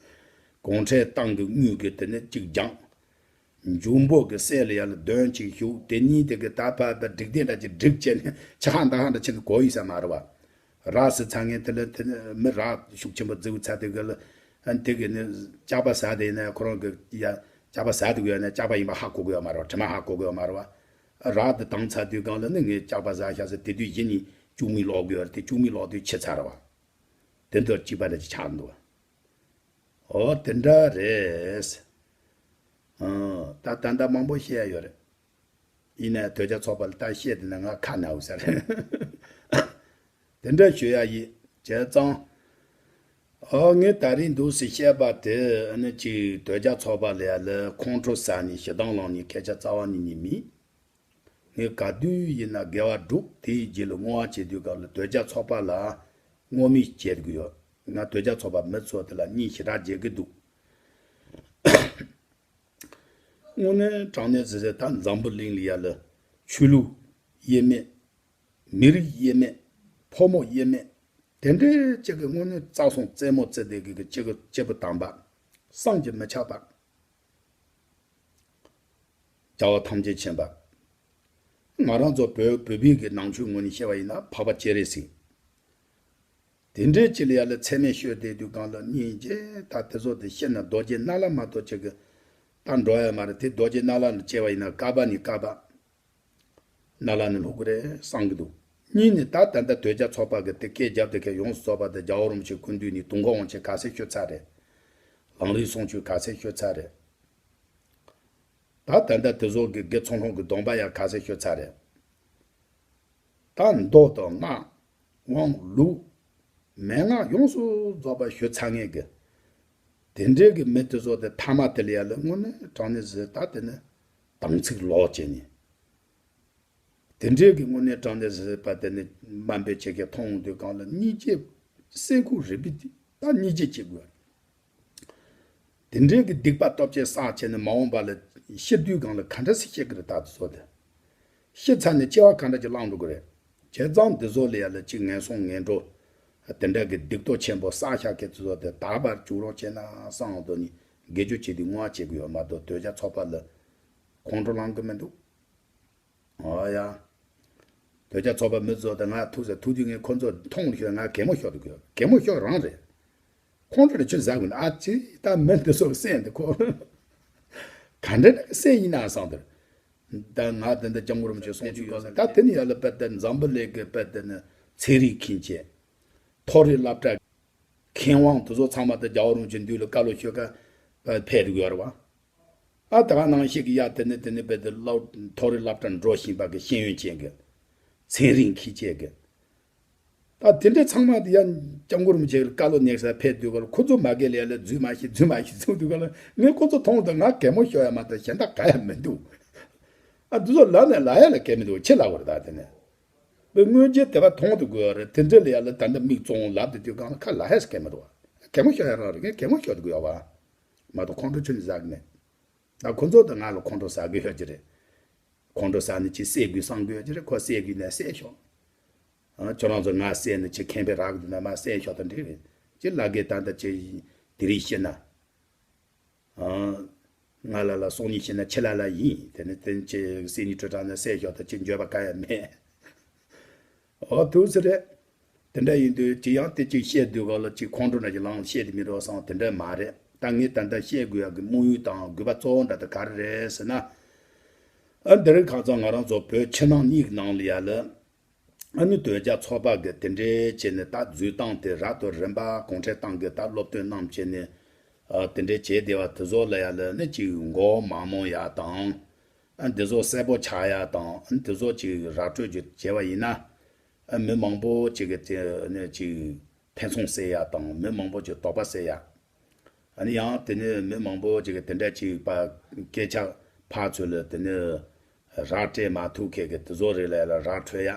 གུང་ཁྲན་ཏང་གི་དངུལ་གི་དེ་ནི་གཅིག་སྦྱངས། འབྱུང་པོ་གི་སྲས་ལ་ཡར་ལ་གདོན་གཅིག་ཞུགས། དེ་གཉིས་དེ་གི་ད་ཕ་ད་སྒྲིག་སྟེ་འདྲ་གྱི་སྒྲིག་བྱས་ནས་ཆ་ཧ་འདའ་ཧ་འདྲ་ཆེ་ནི་གོ་ཡིན་ས་མ་རེད་བ། ར་སི་ཚ་ངན་དེ་ལ་དེ་ནི་མི་ར་ཤུགས་ཆེན་པོ་རྫིག་ཚ་དེ་གི་ལ། ཨ་དེ་གི་ནི་ལྕགས་པ་ཟ་དེ་ནས་ཁོ་རང་གི་ཡ་ལྕགས་པ་ཟ་དུ་ཡོད་ན་ལྕགས་པ་ཡིན་པ་ཧ་གོ་གི་ཡོད་མ་རེད་བ། དྲི་མ་ཧ་གོ་གི་ཡོད་མ་རེད་བ། ར་དེ་དང་ཚ་དུས་སྒང་ལ་ནི་ངས་ལྕགས་པ་ཟ་ཤ་ཟེར་དེ་དུས་གཞི་ནས་ལྕུག་མི་ལོག་གི་ཡོད་རེད། དེ་ལྕུག་མི་ལོག་དུས་ཕྱི་ཚར་བ། དེ་འདྲ་གཅིག་པ་འདྲ་ཅིག་ཆགས་འདུག་ཨོ་དེ་འདྲ་རེད། ཨང་། ད་ད་ལྟ་མང་པོ་བཤད་ཡ་ཡོད་རེད། ཡིན་ནའི་དོལ་རྒྱལ་ཚོགས་པ་ལ་ད་བཤད་དེ་ན་ང་ཁ་ན་འུ་ས་རེད། དེ་འདྲ་ཞུ་ཡ་ཡིན་བྱས་ཙང་། ཨོ་ངས་ད་རིང་འདུག་སེ་བཤད་པ་དེ་ནི་ཅིག་དོལ་རྒྱལ་ཚོགས་པ་ལ་ཡ་ལ་ཁོང་ཁྲོ་ཟ་ནས་ཞེ་སྡང་ལངས་ནས་སྐད་ཆ་རྩ་བ་ཉིད་ནས་མིན། ངས་ག་དུས་ཡིན་ན་དགེ་བ་བསྒྲུབ་དེའི་རྗེས་ལ་བསྔོ་བ་བྱེད་དུས་སྐབས་ལ་དོལ་རྒྱལ་ཚོགས་པ་ལ་བསྔོ་སྨོན་བྱེད་དགོས་ཡོད། ང་དོལ་རྒྱལ་ཚོགས་པ་མི་ཚོ་དེ་ལ་སྙིང་ཞེ་དྲག་རྗེ་གི་འདུག་དངོས་གནས་དྲང་གནས་ཟེར་ཟེར་ད་འཛམ་བུ་གླིང་ལ་ཡ་ལ་ཆོས་ལུགས་དབྱེ་མེད། མི་རིགས་དབྱེ་མེད། ཕོ་མོ་དབྱེ་མེད། དེ་འདྲའི་གཅིག་གི་དངོས་གནས་རྩ་སྲུང་རྩེད་མོ་རྩེ་བསྡད་གི་གི་གཅིག་གི་སྐྱེས་བུ་དམ་པ། བསམ་གྱིས་མི་ཁྱབ་པ། རྒྱལ་བ་ཐམས་ཅད་མཁྱེན་པ། ང་རང་ཚོ་བོད་བོད་པའི་གི་ནང་ཆོས་ངོས་ནས་བཤད་པ་ཡིན་ན་འཕགས་པ་སྤྱན་རས་གཟིགས། དེ་འདྲའི་ཅི་ལ་ཡ་ལ་མཚན་སྨད་ཤོད་བསྡད་དུས་སྒང་ལ་སྙིང་རྗེ་ད་དེ་ཚོ་དེ་ཤི་ན་རྡོ་རྗེ་ནཱ་ལ་མ་གཏོགས་ཅིག་གི་ད་འགྲོ་ཡ་མ་རེད། དེ་རྡོ་རྗེ་ནཱ་ལ་ནི་སྐྱེ་བ་ཡིན་ན་བསྐལ་པ་ནས་བསྐལ་པ། ནཱ་ལ་ནི་ལྷུག་གི་རེད་བསམ་གི་འདུག་གཉིས་ནི་ད་ད་ལྟ་དོལ་རྒྱལ་ཚོགས་པ་གི་དེ་སྐད་རྒྱབ་དེ་ཁས་ཡོངས་སུ་རྫོགས་པ་དེ་རྒྱལ་བ་རིན་པོ་ཆེ་སྐུ་མདུན་ནས་དུང་དཀར་དབང་ཆེན་ག་ཚད་ཤོད་ཚར་རེད། ལམ་རིམ་གསུང་ཆོས་ག་ཚད་ཤོད་ཚར་རེད། ད་ད་ལྟ་དེ་ཚོ་གི་དགེ་ཚུལ་སློང་གི་སྡོམ་པ་ཡང་ག་ཚད་ཤོད་ཚར་རེད། ད་མདོ་དང་སྔགས། དབང་ལུགས། མན་ངག་ཡོངས་སུ་རྫོགས་པ་ཞུ་ཚར་མཁན་གྱི། དེ་འདྲའི་གི་མི་དེ་ཚོ་དེ་ཐ་མ་དེ་ལ་ཡ་ལ་དངོས་གནས་དྲང་གནས་ཟེར་ད་དེ་ནི་དམ་ཚིག་ལོག་བྱས་ནས། དེ་འདྲའི་གི་དངོས་གནས་དྲང་གནས་ཟེར་བ་དེ་ནི་དམའ་འབེབས་བྱེད་མཁན་མཐོང་འོང་དུས་སྒང་ལ་སྙིང་རྗེ། སེམས་ཁུར་རིག་པའི་ད་སྙིང་རྗེ་སྐྱེ་དགོས། དེ་འདྲའི་གི་སྡིག་པ་སྟོབས་ཆེ་བསགས་བྱས་ནས་མ་འོངས་པ་ལ་ཤི་དུས་སྒང་ལ་ག་འདྲ་སེ་ཤི་གི་རེད་ད་དེ་ཚོ་དེ། ཤི་ཚར་ནས་སྐྱེ་བ་ག་འདྲ་ཅིག་བླངས་འགྲོ་གི་རེད། བྱས་ཙང་འདི་ཚོ་ལ་ཡ་ལ་ཅིག་ངན་སོང་ངན་འགྲོ། དེ་འདྲ་གི་སྡིག་ཏོ་ཆེན་པོ་བསགས་བཞག་མཁན་དེ་ཚོ་དེ་དག་པར་འཇུག་རོགས་བྱས་ན་བསམ་དོན་ནི་དགེ་སྦྱོར་བྱེད་དུས་བསྔོ་བ་བྱེད་དགོས་ཡོད་མ་གཏོགས་དོལ་རྒྱལ་ཚོགས་པ་ལ་ཁོང་ཁྲོ་ལངས་གི་མི་འདུག་ཨོ་ཡ། དོལ་རྒྱལ་ཚོགས་པ་མི་ཚོ་དང་ང་ཐུག་ཟེར་ཐུག་དུས་ངས་ཁོ་ཚོ་མཐོང་ཤོད་ང་གད་མོ་ཤོར་འདུག་གི། གད་མོ་ཤོར་རང་རེད། ཁོང་ཚོ་ལ་ཆུ་ཟ་དགོས་ན་ཨ་ཙི་ད་མི་འདི་ཚོ་གི་སེམས་འདི་ཁོ་ག་འདྲ་ནི་སེམས་ཡིན་ན་བསམ་དེར། ད་ང་ད་ལྟ་སྐྱབས་མགོན་རིན་པོ་ཆེ་གསུང་ཆོས་ཡོད་ཟེར་ད་དེ་ནི་ཡ་ལ་དཔེ་དེ་འཛམ་བུ་གླིང་གི་དཔེ་དེ་ནི་ཚན་རིག་མཁན་ཆེན། མཐོ་རིམ་སློབ་གྲྭ། མཁས་དབང་དེ་ཚོ་ཚང་མ་དེ་རྒྱལ་བ་རིན་པོ་ཆེ་མདུན་ལ་བཀའ་སློབ་ཞུ་ག་ཕེབས་འདུག་ཡོད་རེད་བ། ཨ་ད་ག་ནང་བཞིན་གྱི་ཡ་དེ་ནི་དེ་ནི་དཔེ་དེ་སློབ་མཐོ་རིམ་སློབ་གྲྭར་འགྲོ་བཞིན་པ་གི་ཤེས་ཡོན་ཅན་གྱི་ཚན་རིག་མཁས་ཅན་གྱི། ད་དེ་འདྲའི་ཚང་མ་དེ་ཡ་སྐྱབས་མགོན་རིན་པོ་ཆེ་གི་བཀའ་སློབ་གནང་སར་ཕེབས་དུས་སྐབས་ལ་ཁོ་ཚོ་མ་གི་ལས་ལ་རྫུན་མ་བཤད་རྫུན་མ་བཤད་གསུངས་དུས་སྐབས་ལ་ངས་ཁོ་ཚོ་མཐོང་དུས་ང་གད་མོ་ཤོར་ཡ་མ་གཏོགས་གཞན་དག་ག་ཡ་མི་འདུག་ཨ་དེ་ཚོ་ལབ་ནས་ལབ་ཡ་ལ་གལ་མི་འདུག་ཕྱི་ལབ་དགོས་རེད་ད་དེ་ནས། པའི་དངོས་རྗེས་དེ་བ་མཐོང་དུ་དགོས་རེད། དེ་འདྲ་ལ་ཡ་ལ་ད་ལྟ་མིག་བཙོང་ལབ་དེ་དུས་སྒང་ལ་ཁ་ལ་ཧེ་སི་གལ་མི་འདུག་བ། གད་མོ་ཤོར་ཡ་རང་རེད། ངས་གད་མོ་ཤོར་དུ་དགོས་ཡ་བ། མ་གཏོགས་ཁོང་ཁྲོ་ཆུ་ནས་ཟ་གི་མེད། ད་ཁོ་ཚོ་དང་ང་ལ་ཁོང་ཁྲོ་ཟ་གི་ཡོད་ཀྱི་རེད། ཁོང་ཁྲོ་ཟ་ནས་ཅི་བསད་དགོས་བསམ་གི་ཡོད་ཀྱི་རེད། ཁོ་བསད་དགོས་ན་བསད་ཤོག་ཨ་ཁྱོད་རང་ཚོ་ང་བསད་ནས་ཅི་ཁེངས་པའི་རག་གི་འདུག་ན་མ་བསད་ཤོག་དང་འདྲ་རེད། ཅི་ལ་གེ་ད་ལྟ་ཅི་དེ་རིང་ཤི་ན། ང་ལ་ལ་སོང་ཉིན་ཤེས་ན་ཁྱི་ལ་ལ་ཡིན། དེ་ནི་དེ་ཅི་སེ་ཉི་ཁྲི་ཁྲག་ན་སེ་ཞོ་ད་ཅི་འགྱོད་པ་ག་ཡ་མེད། ཨོ་ཐུགས་སུ་རེད། དེ་འདྲ་ཡིན་དུས་ཅི་ཡང་དེ་ཅིག་བཤད་དུས་ག་ལ་ཅིག་ཁོང་ཁྲོ་འདྲ་ཅིག་ལངས་བཤད་དེ་མི་རོགས་སང་དེ་འདྲ་མ་རེད། ད་ངས་ད་ལྟ་བཤད་དགོས་ཡག་གི་དམིགས་ཡུལ་དང་དགོས་པ་གཙོ་བོ་འདྲ་ད་ག་རེ་རེད་ཟེར་ན། ཨ་འདི་རིང་ཁ་སང་ང་རང་ཚོ་བོད་ཕྱི་ནང་གཉིས་ཀྱི་ནང་ལ་ཡ་ལ། ཨ་ནི་དོལ་རྒྱལ་ཚོགས་པ་གི་དེ་འདྲའི་བྱས་ནས་ད་འཛུལ་སྟངས་དེ་རབ་ཏུ་རིམ་པ་གུང་ཁྲན་ཏང་གི་ད་སློབ་སྟོན་གནང་བྱས་ནས་ཨ་དེ་འདྲའི་བྱས་བསྡད་པ་དེ་ཚོ་ལ་ཡ་ལ་ནི་ཅིག་མགོ་མ་རྨོངས་ཡ་དང་། ཨ་འདི་ཚོ་གསལ་པོ་ཆགས་ཡ་དང་ཨ་འདི་ཚོ་ཅིག་ར་སྤྲོད་རྒྱུ་བྱས་པ་ཡིན་ན། ཨ་མི་མང་པོ་ཅིག་གི་དེ་ནི་ཅིག་ཕན་སོང་ཟེར་ཡ་དང་མི་མང་པོ་ཅིག་དོགས་པ་ཟེར་ཡ། ཨ་ནི་ཡང་དེ་ནི་མི་མང་པོ་ཅིག་གི་དེ་འདྲ་ཅིག་པ་སྐད་ཆ་ཕར་ཚུར་ལ་དེ་ནི་ ར་སྤྲད་མ་ཐུབ་མཁན་གྱི་དེ་ཚོ་རེ་ལ་ཡ་ལ་ར་འཕྲོད་ཡ།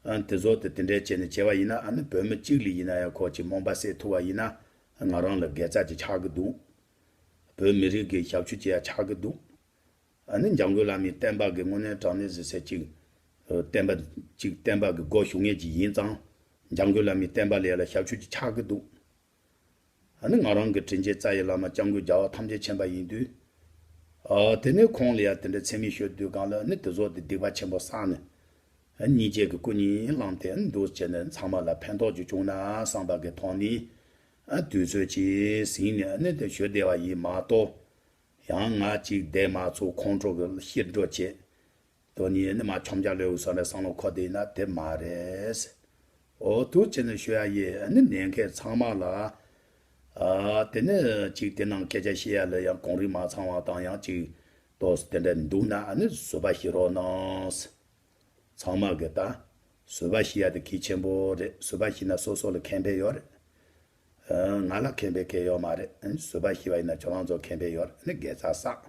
ཨ་དེ་ཚོ་དེ་དེ་འདྲའི་བྱས་ནས་བྱས་པ་ཡིན་ན། ཨ་ནི་བོད་མི་གཅིག་ལ་ཡིན་ན་ཡང་ཁོ་ཅིག་རྨོངས་པ་སེལ་ཐུབ་པ་ཡིན་ན། ང་རང་ལ་དགེ་རྩ་ཅིག་ཆགས་ཀྱི་འདུག་བོད་མི་རིགས་ཀྱི་ཞབས་ཞུ་བྱེད་ཡ་ཆགས་ཀྱི་འདུག་ཨ་ནི་འཇམ་མགོན་བླ་མའི་བསྟན་པ་གི་དངོས་གནས་དྲང་གནས་ཟེར་ཟེར་ཅིག་ཨ་བསྟན་པ་ཅིག་བསྟན་པ་གི་སྒོ་ཕྱུག་མཁན་ཅིག་ཡིན་ཙང་། འཇམ་མགོན་བླ་མའི་བསྟན་པ་ལ་ཡ་ལ་ཞབས་ཞུ་ཅིག་ཆགས་ཀྱི་འདུག་ཨ་ནི་ང་རང་གི་དྲིན་ཅན་རྩ་བའི་བླ་མ་སྐྱབས་མགོན་རྒྱལ་བ་ཐམས་ཅད་མཁྱེན་པ་ཡིན་དུས། ཨ་དེ་ནས་ཁོང་ལ་ཡ་དེ་འདྲ་མཚན་སྨད་ཤོད་དུས་སྒང་ལ་ནི་དེ་ཚོ་དེ་སྡིག་པ་ཆེན་པོ་བསགས་ནས། ཨ་སྙིང་རྗེ་གི་སྐུ་གཉིས་བླངས་ཏེ་འདུག་བྱས་ནས་ཚང་མ་ལ་ཕན་ཐོགས་ཅིག་བྱུང་ན་བསམ་པ་གི་ཐོག་ནས། ཨ་དུས་ཚོད་ཅིག་ཟིན་ནས་ནི་དེ་ཞུ་བསྡད་པ་ཡིན་མ་གཏོགས། ཡང་ང་ཅིག་བསྡད་མ་ཚུགས། ཁོང་ཁྲོ་གི་ཕྱིར་འགྲོ་བྱེད། དོན་ནི་ནི་མ་འཆམ་རྒྱག་ལོས་བསམ་པའི་བསམ་བློ་འཁོར་བསྡད་ན་དེ་མ་རེད། འོ་ཐུགས་རྗེ་ཆེ་ནས་ཞུ་ཡ་ཡིན། ཨ་ནི་ཉན་མཁན་ཚང་མ་ལ། ཨ་དེ་ནས་ཅིག་དེ་ནང་སྐད་ཆ་བཤད་ཡ་ལ་ཡང་གོང་རིམ་མ་ཚང་བ་དང་། ཡང་ཅིག་ཏོག་ཙམ་དེ་འདྲ་འདུག་ན། ཨ་ནི་བཟོད་པ་བཞེས་རོགས་གནང་། ཚང་མ་གི་ད་བཟོད་པ་བཞེས་ཡ་དེ་གལ་ཆེན་པོ་རེད། བཟོད་པ་བཞེས་ན་སོ་སོ་ལ་ཁེ་ཕན་ཡོད་རེད། ཨ་ང་ལ་ཁེ་ཕན་གང་ཡང་ཡོད་མ་རེད། ཨ་ནི་བཟོད་པ་བཞེས་པ་ཡིན་ན་ཁྱོད་རང་ཚོ་ཁེ་ཕན་ཡོད་རེད། ཨ་ནི་དགེ་རྩ་བསགས།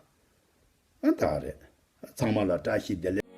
ཨ་ད་རེད། ཚང་མ་ལ་བཀྲ་ཤིས་བདེ་ལེགས།